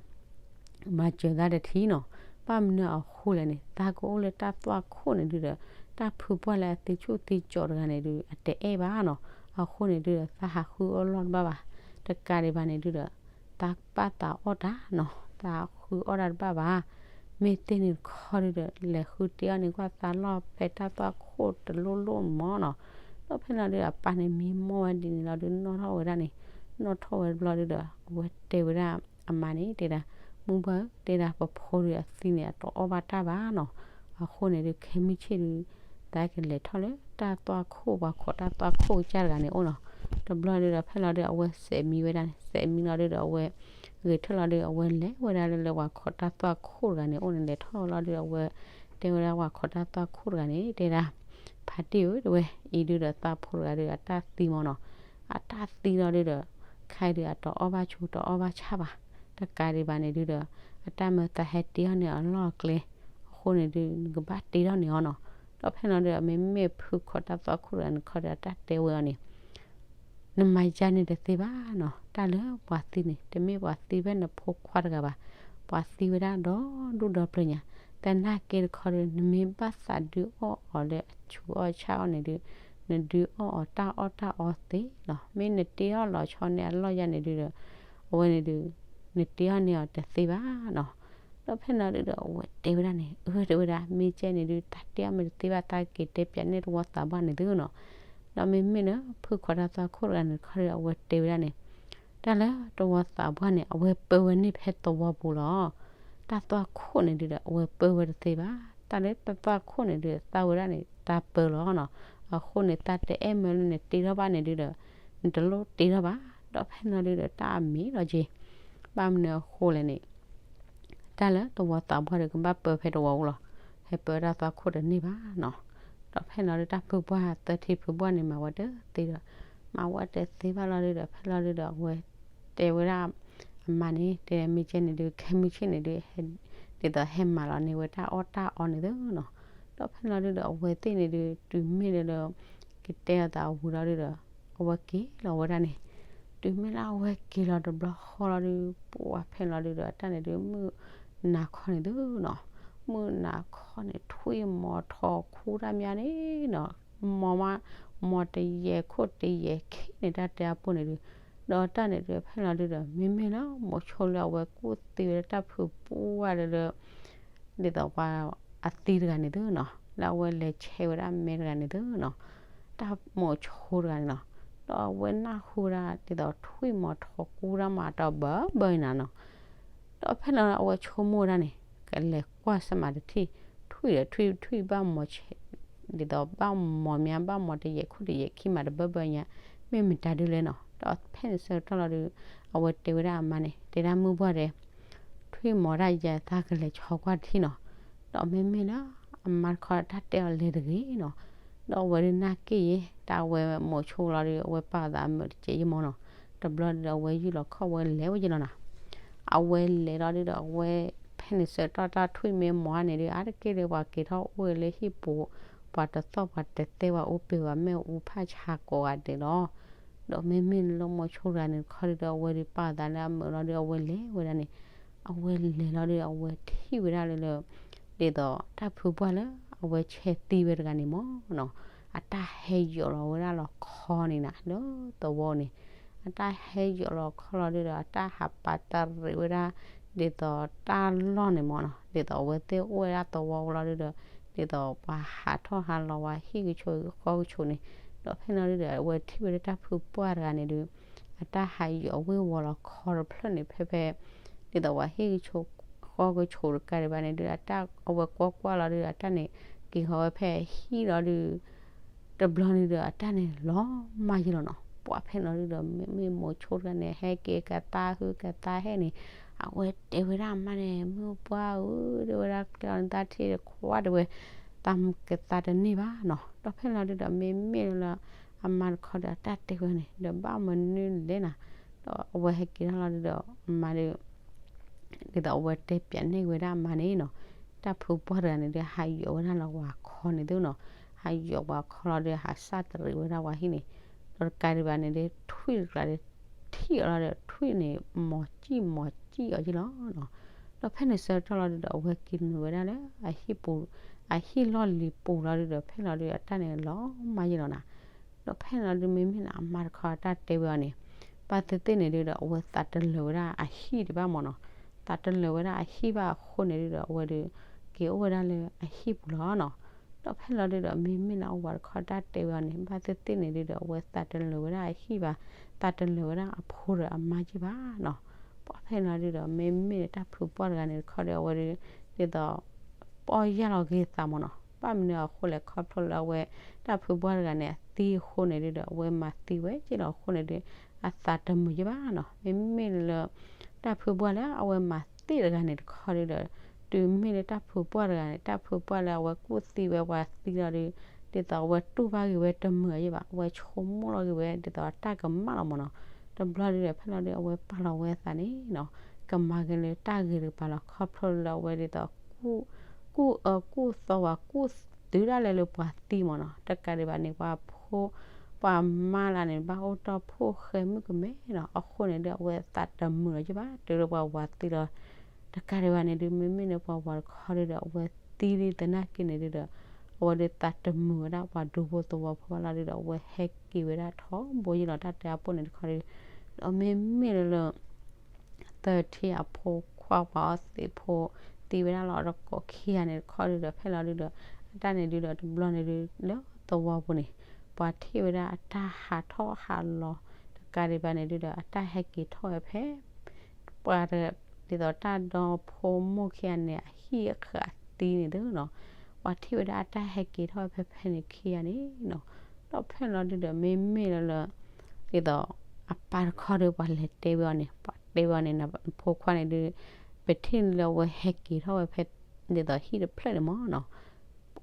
မၤစၢၤသးတထံၣ်နီၤ, ဘၣ်မနုၤအဃိလဲၣ်န့ၣ် သးကအိၣ်လၢတၢ်သွၣ်ခိၣ်န့ၣ်ဒုးဒီး တၢ်ဖုပှၢ်လၢအသ့ဆူၣ်သ့ကၠီတဂၤန့ၣ်ဒုး အတအဲၣ်ဘၣ်နီၤ, အဃိန့ၣ်ဒုးဒီး သးဟးဃုအီၣ်လီၢ်တဘၣ်ဘၣ်, တကးဒံးဘၣ်န့ၣ်ဒုးဒီး သးပာ်သးအီၣ်တၢ်နီၤ, သးဃုအီၣ်တၢ်တဘၣ်ဘၣ်, မ့ၢ်သ့ၣ်န့ၣ်တခီဒုးဒီး လဲၤဃုတ့အီၣ်န့ၢ်ကွၢ်သးလီၢ်ဖဲတၢ်သွၣ်ခိၣ်တလိၣ်လိၣ်မ့ၢ်နီၤ, ဒီးဖဲလီၤဒုးဒီး အပၢ်န့ၣ်မံမီၢ်ဝဲဒ်န့ၣ်လီၤဒုး နီၣ်ထီၣ်ဝဲဒၣ်န့ၣ်, နီၣ်ထီၣ်ဝဲတဘျီဒုးဒီး အဝဲတဲဝဲဒၣ်အမါန့ၣ် တဲဒၣ် မုၢ်ဘှၢ်ဧၢ တဲဒၣ် ပဖိဒုးအသံန့ၣ် အတအီၣ်ဘၣ်တၢ်ဘၣ်နီၤ, အဃိန့ၣ်ဒုး ခဲမုၢ်ဆ့ၣ်ဒုး လၢကလဲၤထီၣ်လၢတၢ်သွၣ်ခိၣ် ပှၤခိးတၢ်သွၣ်ခိၣ်ကစၢ်တဂၤန့ၣ်အိၣ်နီၤ. တဘျီဒုဒီး ဖဲလီၤဒုဒီး အဝဲစဲးမံဝဲဒၣ်န့ၣ်, စဲးမံလီၤဒုဒီး အဝဲ ဂဲၤထၢၣ်လီၤဒုဒီး အဝဲလဲၤဝဲဒၣ်လၢလၢပှၤခိးတၢ်သွၣ်ခိၣ်တဂၤန့ၣ်အိၣ်န့ၣ် လဲၤထီၣ်လီၤဒုဒီး အဝဲတဲဝဲဒၣ်ပှၤခိးတၢ်သွၣ်ခိၣ်တဂၤန့ၣ် တဲဒၣ် ဖါတံၢ်ဧၢ တဲဝဲ, အံၤဒုဒီးသးဖိတဂၤဒုဒီး အတၢ်သံမၢ်နီၤ. အတၢ်သံလီၤဒုဒီး ခဲအံၤဒုဒီး အတအီၣ်ဘၣ်ဆူၣ် တအီၣ်ဘၣ်ဆၣ်ဘၣ်. တကးဒံးဘၣ်န့ၣ်ဒုဒီး အတၢ်မၢသးဟဲတ့ထီၣ်န့ၢ်အီၤလီၢ်အကျဲအဃိန့ၣ်ဒု နကဘၣ်တ့ထီၣ်န့ၢ်အီၤနီၤ. ဒီးဖဲလီၤဒုဒီး မ့မ့ၢ်ဖုခိးတၢ်သွၣ်ခိၣ်တဂၤန့ၣ်ခီဒီး အတၢ်တဲဝဲအီၤန့ၣ် နမၤယါန့ၣ်တသ့ဘၣ်နီၤ. တၢ်လၢပှၤသံန့ၣ် တမ့ၢ်ပှၤသံဖဲနဖိခွါတဂၤဘၣ်. ပှၤသံဝဲဒၣ်ဒီဒူၣ်ဒီပျၢၤညါ. သနာ်က့တခီဒီး နမ့ၢ်ဘၣ်သးဒုးအီၣ်အီၤလၢအဆူၣ်အီၣ်ဆၣ်အီၣ်န့ၣ်ဒု နဒုးအီၣ်အီၤတၢ်အီၣ်တၢ်အီသ့လီၤ. မ့ၢ်နတ့အီၣ်လီၤဆီန့ၢ်အလီၢ်ယါန့ၣ်ဒုဒီး အဝဲန့ၣ်ဒု နတ့အီၣ်န့ၢ်အီၤတသ့ဘၣ်နီၤ. ဒီးဖဲလီၤဒုဒီး အဝဲတဲဝဲဒၣ်န့ၣ် အၢ တဲဝဲဒၣ် မ့ၢ်ကဲန့ၣ်ဒု တၢ်တ့အီၣ်မ့ၢ်တသ့ဘၣ် တၢ်က့ၤတဲပၠးန့ၢ်တဝီသးပှၢ်န့ၣ်သုနီၤ. ဒီးမ့မ့ၢ်လၢ ဖုခိးတၢ်သွၣ်ခိၣ်တဂၤန့ၣ်တခီဒီး အဝဲတဲဝဲဒၣ်န့ၣ် တၢ်လၢတဝီသးပှၢ်န့ၣ် အဝဲပၢဝဲန့ၣ်ဖဲသဝီပူၤလီၤ. တၢ်သွၣ်ခိၣ်န့ၣ်ဒုဒီး အဝဲပၢဝဲတသ့ဘၣ်. တၢ်လၢတၢ်သွၣ်ခိၣ်န့ၣ်ဒု သၣ်ဝဲဒၣ်န့ၣ် တၢ်ပၢလီၤနီၤ. အဃိန့ၣ် တၢ်တအဲၣ်မၢလၢနတ့ထီၣ်ဘၣ်န့ၣ်ဒုဒီး နတလိၣ်တ့ထီၣ်ဘၣ်. ဒီးဖဲလီၤဒုဒီး တၢ်အမံၤလီၤက့ၤ ဘၣ်မနုၤအဃိလဲၣ်န့ၣ် တၢ်လၢတဝီသးပှၢ်ဒီး ကဘၣ်ပၢဖဲတဝီပူၤလီၤ. ဟဲပၢတၢ်သွၣ်ခိၣ်တန့ၢ်ဘၣ်နီၤ. ဒီးဖဲလီၤဒု တၢ်ဖုပှၢ် သၢထံဖုပှၢ်န့ၣ် မၤဝဲတသ့ဒီး မၤဝဲတသ့ဘၣ်လီၤဒုဒီး ဖဲလီၤဒုဒီး အဝဲတဲဝဲဒၣ်အမါန့ၣ် တဲမ့ၢ်ကဲန့ၣ်ဒု ခဲမုၢ်ဆ့ၣ်န့ၣ်ဒု ဟဲ ဒ်သိးဟဲမၤလီၤန့ၢ်ဝဲတၢ်အီၣ်တၢ်အီန့ၣ်သုနီၤ. ဒီးဖဲလီၤဒုဒီး အဝဲသ့ၣ်န့ၣ်ဒု တုၤမ့ၢ်လၢဒီး ကတဲအသးဝံၤလီၤဒုဒီး အဝဲက့ၤလီၤဝဲဒၣ်န့ၣ်. တုၤမ့ၢ်လၢအဝဲက့ၤလီၤတဘျီဃီလီၤဒု ပှၤဖဲလီၤဒုဒီး အတၢ်န့ၣ်ဒု မုၢ်နၤခီန့ၣ်သုနီၤ. မုၢ်နၤခီန့ၣ် ထွံၣ်မီၤထီၣ်ခူတၢ်မးန့ၣ်နီၤ. မီၤမး မီၤတယဲၢ်ခိၣ်တယဲၢ်ခံန့ၣ် တၢ်တဲအပူၤန့ၣ်ဒု ဒီးတၢ်န့ၣ်ဒု ဖဲလီၤဒုဒီး မ့မ့ၢ်လၢမိၤဆိလၢအဝဲကူၣ်သံဝဲဒၣ် တၢ်ဖုပှၢ်လၢ ဒ်သိးပှၤအသံတဂၤန့ၣ်သုနီၤ, လၢအဝဲလဲၤဆဲးဝဲဒၣ်အမဲတဂၤန့ၣ်သုနီၤ, တၢ်မိၤဆိတဂၤန့ၣ်နီၤ, ဒီးအဝဲနၢ်ဟူဝဲဒၣ် ဒ်သိးထွံၣ်မီၤထီၣ်ခူတၢ်မး တဘၢဘၢအံၤနၤနီၤ. ဒီးဖဲလီၤအဝဲဆိကမိၣ်ဝဲဒၣ်န့ၣ် ကလဲၤကွၢ်စ့ၢ်မးတထံၣ်, ထွံၣ်ဒီးထွံၣ် ထွံၣ်ဘၣ်မီၤဆဲး, ဒ်သိးဘၣ်မီၤမး ဘၣ်မီၤတယဲၢ်ခိၣ်တယဲၢ်ခံမး တဘၢဘၢညါ, မ့ၢ်မတၤဒုလဲၣ်နီၤ. ဒီးဖဲန့ၣ်ဆၢကတီၢ်လီၤဒုး အဝဲတဲဝဲဒၣ်အမါန့ၣ် တဲဒၣ်မုၢ်ပှၢ်ဒဲး ထွံၣ်မီၤဒၣ်ယဲ သးကလဲၤဆီကွၢ်တထံၣ်နီၤ. ဒီးမ့မ့ၢ်လၢအမါတခီတၢ်တဲအီၤလဲၤတဂ့ၤနီၤ. ဒီးအဝဲဒုးနာ်က့ၢ်ယဲ တၢ်အဝဲမိၤဆိလီၤဒုး အဝဲပာ်အသးမုာ်တစဲးယံမီၤနီၤ. တဘျီဒုးဒီးအဝဲယုၢ်လီၤခီၣ်ဝဲလဲၤဝဲယလီၤနီၤ. အဝဲလဲၤလီၤဒုးဒီး အဝဲဖဲန့ၣ်ဆၢကတီၢ်တၢ်ထွံၣ်မ့ၢ်မီၤန့ၣ်ဒုး အါတက့ၢ်ဒီးပှၤက့ၤထီၣ်အိၣ်ဝဲလၢဟံၣ်ပူၤ, ပှၤတသီၣ်ပှၤတသဲ ပှၤအူပ့ၤ ပှၤမ့ၣ်အူဖးဆါကိးဂၤဒဲးလီၤ. ဒီးမ့မ့ၢ်လၢမိၤဆိတဂၤန့ၣ်တခီဒုးဒီး အဝဲဒုးပာ်အသးလၢအမုာ်လီၤဒုး အဝဲလဲၤဝဲဒၣ်န့ၣ်, အဝဲလဲၤလီၤဒုး အဝဲထံၣ်ဝဲဒၣ်လၢလၢ ဒ်သိးတၢ်ဖုပှၢ်လၢအဝဲဆဲးသံဝဲတဂၤန့ၣ်မီၤနီၤ, အတၢ်ဟဲယိးလီၤဝဲဒၣ်လီၤခီန့ၣ်နၤ လၢသဝီန့ၣ်, အတၢ်ဟဲယိးလီၤခီလီၤဒုးဒီး အတၢ်ဟးပာ်တရံးဝဲဒၣ် ဒ်သိးတၢ်လီၢ်န့ၣ်မီၤနီၤ, ဒ်သိးအဝဲသ့ၣ်အိၣ်ဝဲဒၣ်သဝီလီၤဒုးဒီး ဒ်သိးပှၤဟးထီၣ်ဟးလီၤဝဲဟံၣ်ကဆိးဃီကဆိးန့ၣ်, ဒီးဖဲန့ၣ်ဒုးဒီး အဝဲထံၣ်ဝဲဒၣ်တၢ်ဖုပှၢ်တဂၤန့ၣ်ဒုး အတၢ်ဟးယိးဝ့ၤဝီၤလီၤခီတဖျၢၣ်န့ၣ် ဖဲဖဲ ဒ်သိးပှၤဟံၣ်ကဆိးဃီကဆိးတကးဒံးဘၣ်န့ၣ်ဒုး အတၢ်အဝဲကွၢ်ကွၢ်လီၤဒုး အတၢ်န့ၣ် က့ၤဃီၤဝဲဖဲဟံၣ်လီၤဒုး တဘျီန့ၣ်ဒီး အတၢ်န့ၣ်လီၤမၢ်ယလီၤနီၤ. ပှၤဖဲန့ၣ်ဒုးဒီး မ့မ့ၢ်မိၤဆိတဂၤန့ၣ် ဟဲက့ၤကသါဟုကသါဟဲန့ၣ်, အဝဲတဲဝဲဒၣ်အမါန့ၣ် မုၢ်ပှၢ်ဧၢ တဲဝဲဒၣ် ကျဲအီၤန့ၣ် တၢ်ထံၣ်တခွါတဲဝဲ သးကသါတန့ၢ်ဘၣ်နီၤ. ဒီးဖဲလီၤဒုးဒီး မ့မ့ၢ်လၢအမါတခီဒီး အတၢ်တဲဝဲန့ၣ် ဒီးဘၣ်မနုၤလဲၣ်နၤ. ဒီးအဝဲဟဲက့ၤထီၣ်လီၤဒုးဒီး အမါဒုး ဒ်သိးအဝဲတဲပၠးန့ၢ်ဝဲဒၣ်အမါန့ၣ်နီၤ, တၢ်ဖုပှၢ်တဂၤန့ၣ်ဒုး ဟးယိးဝဲဒၣ်လၢပှၤခီန့ၣ်သုနီၤ, ဟးယိးပှၤခီလီၤဒုး ဟးစၢ်တရံးဝဲဒၣ်ပှၤဟံၣ်န့ၣ်, ဒီးတကးဒံးဘၣ်န့ၣ်ဒုး ထွံၣ်တကျါဒုး ထံၣ်အီၤလီၤဒီး ထွံၣ်န့ၣ် မီၤစံၣ်မီၤစံၣ်အီၤယလီၤနီၤ. ဒီးဖဲန့ၣ်ဆၢကတီၢ်လီၤဒုးဒီး အဝဲက့ၤနုာ်ဝဲဒၣ်လၢအဟံၣ်ပူၤ အဟံၣ်လီၢ်လံၤပူၤလီၤဒုးဒီး ဖဲလီၤဒုး အတၢ်န့ၣ်လီၤမၢ်ယလီၤနၤ. ဒီးဖဲန့ၣ်လီၤဒုး မ့မ့ၢ်လၢအမါတခီအတၢ်တဲဝဲအီၤန့ၣ် ဘၣ်သ့ၣ်သ့ၣ်န့ၣ်ဒုးဒီး အဝဲသးတလၢာ်ဝဲဒၣ်အဟံၣ်တဘၣ်မီၤနီၤ, သးတလၢာ်ဝဲဒၣ်အဟံၣ်ဘၣ်အဃိန့ၣ်ဒုးဒီး အဝဲဒုး က့ၤအိၣ်ဝဲဒၣ်လၢအဟံၣ်ပူၤလီၤနီၤ. ဒီးဖဲလီၤဒုးဒီး မ့မ့ၢ်လၢအဝၤတခီတၢ်တဲဝဲအီၤန့ၣ် ဘၣ်သ့ၣ်သ့ၣ်န့ၣ်ဒုးဒီး အဝဲသးတလၢာ်ဝဲဒၣ်အဟံၣ်ဘၣ်, သးတလၢာ်ဝဲဒၣ်အဖိဒီးအမါက့ၢ်ဘၣ်နီၤ. ပှၤဖဲန့ၣ်လီၤဒုးဒီး မ့မ့ၢ်လၢတၢ်ဖုပှၢ်တဂၤန့ၣ်တခီဒီး အဝဲဒုး ဒ်သိး ပီၢ်ယၢ်လီၤက့ၤသးမီၤနီၤ, ဘၣ်မနုၤအဃိလဲၣ် ခီဖျိလၢအဝဲ တၢ်ဖုပှၢ်တဂၤန့ၣ် အသံအဃိန့ၣ်ဒုဒီး အဝဲမၤသံဝဲက့လီၤအဃိန့ၣ်ဒု အသးတမုာ်ယဘၣ်နီၤ. မ့မ့ၢ်လၢ တၢ်ဖုပှၢ်လၢအဝဲမၤသံတဂၤန့ၣ်တခီဒုဒီး တုၤမ့ၢ်လၢတၢ်ဖုပှၢ်တဂၤန့ၣ် တၢ်ဖုပှၢ်လၢအဝဲကူၣ်သံဝဲပှၤသံလီၤဒု ဒ်သိးအဝဲတူၢ်ဘၣ်ဂ့ၤဝဲတမုာ်ယဘၣ် အဝဲဆိကမိၣ်လီၤဂ့ၤဝဲ ဒ်သိးအတၢ်ကမၣ်လီၤမၢ်နီၤ. တဘျီဒုဒီး ဖဲလီၤဒု အဝဲပာ်လီၤဝဲအသးန့ၣ်နီၤ ကမၤက့ၤလၢတၢ်ဂ့ၤတကပၤလီၤ. ခီဖျိလၢအဝဲဒ်သိး ကူၣ်အၢကူၣ်သီဝဲ ကူၣ်တုၤဒၣ်လဲာ်လၢပှၤသံမၢ်နီၤ. တကးဒံးဘၣ်န့ၣ် ပှၤဖိ ပှၤမါလၢန့ၣ် ဘၣ်အိၣ်တီၢ်ဖှိၣ်ဃဲမုၣ်ကမဲနီၤ. အဃိန့ၣ်ဒု အဝဲသးတမုာ်လီၤယဘၣ် တုၤလၢပှၤဝၤသံလီၤ. တကးဒံးဘၣ်န့ၣ်ဒု မ့မ့ၢ်လၢပှၤဝၤတခီဒုဒီး အဝဲသံလံသနာ်က့န့ၣ်ဒုဒီး အဝဲဒုးသးတမုာ်ဝဲဒၣ်ပှၤဒူဖိသဝီဖိဘၣ်လီၤဒုဒီး အဝဲဟဲက့ၤဝဲဒၣ်ထီဘိယ့လီၤ တၢ်တဲအပိၢ်န့ၣ်တခီဒု ဒီးမ့မ့ၢ်လၢ သၢထံၣ်အဖိခွါပှၤအီသံးဖိ သံဝဲဒၣ်လီၤတကိးခံဂၤန့ၣ်တခီဒုဒီး ဖဲလီၤဒုဒီး အတၢ်န့ၣ်ဒုဒီး တဘျီန့ၣ်ဒု လၢသဝီပူၤန့ၣ် ပှၤထံၣ်ဝဲဒၣ်အတၢ်ဟးထီၣ်ဟးလီၤ တကးဒံးဘၣ်န့ၣ်ဒုဒီး အတၢ်ဟဲက့ၤထီၣ်ဝဲဖဲ ပှၤ ဒ်သိးတၢ်ဒီဖိမိၢ်ခံဂၤန့ၣ် အဟံၣ်အဃၢၤအသံန့ၣ်ဒုနီၤ ပှၤထံၣ်ဝဲဒၣ်အတၢ်ဟဲက့ၤထီၣ်ဝဲဖဲဖဲန့ၣ်ခံဂၤန့ၣ်နီၤ. ဒီးဖဲလီၤဒုဒီးမ့မ့ၢ်လၢလၢ ဒ်သိး အပၢ်တခီဒု ပှၤလဲၤတဲဝဲအီၤန့ၣ် ပှၤတဲဝဲအီၤန့ၣ် ဖိခွါန့ၣ်ဒု ပထံၣ်လၢအဝဲဟဲက့ၤထီၣ်ဝဲဖဲ ဒ်သိးဟံၣ်တဖျၢၣ်န့ၣ်မၢ်နီၤ.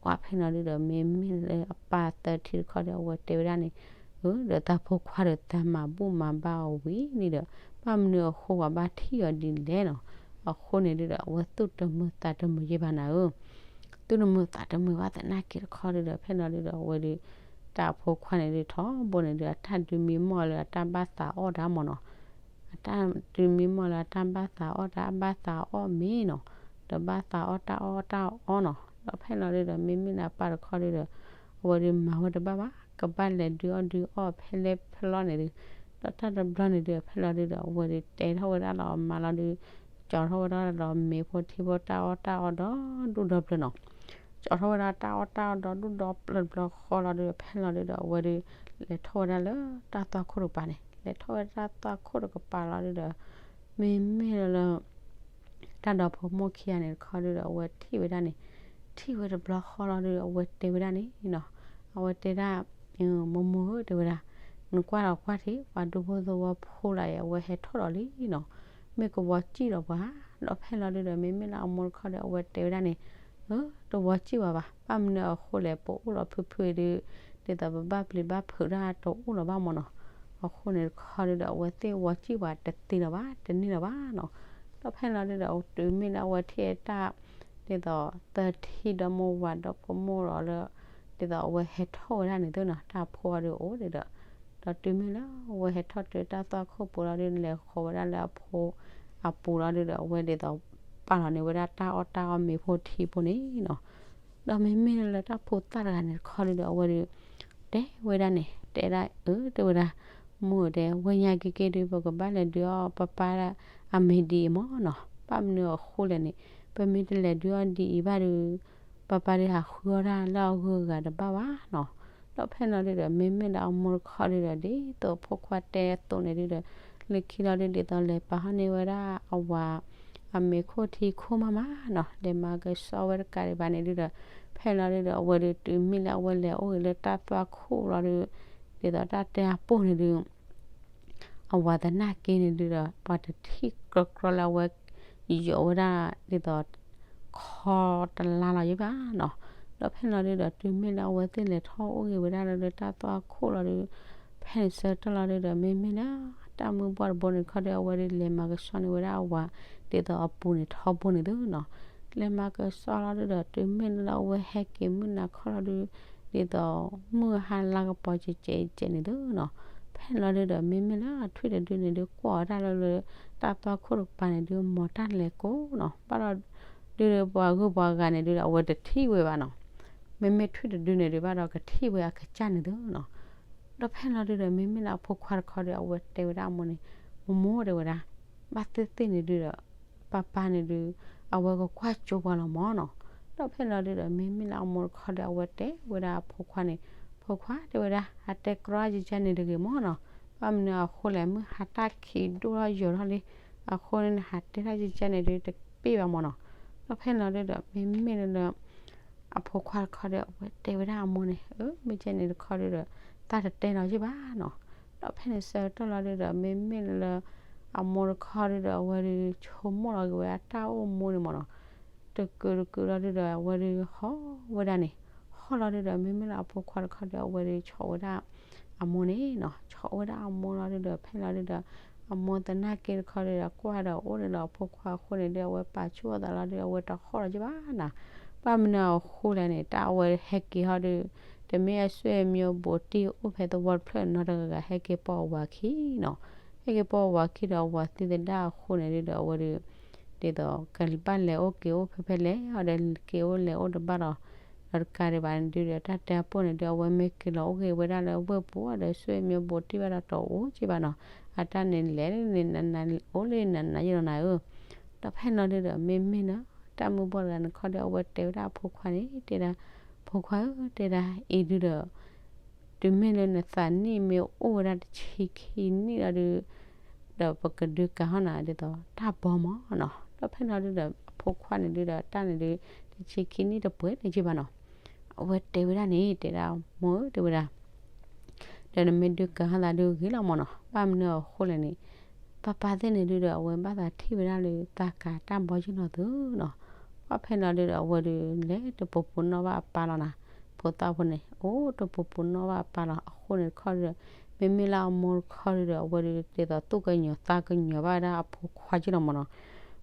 ပှၤဖဲလီၤဒုဒီး မ့မ့ၢ်လၢအပၢ်သၢထံၣ်တခီဒီး အဝဲတဲဝဲဒၣ်န့ၣ် အၢ ဒီးတၢ်ဖိခွါဒီးတၢ်မၤဘူၣ်မၤဘါအီၤဝံၤန့ၣ်ဒီး ဘၣ်မနုၤအဃိပှၤဘၣ်ထံၣ်အီၤဒ်လဲၣ်နီၤ. အဃိန့ၣ်ဒုဒီး အဝဲသူၣ်တမုာ်သးတမုာ်ယဲဘၣ်နၤဧၢ သူၣ်တမုာ်သးတမုာ်ဘၣ်သနာ်က့တခီဒုဒီး ဖဲလီၤဒုဒီး အဝဲဒု တၢ်ဖိခွါန့ၣ်ဒု ထီဘိန့ၣ်ဒု အတၢ်ဒုးမံမီၢ်လၢအတၢ်ဘၣ်သးအီၣ်တၢ်မၢ်နီၤ. အတၢ်ဒုးမံမီၢ်လၢအတၢ်ဘၣ်သးအီၣ်တၢ် အဘၣ်သးအီၣ်မ့ၤနီၤ, ဒီးဘၣ်သးအီၣ်တၢ်အီၣ်တၢ်အီနီၤ. ဒီးဖဲလီၤဒုဒီး မ့မ့ၢ်လၢအပၢ်တခီဒုဒီး အဝဲဒုးမၤဝဲတဘၣ်ဘၣ်, ကဘၣ်လဲၤဒုးအီၣ်ဒုးအီၣ်ဖဲလဲၣ်ဖဲလဲၣ်န့ၣ်ဒု, ဒီးတၢ်တဘျီန့ၣ်ဒုး ဖဲလီၤဒုဒီး အဝဲဒုးတဲထီၣ်ဝဲဒၣ်လီၤအမါလီၤဒုး, ကၠီထီၣ်ဝဲဒၣ်လီၤမ့ၤဖိထံဖိတၢ်အီၣ်တၢ်အီဒီဒူၣ်ဒီပျၢၤနီၤ. ကၠီထီၣ်ဝဲဒၣ်တၢ်အီၣ်တၢ်အီဒီဒူၣ်ဒီပျၢၤတဘျီဃီလီၤဒုး ဖဲလီၤဒုဒီး အဝဲဒုး လဲၤထီၣ်ဝဲဒၣ်လၢတၢ်သွၣ်ခိၣ်တကပၤန့ၣ်, လဲၤထီၣ်ဝဲဒၣ်တၢ်သွၣ်ခိၣ်တကပၤလီၤဒုဒီး မ့မ့ၢ်လၢ တၢ်ဒီဖိမိၢ်ခံဂၤန့ၣ်တခီဒုဒီး အဝဲထံၣ်ဝဲဒၣ်န့ၣ်, ထံၣ်ဝဲတဘျီဃီလီၤဒုဒီး အဝဲတဲဝဲဒၣ်န့ၣ်နီၤ, အဝဲတဲဒၣ် မိၢ်မိၢ်ဧၢ တဲဝဲဒၣ်, နကွၢ်ဒီးကွၢ်ထံ ပှၤဒူဖိသဝီဖိလၢအံၤ အဝဲဟဲထီၣ်ဒီးလံနီၤ, မ့ၢ်ကဝီၤစံၣ်ဒီးပှၤဧါ. ဒီးဖဲလီၤဒုဒီး မ့မ့ၢ်လၢအမိၢ်တခီဒီး အဝဲတဲဝဲဒၣ်န့ၣ်, အၢ တဝီၤစံၣ်ဝဲဘၣ်, ဘၣ်မနုၤအဃိလဲၣ် ပအိၣ်လီၤဖုဖုဒုး ဒ်သိးပဘၣ်ပျံၤဘၣ်ဖုးတၢ်တအိၣ်လၢၤဘၣ်မၢ်နီၤ. အဃိန့ၣ်တခီဒုဒီး အဝဲသ့ၣ်ဝီၤစံၣ်ဝဲတသ့လၢၤဘၣ် တန့ၢ်လၢၤဘၣ်နီၤ. ဒီးဖဲလီၤဒုဒီး တုၤမ့ၢ်လၢအဝဲထံၣ်တၢ် ဒ်သိးသၢထံၣ်ဒီး မိၢ်ဝၤဒီးဖိမိၢ်ဒီးလၢ ဒ်သိးအဝဲဟဲထီၣ်ဝဲဒၣ်န့ၣ်သုနီၤ တၢ်ဖိအီၤဒုးအိၣ်ဒုဒီး, ဒီးတုၤမ့ၢ်လၢအဝဲဟဲထီၣ်တုၤတၢ်သွၣ်ခိၣ်ပူၤလီၤဒုး လဲၤဃီၤဝဲဒၣ်လၢအဖိအပူၤလီၤဒုဒီး အဝဲဒ်သိး ပာ်လီၤန့ၢ်ဝဲဒၣ်တၢ်အီၣ်တၢ်အီမ့ၤဖိထံဖိန့ၣ်နီၤ. ဒီးမ့မ့ၢ်လၢတၢ်ဖိသၣ်တဂၤန့ၣ်တခီဒုဒီး အဝဲဒုး တဲဝဲဒၣ်န့ၣ် တဲဒၣ်အၢ တဲဝဲဒၣ်, မိၢ်တဲ ဝဲညါက့ၤက့ၤဒုး ပကဘၣ်လဲၤဒုးအီၣ်ပၢ်ပၢ်အမ့ၤဒ်အံၤမၢ်နီၤ. ဘၣ်မနုၤအဃိလဲၣ်န့ၣ် ပမ့ၢ်တလဲၤဒုးအီၣ်ဒ်အံၤဘၣ်ဒုး ပၢ်ပၢ်ဒုးဟးဃုအီၣ်တၢ်လၢအဂုၤအဂၤတဘၣ်ဘၣ်နီၤ. ဒီးဖဲလီၤဒုဒီး မ့မ့ၢ်လၢအမိၢ်တခီဒုဒီး ဒ်သိးဖိခွါတဲအသိးန့ၣ်ဒုဒီး လၢခံလီၤဒုး ဒ်သိးလဲၤပာ်ဟီၣ်န့ၢ်ဝဲဒၣ်အဝၤ အမ့ၤခိၣ်ထံခိၣ်မးမးနီၤ လဲၤမၤကဆှီဝဲတကးဒံးဘၣ်န့ၣ်ဒုဒီး ဖဲလီၤဒုဒီး အဝဲဒုးတုၤမ့ၢ်လၢအဝဲလဲၤအိၣ်ဂ့ၤလၢတၢ်သွၣ်ခိၣ်လီၤဒုး ဒ်သိးတၢ်တဲအပိၢ်န့ၣ်ဒုး အဝၤသနာ်က့န့ၣ်ဒုဒီး ပှၤတထံၣ်ကြီကြီလၢအဝဲ ယိးဝဲဒၣ်ဒ်သိး ခီတလါလီၤယဘၣ်နီၤ. ဒီးဖဲလီၤဒုဒီး တုၤမ့ၢ်လၢအဝဲသ့ၣ်လဲၤထီၣ်အိၣ်ဂ့ၤဝဲဒၣ်လၢတၢ်သွၣ်ခိၣ်လီၤဒုး ဖဲန့ၣ်ဆၢကတီၢ်လီၤဒုဒီး မ့မ့ၢ်လၢတၢ်မုၢ်ဘှီၣ်တဘိန့ၣ်တခီဒီး အဝဲဒုးလဲၤမၤကဆှီန့ၢ်ဝဲဒၣ်အဝၤ ဒ်သိးအပူၤန့ၣ်ထီဘိန့ၣ်သုနီၤ. လဲၤမၤကဆှီလီၤဒုဒီး တုၤမ့ၢ်လၢအဝဲဟဲက့ၤမုၢ်နၤခီလီၤဒုး ဒ်သိး မုၢ်ဟါလါကပီၤကဲးကဲးန့ၣ်သုနီၤ. ဖဲလီၤဒုဒီး မ့မ့ၢ်လၢအထွံၣ်တဒုန့ၣ်ဒုး ကွၢ်ဝဲဒၣ်လၢလၢ တၢ်သွၣ်ခိၣ်တကပၤန့ၣ်ဒုး မ်တၢ်လဲၤကိးနီၤ. ဘၣ်ဒီး ဒုဒီးပှၤဂုၤပှၤဂၤန့ၣ်ဒုဒီး အဝဲတထံၣ်ဝဲဘၣ်နီၤ. မ့မ့ၢ်ထွံၣ်တဒုန့ၣ်ဒုး ဘၣ်ဒီးကထံၣ်ဝဲအကစၢ်န့ၣ်သုနီၤ. ဒီးဖဲလီၤဒုဒီး မ့မ့ၢ်လၢအဖိခွါတခီဒီး အဝဲတဲဝဲဒၣ်အမိၢ်န့ၣ်, မိၢ်မိၢ်တဲဝဲဒၣ်, ဘၣ်သ့ၣ်သ့ၣ်န့ၣ်ဒုဒီး ပၢ်ပၢ်န့ၣ်ဒုး အဝဲကကွၢ်ကၠိပှၤလီၤမၢ်နီၤ. ဒီးဖဲလီၤဒုဒီး မ့မ့ၢ်လၢအမိၢ်တခီဒီး အဝဲတဲဝဲဒၣ်အဖိခွါန့ၣ်, ဖိခွါတဲဝဲဒၣ် အတဲကြီယကဲန့ၣ်တဂ့ၤမၢ်နီၤ. ဘၣ်မနုၤအဃိလဲၣ် မုၢ်ဟါတၢ်ခံးဒိၣ်ထီၣ်ယိာ်ထီၣ်လံ, အဃိန့ၣ် နဟးတဲထီၣ်ယကဲန့ၣ်ဒုးတပ့ၢ်ဘၣ်မၢ်နီၤ. ဒီးဖဲလီၤဒုဒီး မ့မ့ၢ်လၢလၢ အဖိခွါတခီဒီး အဝဲတဲဝဲဒၣ်အမိၢ်န့ၣ်, အၢ မ့ၢ်ကဲန့ၣ်တခီဒုဒီး တၢ်တတဲလီၤယ့ၢ်ဘၣ်နီၤ. ဒီးဖဲန့ၣ်ဆၢကတီၢ်လီၤဒုဒီး မ့မ့ၢ်လၢ အမိၢ်တခီဒုဒီး အဝဲဒုးဆိကမိၣ်လီၤက့ၤဝဲအတၢ်အိၣ်မူန့ၣ်မ့ၢ်နီၤ. တကုာ်တကုာ်လီၤဒုဒီး အဝဲဒုးဟီၣ်ဝဲဒၣ်န့ၣ်, ဟီၣ်လီၤဒုဒီး မ့မ့ၢ်လၢအဖိခွါတခီဒီး အဝဲဒုးဆီၣ်ဝဲဒၣ် အမိၢ်န့ၣ်နီၤ, ဆီၣ်ဝဲဒၣ်အမိၢ်လီၤဒုဒီး ဖဲလီၤဒုဒီး အမိၢ်သနာ်က့တခီဒုဒီး ကွၢ်ဒီးအိၣ်န့ၣ်ဒီးအဖိခွါအဃိန့ၣ်ဒု အဝဲပာ်ဆူၣ်အသးလီၤဒု အဝဲတဟီၣ်လီၤက့ၤဘၣ်နၤ. ဘၣ်မနုၤအဃိလဲၣ်န့ၣ် တၢ်အဝဲဟဲက့ၤဟီၣ်ဒု တမ့ၢ်အဆွေမျိုးဘိးတံၢ်အိၣ်ဖဲသဝီတဖျၢၣ်နီတဂၤဂၤ ဟဲက့ၤပိာ်အဝၤခံနီၤ. ဟဲက့ၤပိာ်အဝၤခံဒီး အဝၤသံသဒၣ်အဃိန့ၣ်ဒုဒီး အဝဲဒု ဒ်သိးကဘၣ်လဲၤအိၣ်က့ၤအိၣ်ဖဲဖဲလဲၣ် အီၤဒီးက့ၤအိၣ်လဲၤအိၣ်တဘၣ်ဒီး ဒီးတကးဒံးဘၣ်န့ၣ်ဒုဒီး တၢ်တဲအပိၢ်န့ၣ်ဒု အဝဲမ့ၢ်က့ၤလီၤအိၣ်က့ၤဝဲဒၣ်လၢဝ့ၢ်ပူၤဒီး ဆွေမျိုးဘိးတံၢ်ဘၣ်ဒီးတအိၣ်က့ၤဘၣ်နီၤ. အတၢ်န့ၣ်လဲၤန့ၣ်နးနး အိၣ်လၢနးနးယ့ၢ်လီၤနၤဧၢ. ဒီးဖဲလီၤဒုဒီး မ့မ့ၢ်လၢ တၢ်မုၢ်ဘီၣ်တဂၤန့ၣ်တခီဒီး အဝဲတဲဝဲဒၣ်အဖိခွါန့ၣ် တဲဒၣ်, ဖိခွါဧၢ တဲဒၣ် အံၤဒုဒီး တုၤမ့ၢ်လၢနသးနံၣ်မ့ၢ်အိၣ်ဝဲဒၣ်တဆံခံနံၣ်လီၤဒု ဒီးပကဒုးကၤဟီၣ်နၤ ဒ်သိးတၢ်ဘီမးနီၤ. ဒီးဖဲလီၤဒုဒီး အဖိခွါန့ၣ်ဒုဒီး တၢ်န့ၣ်ဒု တဆံခံနံၣ်တပှဲၤန့ၣ်က့ဘၣ်နီၤ. အဝဲတဲဝဲဒၣ်န့ၣ် တဲဒၣ်မိၢ်ဧၢ တဲဝဲဒၣ် ဒီးနမ့ၢ်ဒုးကၤဟီၣ်သးဒုဂ့ၤလီၤမးနီၤ. ဘၣ်မနုၤအဃိလဲၣ်န့ၣ် ပၢ်ပၢ်သ့ၣ်န့ၣ်ဒုဒီး အဝဲဘၣ်သးထံၣ်ဝဲဒၣ်လၢသးကၤတၢ်ဘီယ့ၢ်နီၤသုနီၤ. ဘၣ်ဖဲလီၤဒုဒီး အဝဲဒုးလဲၤတပူၤပူၤနီၣ်ဘၣ်အပၢ်လီၤနၤ. ဖိသၣ်ဖိန့ၣ် အိၣ်တပူၤပူၤနီၣ်ဘၣ်အပၢ်လီၤ. အဃိန့ၣ်တခီဒုဒီး မ့မ့ၢ်လၢအမိၢ်တခီဒုဒီး အဝဲဒုး ဒ်သိးသူၣ်ကညီၤသးကညီၤဘၣ်ဝဲဒၣ်အဖိခွါယ့ၢ်လီၤမးနီၤ.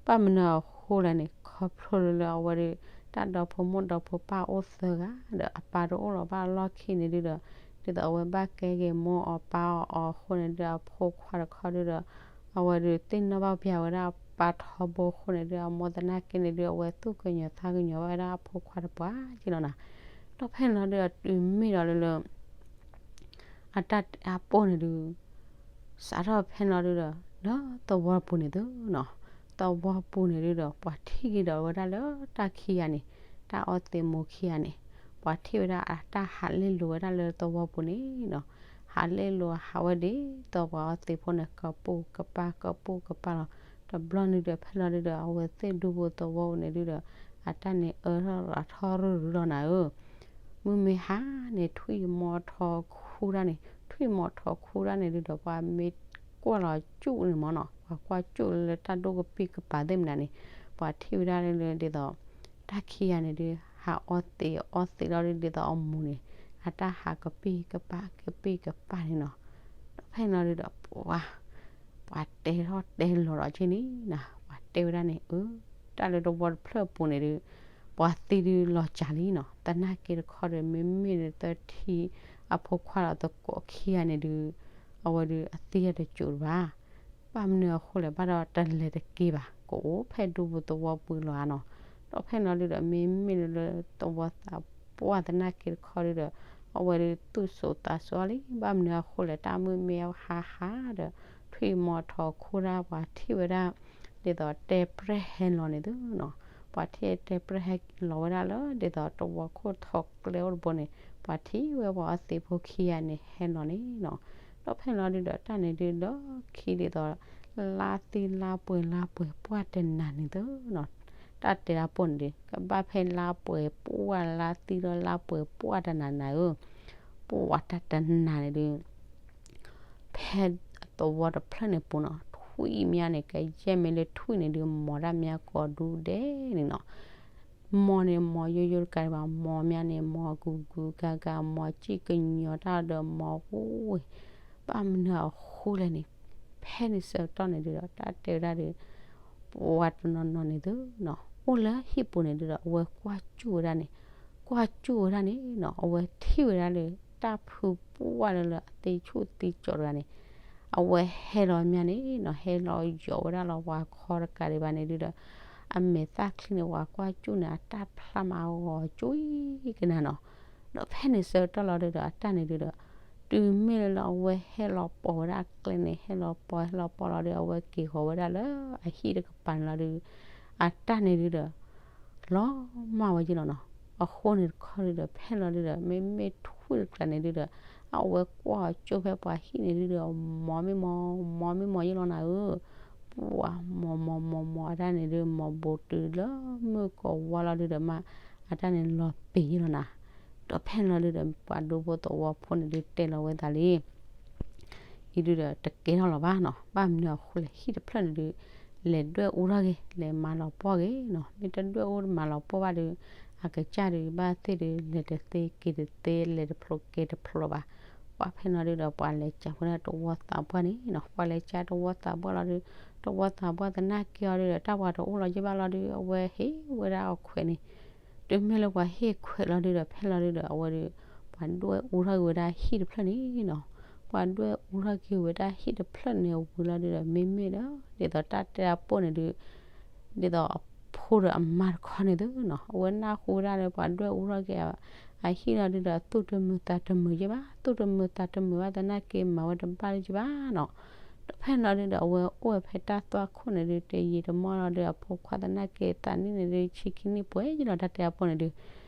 ဘၣ်မနုၤအဃိလဲၣ်န့ၣ် ခီဖျိလၢလၢအဝဲဒုး တၢ်ဒီဖိမိၢ်ဒီဖိပၢ်အိၣ်သၢဂၤ ဒီးအပၢ်တအိၣ်လီၤဘၣ်အလီၢ်ခံန့ၣ်ဒုဒီး ဒ်သိးအဝဲဘၣ်ကဲက့ၤမိၢ်အီၤပၢ်အီၤအဃိန့ၣ်ဒု အဖိခွါတခီဒုဒီး အဝဲဒုးသ့ၣ်နီၣ်ဘၣ်ပျၢ်ဝဲဒၣ်အပၢ်ထီဘိအဃိန့ၣ်ဒု အမိၢ်သနာ်က့န့ၣ်ဒု အဝဲသူၣ်ကညီၤသးကညီၤဘၣ်ဝဲဒၣ်အဖိခွါတပှၤယ့ၢ်လီၤနၤ. ဒီးဖဲန့ၣ်လီၤဒုဒီး တုၤမ့ၢ်ဒီးလၢလၢ အတၢ်တဲအပိၢ်န့ၣ်ဒု စးထီၣ်ဖဲန့ၣ်လီၤဒုဒီး လၢသဝီပူၤန့ၣ်သုနီၤ, သဝီပူၤန့ၣ်ဒုဒီး ပှၤထံၣ်က့ၤဒီးဝဲဒၣ်လၢတၢ်ခံဂၤန့ၣ်, တၢ်အီသံးမိၢ်ခံဂၤန့ၣ်, ပှၤထံၣ်ဝဲဒၣ်အတၢ်ဟးလ့လိာ်ဝဲဒၣ်လၢသဝီပူၤန့ၣ်နီၤ, ဟးလ့လိာ်ဟးဝဲဒ်သိးပှၤအီသံးဖိန့ၣ် ကပိာ်ကပၤ ကပိာ်ကပၤလီၤ. တဘျီန့ၣ်ဒုဒီး ဖဲလီၤဒုဒီး အဝဲသ့ၣ်ဒူဖိသဝီပူၤန့ၣ်ဒုဒီး အတၢ်န့ၣ်အၢထီၣ်ရၤထီၣ်ရုၢ်ရုၢ်လီၤနၤဧၢ. မုၢ်မ့ၢ်ဟါန့ၣ် ထွံၣ်မီၤထီၣ်ခူတၢ်န့ၣ်, ထွံၣ်မီၤထီၣ်ခူတၢ်န့ၣ်ဒုဒီး ပှၤမ့ၢ်ကွၢ်လီၤကူန့ၣ်မ့ၢ်နီၤ, ပှၤကွၢ်ကူလၢတၢ်ဒိၣ်ကပံၢ်ကပၤသ့ၣ်မနုၤန့ၣ်, ပှၤထံၣ်ဝဲဒၣ်လၢဒ်သိး တၢ်ခံဂၤန့ၣ်ဒု ဟးအီသံးအီသံးလီၤဒု ဒ်သိးအမိၢ်န့ၣ် အတၢ်ဟးကပံၢ်ကပၤ ကပံၢ်ကပၤန့ၣ်နီၤ. ဒီးဖဲန့ၣ်လီၤဒုဒီး ပှၤ ပှၤတဲထီၣ်တဲလီၤဒီးက့န့ၣ်နီၤ, ပှၤတဲဝဲဒၣ်န့ၣ် အၢ တၢ်လၢသဝီတဖျၢၣ်အပူၤန့ၣ်ဒု ပှၤသံဒုလီၤစှၤလံနီၤ, သနာ်က့တခီဒီး မ့မ့ၢ်ဒု သၢထံ အဖိခွါဒီးသကိးခံဂၤန့ၣ်ဒု အဝဲဒု အသံအတစိၤတဘၣ်. ဘၣ်မနုၤအဃိလဲၣ် ဘၣ်ဒီးတလဲၤတက့ၤဘၣ်, ကအိၣ်ဖဲဒူပူၤသဝီပူၤလီၤဧါနီၤ. ဒီးဖဲန့ၣ်လီၤဒုဒီး မ့မ့ၢ်လၢသဝီသးပှၢ်သနာ်က့တခီဒုဒီး အဝဲဒု သူၣ်စိၤသးစိၤလံ. ဘၣ်မနုၤအဃိလဲၣ် တၢ်မုၢ်မ့ၢ်ဟါဟါဒီး ထွံၣ်မီၤထီၣ်ခူတၢ် ပှၤထံၣ်ဝဲဒၣ် ဒ်သိးတဲပြဲၢ်ဟဲလီၤန့ၣ်သုနီၤ, ပှၤထံၣ်တဲပြဲၢ်ဟဲလီၤဝဲဒၣ်လၢ ဒ်သိးသဝီခိၣ်ထီၣ်ကျဲအိၣ်တဘိန့ၣ် ပှၤထံၣ်ဝဲပှၤအီသံးဖိခံဂၤန့ၣ်ဟဲလီၤန့ၣ်နီၤ. ဒီးဖဲန့ၣ်လီၤဒုဒီး တၢ်န့ၣ်ဒုဒီး ခံဒ်သိး လါသံလါပှဲၤလါပှဲၤပှၢ်တနၤန့ၣ်သုနီၤ, တၢ်တဲတၢ်ပိၢ်န့ၣ်ဒု ကဘၣ်ဖဲလါပှဲၤပှၢ်လါသံဒီးလါပှဲၤပှၢ်တနၤနၤဧၢ, ပှၢ်တၢ်တနၤန့ၣ်ဒု ဖဲသဝီတဖျၢၣ်န့ၣ်ပူၤနီၤ ထွံၣ်မးန့ၣ် ကယဲၢ်မ့ၢ်လၢထွံၣ်န့ၣ်ဒု မီၤတၢ်မးကိးဒူဒဲးန့ၣ်နီၤ. မီၤန့ၣ်မီၤယိယိတကးဒံးဘၣ်, မီၤမးန့ၣ် မီၤဂုၤဂုၤဂၤဂၤ, မီၤစံၣ်ကညီၤတၢ်ဒီးမီၤဟူဝဲ, ဘၣ်မနုၤအဃိလဲၣ်န့ၣ် ဖဲန့ၣ်ဆၢကတီၢ်န့ၣ်ဒုဒီး တၢ်တဲဝဲဒၣ်ဒု ပှၤတနီၤနီၤန့ၣ်သုနီၤ အိၣ်လၢဟံၣ်ပူၤန့ၣ်ဒုဒီး အဝဲကွၢ်စူၣ်ဝဲဒၣ်န့ၣ်, ကွၢ်စူၣ်ဝဲဒၣ်န့ၣ်နီၤ အဝဲထံၣ်ဝဲဒၣ်လၢ တၢ်ဖုပှၢ်လၢလၢအသ့ဆူၣ်သ့ကၠီၤတဂၤန့ၣ် အဝဲဟဲလီၤမးန့ၣ်နီၤ ဟဲလီၤယိာ်ဝဲဒၣ်လီၤပှၤခီတကးဒံးဘၣ်န့ၣ်ဒုဒီး အမဲာ်သၣ်ချံန့ၣ် ပှၤကွၢ်စူၣ်န့ၣ် အတၢ်ဖျါမးအဂီၤကၠူအံၤကနၤနီၤ. ဒီးဖဲန့ၣ်ဆၢကတီၢ်လီၤဒုဒီး အတၢ်န့ၣ်ဒုဒီး တုၤမ့ၢ်လၢလၢအဝဲဟဲလီၤပိာ်ဝဲဒၣ်အကျဲန့ၣ် ဟဲလီၤပိာ် ဟဲလီၤပိာ်လီၤဒီး အဝဲက့ၤဃီၤဝဲဒၣ်လၢအဟံၣ်တကပၤန့ၣ်လီၤဒု အတၢ်န့ၣ်ဒုဒီး လီၤမၢ်ဝဲက့လီၤနီၤ. အဃိန့ၣ်တခီဒုဒီး ဖဲလီၤဒုဒီး မ့မ့ၢ်ထွံၣ်တကျါန့ၣ်ဒုဒီး အဝဲကွၢ်ကၠိဖဲပှၤဟံၣ်န့ၣ်ဒုဒီး မီၤမ့ၢ်မီၤ မီၤမ့ၢ်မီၤယ့လီၤနၤဧၢ, ပှၤမီၤမီၤမီၤမီၤအတၢ်န့ၣ်ဒု မီၤဘူးတုၤလၢမုၢ်ကိးဝါလီၤဒုဒီးမး အတၢ်န့ၣ်လီၤပ့ၤယ့ၢ်လီၤနၤ. ဒီးဖဲန့ၣ်လီၤဒုဒီး ပှၤဒူဖိသဝီဖိန့ၣ်ဒု တဲလီၤဝဲသးလံ အံၤဒုဒီး တကဲထီၣ်လၢၤဘၣ်နီၤ, ဘၣ်မနုၤအဃိလဲၣ် ဟံၣ်တဖျၢၣ်န့ၣ်ဒု လဲၤဒွဲၣ်အူထီၣ်က့ၤ လဲၤမၤလီၤပှီၢ်က့ၤနီၤ, မ့ၢ်တဒွဲၣ်အူတမၤလီၤပှီၢ်ဘၣ်ဒီး အကစၢ်ဒုးဘၣ်သ့ၣ်ဒုး လဲၤတသ့က့ၤတသ့ လဲၤတဖျိးက့ၤတဖျိးဘၣ်. ပှၤဖဲန့ၣ်လီၤဒုဒီး ပှၤလဲၤကးဝဲဒၣ်တဝီသးပှၢ်န့ၣ်နီၤ, ပှၤလဲၤကးတဝီသးပှၢ်လီၤဒု, တဝီသးပှၢ်သနာ်က့အီၤဒုဒီး တၢ်ဝၤတအိၣ်လီၤယ့ၢ်ဘၣ်လီၤဒု အဝဲဟ့ၣ်ဝဲဒၣ်အခွဲးန့ၣ် တုၤမ့ၢ်လၢပှၤဟ့ၣ်ခွဲးလီၤဒုဒီး ဖဲလီၤဒုဒီး အဝဲဒု ပှၤဒွဲၣ်အူထီၣ်က့ၤဝဲဒၣ်ဟံၣ်တဖျၢၣ်န့ၣ်နီၤ, ပှၤဒွဲၣ်အူထီၣ်က့ၤဝဲဒၣ်ဟံၣ်တဖျၢၣ်န့ၣ်ဝံၤလီၤဒုဒီး မ့မ့ၢ်ဒီး ဒ်သိးတၢ်တဲအပိၢ်န့ၣ်ဒု ဒ်သိးအဖိဒီးအမါတခီန့ၣ်သုနီၤ, အဝဲနၢ်ဟူဝဲဒၣ်လၢပှၤဒွဲၣ်အူထီၣ်က့ၤအဟံၣ်လီၤဒုဒီး သူၣ်တမုာ်သးတမုာ်ယ့ၢ်ဘၣ်, သူၣ်တမုာ်သးတမုာ်ဘၣ်သနာ်က့ မၤဝဲတဘၣ်လၢၤယ့ၢ်ဘၣ်နီၤ. ဒီးဖဲန့ၣ်လီၤဒုဒီး အဝဲအိၣ်ဝဲဖဲတၢ်သွၣ်ခိၣ်န့ၣ်ဒု တယံာ်တမီၢ်လီၤဒု အဖိခွါသနာ်က့ သးနံၣ်န့ၣ်ဒု ဆံခံနံၣ်ပှဲၤယ့ၢ်လီၤ တၢ်တဲအပိၢ်န့ၣ်ဒု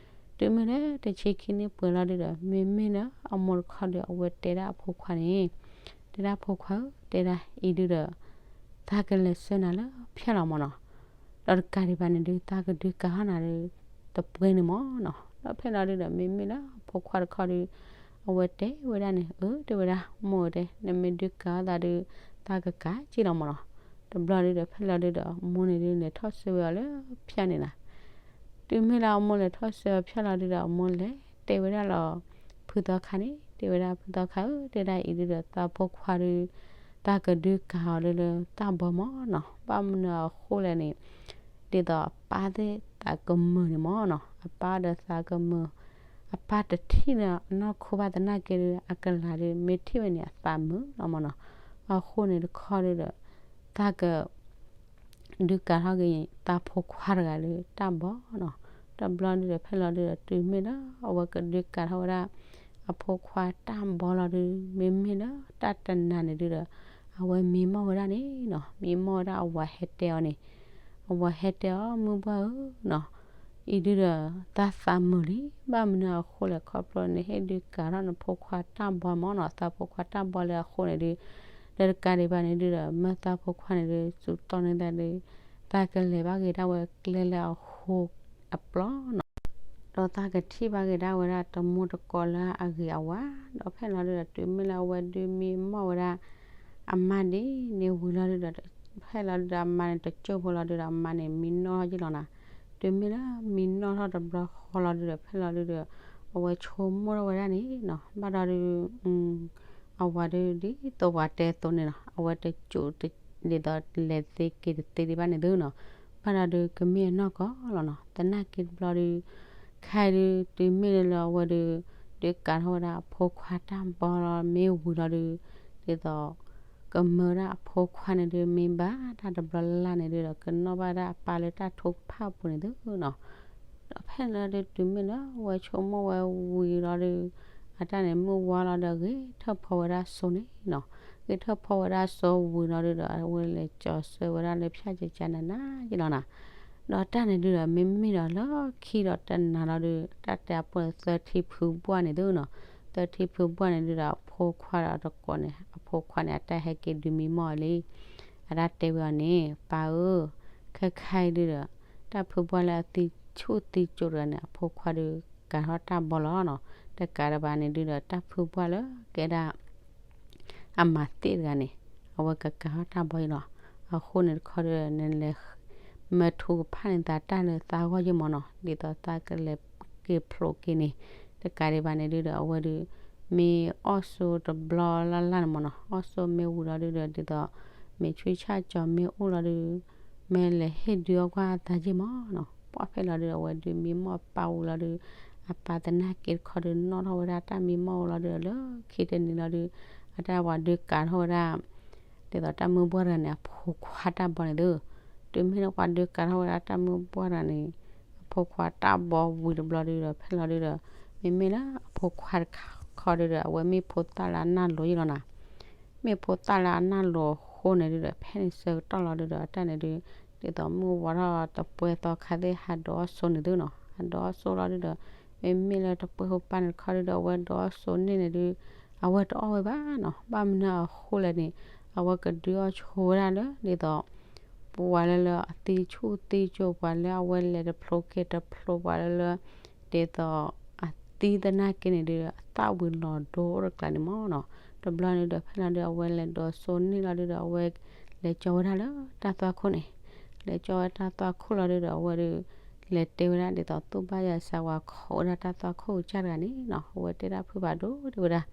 တုၤမ့ၢ်လၢတဆံခံနံၣ်ပှဲၤလီၤဒုဒီး မ့မ့ၢ်လၢအမိၢ်တခီဒီး အဝဲတဲဒၣ်အဖိခွါန့ၣ်, တဲဒၣ်ဖိခွါဧၢ, တဲဒၣ်အံၤဒုဒီး သးကလဲၤဆှၢနၤလၢဖၠၣ်လီၤမၢ်နီၤ, ဒီးတကးဒံးဘၣ်န့ၣ်ဒု သးကဒုးကၤထီၣ်နၤဒု တပှဲၤန့ၣ်မၢ်နီၤ. ဒီးဖဲန့ၣ်လီၤဒုဒီး မ့မ့ၢ်လၢအဖိခွါတခီဒု အဝဲတဲဝဲဒၣ်န့ၣ်, အၢ တဲဝဲဒၣ် မိၢ်ဧၢတဲ, နမ့ၢ်ဒုးကၤထီၣ်သးဒု သးကကၤက့ၤလီၤမၢ်နီၤ. တဘျီဒုဒီး ဖဲလီၤဒုဒီး အမိၢ်န့ၣ်ဒု လဲၤထီၣ်ဆှၢဝဲအီၤလၢဖၠၣ်န့ၣ်နီၤ. တုၤမ့ၢ်လၢအမိၢ်လဲၤထီၣ်ဆှၢအီၤဖၠၣ်လီၤဒုဒီး အမိၢ်လဲၤတဲဝဲဒၣ်လီၤ ဖုသီခါန့ၣ်, တဲဝဲဒၣ်ဖုသီခါဧၢ, တဲဒၣ်အံၤဒုဒီး သးဖိခွါဒု သးကဒုးကၤအီၤလၢလၢတၢ်ဘီမၢ်နီၤ, ဘၣ်မနုၤအဃိလဲၣ်န့ၣ် ဒ်သိးအပၢ်သ့ၣ်သးကမုာ်န့ၣ်မၢ်နီၤ, အပၢ်ဒီးသးကမုာ်, အပၢ်တထံၣ်န့ၣ်အနီၢ်ခိဘၣ်သနာ်က့ဒု အကလၤဒု မ့ၢ်ထံၣ်ဝဲန့ၣ် အသးမုာ်လီၤမၢ်နီၤ. အဃိန့ၣ်တခီဒုဒီး သးက ဒုးကၤထီၣ်က့ၤ သးဖိခွါတဂၤလၢတၢ်ဘီနီၤ. တဘျီဒုဒီး ဖဲလီၤဒုဒီး တုၤမ့ၢ်လၢအဝဲကဒုးကၤထီၣ်ဝဲဒၣ် အဖိခွါတၢ်ဘီလီၤဒု မ့မ့ၢ်လၢတၢ်တနၤန့ၣ်ဒုဒီး အဝဲမံမီၢ်ဝဲဒၣ်န့ၣ်နီၤ, မံမီၢ်ဝဲဒၣ်အဝၤဟဲတဲအီၤန့ၣ်, အဝၤဟဲတဲအီၤ မုၢ်ဘှၢ်ဧၢနီၤ, အံၤဒုဒီး သးသးမုာ်လံ, ဘၣ်မနုၤအဃိလဲၣ် ခီဖျိနဟ့ၣ်ဒုးကၤထီၣ်နဖိခွါတၢ်ဘီမၢ်နီၤ, သးဖိခွါတၢ်ဘီလၢအဃိန့ၣ်ဒု ဒီးတကးဒံးဘၣ်န့ၣ်ဒုဒီး မၢသးဖိခွါန့ၣ်ဒု စူးတီၢ်န့ၢ်သးဒု သးကလဲၤဘၣ်က့ၤဒၣ်ဝဲကျဲလၢအဃိအပျီနီၤ, ဒီးသးကထံၣ်ဘၣ်က့ၤဒၣ်ဝဲဒၣ်တမူတကိးလၢအဂ့ၤအဝါ, ဒီးဖဲလီၤဒုဒီး တုၤမ့ၢ်လၢအဝဲဒုမံမီၢ်ဝဲဒၣ် အမါဒ်န့ၣ်ဝံၤလီၤဒုဒီး ဖဲလီၤဒုဒီး အမါန့ၣ်တစိၢ်ဖိလီၤဒုဒီး အမါန့ၣ်မံနီၣ်ထီၣ်ယ့ၢ်လီၤနၤ, တုၤမ့ၢ်လၢမံနီၣ်ထီၣ်တဘျီဃီလီၤဒုဒီး ဖဲလီၤဒုဒီး အဝဲဆိကမိၣ်ထီၣ်ဝဲဒၣ်န့ၣ်နီၤ, ဘၣ်ဒီးဒု အဝၤဒု ဒ်သိးပှၤတဲအသိးန့ၣ်နီၤ, အဝဲတစိၢ် ဒ်သိးလဲၤသ့က့ၤတသ့ဒံးဘၣ်န့ၣ်သုနီၤ, ဘၣ်ဒီးဒု ကမ့ၢ်အနီၢ်ကီၢ်လီၤနီၤ, သနာ်က့တဘျီဒု ခဲအံၤဒု တုၤမ့ၢ်လၢအဝဲဒု ဒုးကၤထီၣ်ဝဲဒၣ်အဖိခွါတၢ်ဘီလီၤ မ့ၢ်ဝံၤလီၤဒု ဒ်သိး ကမၢဝဲဒၣ်အဖိခွါန့ၣ်ဒု မ့ၢ်ဘၣ်တၢ်တဘျီလၢ်န့ၣ်ဒုဒီး ကနီၣ်ဘၣ်ဒၣ်အပၢ်လၢတၢ်ထုကဖၣ်အပူၤန့ၣ်သုနီၤ, ဒီးဖဲလီၤဒု တုၤမ့ၢ်လၢအဝဲဆိကမိၣ်ဝဲဝံၤလီၤဒု အတၢ်န့ၣ်မုၢ်ဝါလီၤဒီး ဂဲၤထၢၣ်ဖီဝဲဒၣ်စိန့ၣ်နီၤ, ဂဲၤထၢၣ်ဖီဝဲဒၣ်စိဝံၤလီၤဒုဒီး အဝဲလဲၤကၠီၤဆၢဝဲဒၣ်လၢဖၠၣ်ကကနနယ့ၢ်လီၤနၤ, ဒီးတၢ်န့ၣ်ဒုဒီး မ့မ့ၢ်ဒီးလၢခံဒီးတနၤလီၤဒု တၢ်တဲအပိၢ်သၢထံဖုဘှၢ်န့ၣ်သုနီၤ, သၢထံဖုဘှၢ်န့ၣ်ဒုဒီး အဖိခွါဒီးတကိးန့ၣ် အဖိခွါန့ၣ် အတၢ်ဟဲက့ၤဒုးမံမီၢ်လံ, အတၢ်တဲဝဲအီၤန့ၣ် ပၢ်ဧၢ, ခဲခါအံၤဒုဒီး တၢ်ဖုဘှၢ်လၢအသံဆူၣ်သံကၠိတဂၤန့ၣ် အဖိခွါဒုးကၤထီၣ်တၢ်ဘီလီၤနီၤ, တကးဒံးဘၣ်န့ၣ်ဒုဒီး တၢ်ဖုဘှၢ်လၢကဲဒၣ် အမၤသ့ၣ်တဂၤန့ၣ် အဝဲကကၤထီၣ်တၢ်ဘီယ့ၢ်လီၤ, အဃိန့ၣ်တခီဒုဒီး နလဲၤ မၢထုကဖၣ်န့ၢ်သးတၢ်လၢသးဂီၢ်ယ့ၢ်မၢ်နီၤ, ဒ်သိးသးကလဲၤက့ၤဖျိးက့ၤန့ၣ်, တကးဒံးဘၣ်န့ၣ်ဒုဒီး အဝဲဒုး မ့ၢ်အီၣ်ဆိတဘျီလၢ်လၢ်န့ၣ်မၢ်နီၤ, အီၣ်ဆိမ့ၢ်ဝံၤလီၤဒုဒီး ဒ်သိး မ့ၢ်ဆူၣ်ဆၣ်ကၠီၤမ့ၢ်အိၣ်လီၤဒု မ့ၢ်လဲၤဟ့ၣ်ဒုးအီၣ်ကွၢ်အသးယ့ၢ်မၢ်နီၤ, ပှၢ်ဖဲလီၤဒုဒီး အဝဲဒုးမံမီၢ်ပၢ်ဝံၤလီၤဒု အပၢ်သနာ်က့တခီဒုး နီၣ်ထီၣ်ဝဲဒၣ်တၢ်မံမီၢ်ဝံၤလီၤဒုဒီး လၢခံတနံၤလီၤဒု အတၢ်ပှၤဒုးကၤထီၣ်ဝဲဒၣ် ဒ်သိးတၢ်မုၢ်ဘှၢ်တဂၤန့ၣ် အဖိခွါတၢ်ဘီန့ၣ်သု, တုၤမ့ၢ်လၢပှၤဒုးကၤထီၣ်ဝဲဒၣ်တၢ်မုၢ်ဘှၢ်တဂၤန့ၣ် အဖိခွါတၢ်ဘီဝံၤတဘျီဒုဒီး ဖဲလီၤဒုဒီး မ့မ့ၢ်လၢအဖိခွါတခီဒုဒီး အဝဲမ့ၢ်ဖိသၣ်လၢအနၢ်လိၤယ့ၢ်လီၤနၤ, မ့ၢ်ဖိသၣ်လၢအနၢ်လိၤအဃိန့ၣ်ဒုဒီး ဖဲန့ၣ်ဆၢကတီၢ်လီၤဒုဒီး အတၢ်န့ၣ်ဒု ဒ်သိးမုၢ်ဝါထီၣ်တပှဲၤသီခါသ့ၣ် ဟးဒုးအီၣ်ဆိန့ၣ်သုနီၤ, ဟးဒုးအီၣ်ဆိလီၤဒုဒီး မ့မ့ၢ်လၢတပှဲၤဟိပၢ်န့ၣ်တခီဒုဒီး အဝဲဒုးအီၣ်ဆိန့ၣ်န့ၣ်ဒု အဝဲတအီၣ်ဝဲဘၣ်နီၤ, ဘၣ်မနုၤအဃိလဲၣ်န့ၣ် အဝဲကဒုးအီၣ်ဆိဝဲဒၣ်လၢ ဒ်သိး ပှၤလၢလၢအသံဆူၣ်သံကၠိၤ ပှၤလၢအဝဲလဲၤတဖျိက့ၤတဖျိ ပှၤလၢလၢ ဒ်သိးအသံသနာ်က့န့ၣ်ဒုး အသၣ်ဝံၤလီၤဒိအိၣ်တကျါန့ၣ်မ့ၢ်နီၤ. တဘျီန့ၣ်ဒီး ဖဲလီၤဒုး အဝဲလဲၤဒိးစိန့ၢ်လီၤဒုးဒီး အဝဲလဲၤကၠီဝဲဒၣ်လၢတၢ်သွၣ်ခိၣ်န့ၣ်, လဲၤကၠီဝဲတၢ်သွၣ်ခိၣ်လီၤဒုးဒီး အဝဲဒုး လဲၤတဲဝဲဒၣ်ဒ်သိး သူၣ်ဘၣ်ယၤစးဝၤ ခိးဝဲဒၣ်တၢ်သွၣ်ခိၣ်ကစၢ်တဂၤန့ၣ်နီၤ. အဝဲတဲဒၣ်ဖုဘၣ်ဒိ တဲဝဲဒၣ်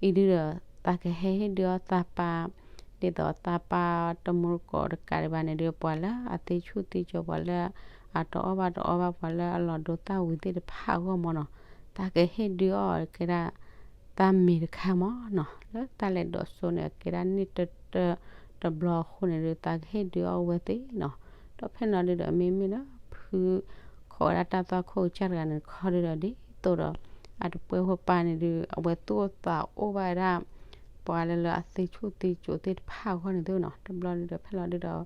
အံၤဒုးဒီး သးကဟဲဟ့ၣ်ဒုးအီၣ်သးပၢ် ဒ်သိးသးပၢ်တမူတကိးတကးဒံးဘၣ်န့ၣ်ဒုး ပှၤလၢအသံဆူၣ်သံကၠိၤ ပှၤလၢအတအီၣ်ဘၣ်တအီဘၣ် ပှၤလၢအလီၤဒိသၣ်ဝံၤသ့ၣ်တဖၣ်အဂီၢ်မ့ၢ်နီၤ, သးကဟ့ၣ်ဒုးအီၣ်ကဲဒၣ် သးမ့ၤတခါမ့ၢ်နီၤ. လၢတၢ်လဲၤဒိးစိန့ၣ် ကဲဒၣ်န့ၢ်တ တဘျီအဃိန့ၣ်ဒုး သးကဟ့ၣ်ဒုးအီၣ်ဝဲသ့ၣ်နီၤ. ဒီးဖဲလီၤဒုးဒီး မ့မ့ၢ်လၢဖု ခိးဝဲဒၣ်တၢ်သွၣ်ခိၣ်ကစၢ်တဂၤန့ၣ်တခီဒုးဒီး ဒ်သိးဒီး အတပှဲၤဖိပၢ်န့ၣ်ဒုး အဝဲသူၣ်အိၣ်သးအိၣ်ဘၣ်ဝဲဒၣ် ပှၤလၢလၢအသံဆူၣ်သံကၠိၤသ့ၣ်တဖၣ်အဂီၢ်န့ၣ်သုနီၤ. တဘျီဒုးဒီး ဖဲလီၤဒုးဒီး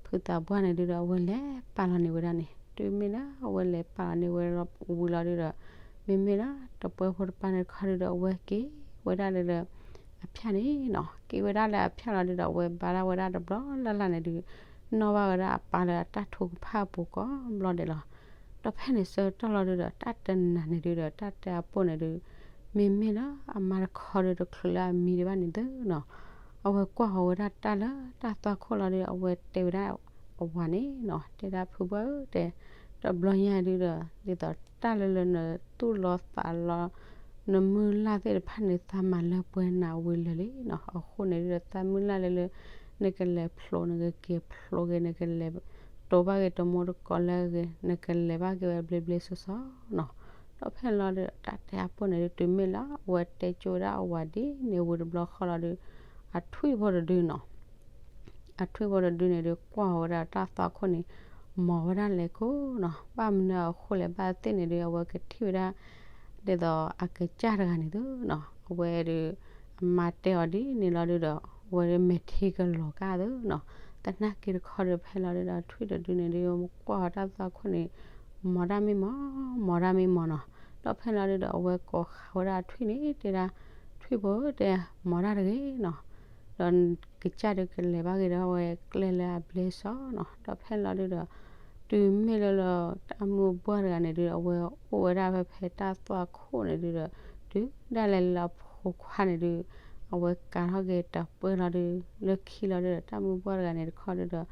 ဖုသးပှၢ်န့ၣ်ဒုးဒီး အဝဲလဲၤပာ်လီၤန့ၢ်ဝဲဒၣ်န့ၣ် တုၤမ့ၢ်လၢအဝဲလဲၤပာ်လီၤန့ၢ်ဝဲဝံၤလီၤဒုးဒီး မ့မ့ၢ်လၢ တပှဲၤဖိတပၢ်န့ၣ်တခီဒုးဒီး အဝဲက့ၤဝဲဒၣ်လၢလၢ အဖၠၣ်န့ၣ်နီၤ. က့ၤဝဲဒၣ်လၢအဖၠၣ်လီၤဒုးဒီး အဝဲဘါထီၣ်ဝဲဒၣ်တဘျီလၢ်လၢ်န့ၣ်ဒုး နီၣ်ဘၣ်ဝဲဒၣ်အပၢ်လၢအတၢ်ထိကဖၣ်အပူၤကိးဘျီဒဲးလီၤ. ဒီးဖဲန့ၣ်ဆၢကတီၢ်လီၤဒုးဒီး တၢ်တနၤန့ၣ်ဒုးဒီး တၢ်တဲအပိၢ်န့ၣ်ဒုး မ့မ့ၢ်လၢအမါတခီဒုးတချုးလၢအမံဒံးဘၣ်န့ၣ်သုနီၤ. အဝဲကွၢ်ဃီၤဝဲဒၣ်တၢ်လၢတၢ်သွၣ်ခိၣ်လီၤဒုး အဝဲတဲဝဲဒၣ်အဝၤန့ၣ်နီၤ, တဲဒၣ်ဖုဘၣ်ဧၢ တဲ, တဘျီညါဒုးဒီး ဒ်သိးတၢ်လၢလၢနသူၣ်လီၤသးလီၤ နမုၢ်လၢ်သ့ၣ်တဖၣ်န့ၣ် သးမၤလၢပှဲၤနၤဝံၤလၢာ်လံနီၤ. အဃိန့ၣ်ဒုးဒီး သးမုၢ်လၢ်လၢလၢ နကလဲၤဖျိ နကက့ၤဖျိက့ၤ နကလဲၤတိၤဘၣ်က့ၤတမူတကိးလၢအဂ့ၤ နကလဲၤဘၣ်က့ၤဝဲဘျ့ဘျ့ဆှီဆှီနီၤ. ဒီးဖဲလီၤဒုး တၢ်တဲအပိၢ်န့ၣ်ဒုး တုၤမ့ၢ်လၢအဝဲတဲကၠိဝဲဒၣ်အဝၤဒ်န့ၣ်ဝံၤတဘျီဃီလီၤဒုး အထွံၣ်ဖိတဒုနီၤ အထွံၣ်ဖိတဒုန့ၣ်ဒုး ကွၢ်ဃီၤဝဲဒၣ်တၢ်သွၣ်ခိၣ်န့ၣ် မီၤဝဲဒၣ်လဲၤခိၣ်နီၤ. ဘၣ်မနုၤအဃိလဲၣ် ဘၣ်သ့ၣ်န့ၣ်ဒုး အဝဲကထံၣ်ဝဲဒၣ် ဒ်သိးအကစၢ်တဂၤန့ၣ်သုနီၤ. အဝဲဒုး အမါတဲအီၤဒ်န့ၣ်လီၤဒုးဒီး အဝဲဒုးမဲာ်ထံကလီၤကၢ်သုနီၤ. သနာ်က့တခီဒုး ဖဲလီၤဒုးဒီး ထွံၣ်တဒုန့ၣ်ဒုး ကွၢ်ဃီၤတၢ်သွၣ်ခိၣ်န့ၣ် မီၤတၢ်မ့ၢ်မီၤ မီၤတၢ်မ့ၢ်မီၤနီၤ. ဒီးဖဲလီၤဒုးဒီး အဝဲကိးဃီၤဝဲဒၣ်ထွံၣ်န့ၣ် တဲဒၣ် ထွံၣ်ဖိ တဲ မီၤတၢ်တဂ့ၤနီၤ. ဒီးကစၢ်ဒုးကလဲၤဘၣ်က့ၤဒီးအဝဲကျဲလၢအဘျ့စီနီၤ. ဒီးဖဲလီၤဒုးဒီး တုၤမ့ၢ်လၢလၢ တၢ်မုၢ်ဘှၢ်တဂၤန့ၣ်ဒုး အဝဲအိၣ်ဝဲဒၣ်ဖဲဖဲတၢ်သွၣ်ခိၣ်န့ၣ်ဒုးဒီး တုၤဒၣ်လဲာ်လၢအဖိခွါန့ၣ်ဒုး အဝဲကၤထီၣ်က့ၤတၢ်ပှဲၤလီၤဒုး လၢခံလီၤဒုးဒီး တၢ်မုၢ်ဘှၢ်တဂၤန့ၣ်တခီဒုးဒီး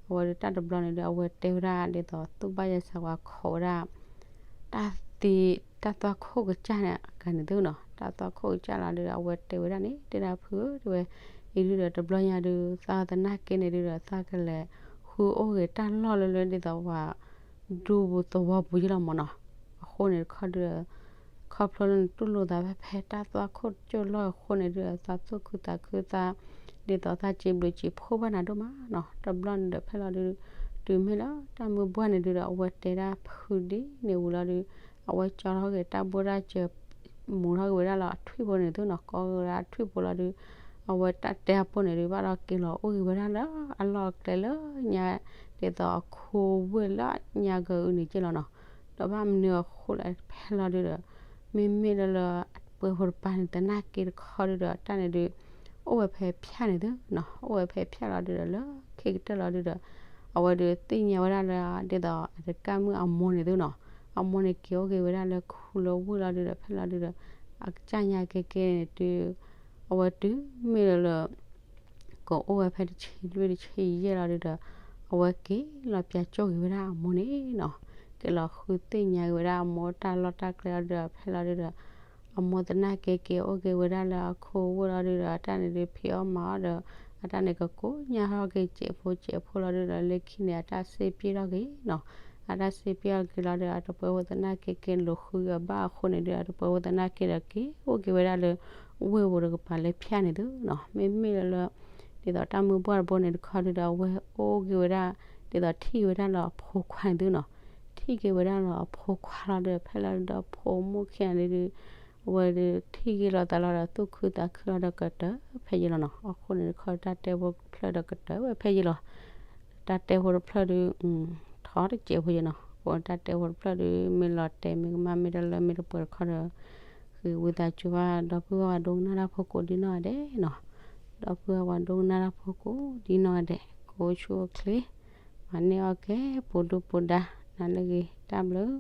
အဝဲဒုးတၢ်တဘျီန့ၣ်ဒုး အဝဲတဲဝဲဒၣ်ဒ်သိး သူၣ်ဘၣ်ယဲၢ်ဆၢဝါခိးဝဲဒၣ် တၢ်သံ တၢ်သွၣ်ခိၣ်ကစၢ်န့ၣ် ကန့ၣ်သုနီၤ. တၢ်သွၣ်ခိၣ်ကစၢ်လီၤဒုးဒီး အဝဲတဲဝဲဒၣ်န့ၣ် တဲဒၣ်ဖုဧၢ တဲဝဲ အံၤဒုးဒီးတဘျီညါဒုး သးသနာ်က့န့ၣ်ဒုးဒီး သးကလဲၤဃုအိၣ်ဂ့ၤတၢ်လီၢ်လၢလၢဒ်သိးပှၤ ဒူပူၤသဝီပူၤယ့ၢ်လီၤမ့ၢ်နီၤ. အဃိန့ၣ်တခီဒုးဒီး ခီဖျိလၢနတူၢ်လိာ်သးဖဲဖဲတၢ်သွၣ်ခိၣ်ကၠိၢ်လီၢ်အဃိန့ၣ်ဒုးဒီး သးသူၣ်ခုသးခုသး ဒ်သိးသးစံးဘျုးစံးဖှိၣ်ဘၣ်နၤဒိၣ်မးနီၤ. တဘျီန့ၣ်ဒီးဖဲလီၤဒုး တုၤမ့ၢ်လၢတၢ်မုၢ်ဘှၢ်န့ၣ်ဒုးဒီး အဝဲတဲဒၣ်ဖုဒ်န့ၣ်ဝံၤလီၤဒုး အဝဲကၠီထီၣ်က့ၤတၢ်ဘိၣ်တၢ်စၢၤ မူၤထီၣ်က့ၤဝဲဒၣ်လၢအထွံၣ်ဖိန့ၣ်သုနီၤ. ကိးက့ၤဝဲဒၣ်အထွံၣ်ဖိလီၤဒုး အဝဲတၢ်တဲအပိၢ်န့ၣ်ဒုး ဘၣ်ဒီးက့ၤလီၤအိၣ်ဂ့ၤဝဲဒၣ်လၢအလီၢ်အကျဲလၢညါ ဒ်သိးအခိဝ့ၢ်လၢညါကအုန့ၣ်က့ၢ်လီၤနီၤ. ဒီးဘၣ်မနုၤအဃိလဲၣ် ဖဲလီၤဒုးဒီး မ့မ့ၢ်လၢလၢ ပှဲၤဖိတပၤန့ၣ် သနာ်က့တခီဒုးဒီး တၢ်န့ၣ်ဒုး အိၣ်ဝဲဖဲဖၠၣ်န့ၣ်သုနီၤ. အိၣ်ဝဲဖဲဖၠၣ်လီၤဒုးဒီး လၢခံကတၢၢ်လီၤဒုးဒီး အဝဲဒုးသ့ၣ်ညါဝဲဒၣ်လၢ ဒ်သိးအတကၢ်မုၣ်အမိၢ်န့ၣ်သုနီၤ. အမိၢ်န့ၣ်က့ၤအိၣ်က့ၤဝဲဒၣ်လၢခူလၢဝ့ၢ်လီၤဒုးဒီး ဖဲလီၤဒုးဒီး အကစၢ်ညါကဲကဲန့ၣ်ဒုး အဝဲတုၤမ့ၢ်လၢလၢ ကအိၣ်ဝဲဖဲတဆံလွံၢ်တဆံယဲၢ်လီၤဒုးဒီး အဝဲက့ၤလီၤပၠးကၠိက့ၤဝဲဒၣ်အမိၢ်န့ၣ်နီၤ. က့ၤလီၤဃုသ့ၣ်ညါက့ၤဝဲဒၣ်အမိၢ်တၢ်လီၢ်တၢ်ကျဲလီၤဒုးဒီး ဖဲလီၤဒုးဒီး အမိၢ်သနာ်က့က့ၤအိၣ်က့ၤဝဲဒၣ်လၢအခိဝ့ၢ်လီၤဒုးဒီး အတၢ်န့ၣ်ဒုးဖံးအီၣ်မၤအီၣ်ဒီး အတၢ်န့ၣ်ကကိးညါထီၣ်က့ၤစဲးဖိစဲးဖိလီၤဒုးဒီး လၢခံန့ၣ် အတၢ်စ့ပှ့ၤထီၣ်က့ၤနီၤ. အတၢ်စ့ပှ့ၤထီၣ်က့ၤလီၤဒီး အတပှဲၤဖိသနာ်က့က့ၤလိာ်ဃုအဘၣ်အဃိန့ၣ်ဒုး အတပှဲၤဖိသနာ်က့ဒီးက့ၤအိၣ်က့ၤဝဲဒၣ်လၢ ဝ့ၢ်ပူၤတကပၤလၢဖၠၣ်န့ၣ်သုနီၤ. မ့မ့ၢ်လၢလၢ ဒ်သိးတၢ်မုၢ်ဘှၢ်တဘိန့ၣ်တခီဒုးဒီး အဝဲအိၣ်က့ၤဝဲဒၣ် ဒ်သိးထံၣ်က့ၤဝဲဒၣ်လၢအဖိခွါန့ၣ်သုနီၤ. ထံၣ်က့ၤဝဲဒၣ်လၢအဖိခွါလီၤဒီး ဖဲလီၤဒုးဒီးဖိမုၣ်ခံဂၤန့ၣ်ဒုး အဝဲဒုးထံၣ်က့ၤလိာ်သးလီၤဒီး သူၣ်ခုသးခုလီၤဒီးကတၢၢ်ဖဲယ့ၢ်လီၤနီၤ. အဃိန့ၣ်တခီတၢ်တဲဖိတဖျၢၣ်ဒီးကတၢၢ်ဝဲဖဲယ့ၢ်လီၤ. တၢ်တဲဖိတဖျၢၣ်ဒုး ထီတစဲးဖိယ့ၢ်နီၤ. အဃိတၢ်တဲဖိတဖျၢၣ်ဒုး မ့ၢ်လီၤတဲာ်မ့ၢ်ကမၣ်မ့ၢ်တလၢမ့ၢ်တပှဲၤတခီဒီး ဃ့ဝံသးစူၤဘၣ် ဒီပုၢ်ဝဲၢ်ပှၤဒိကနၣ်တၢ်ဖိကိးဒ်နီၢ်ဂၤဒဲးနီၤ. ဒီပုၢ်ဝဲၢ်ပှၤဒိကနၣ်တၢ်ဖိကိးဒ်နီၢ်ဂၤဒဲး ကအိၣ်ဆူၣ်အိၣ်ချ့ မၤန့ၢ်အီၣ်ကဲ ပူၤဒူပူၤဒါ, နၤလၢဂ့ၤ တၢ်ဘျုး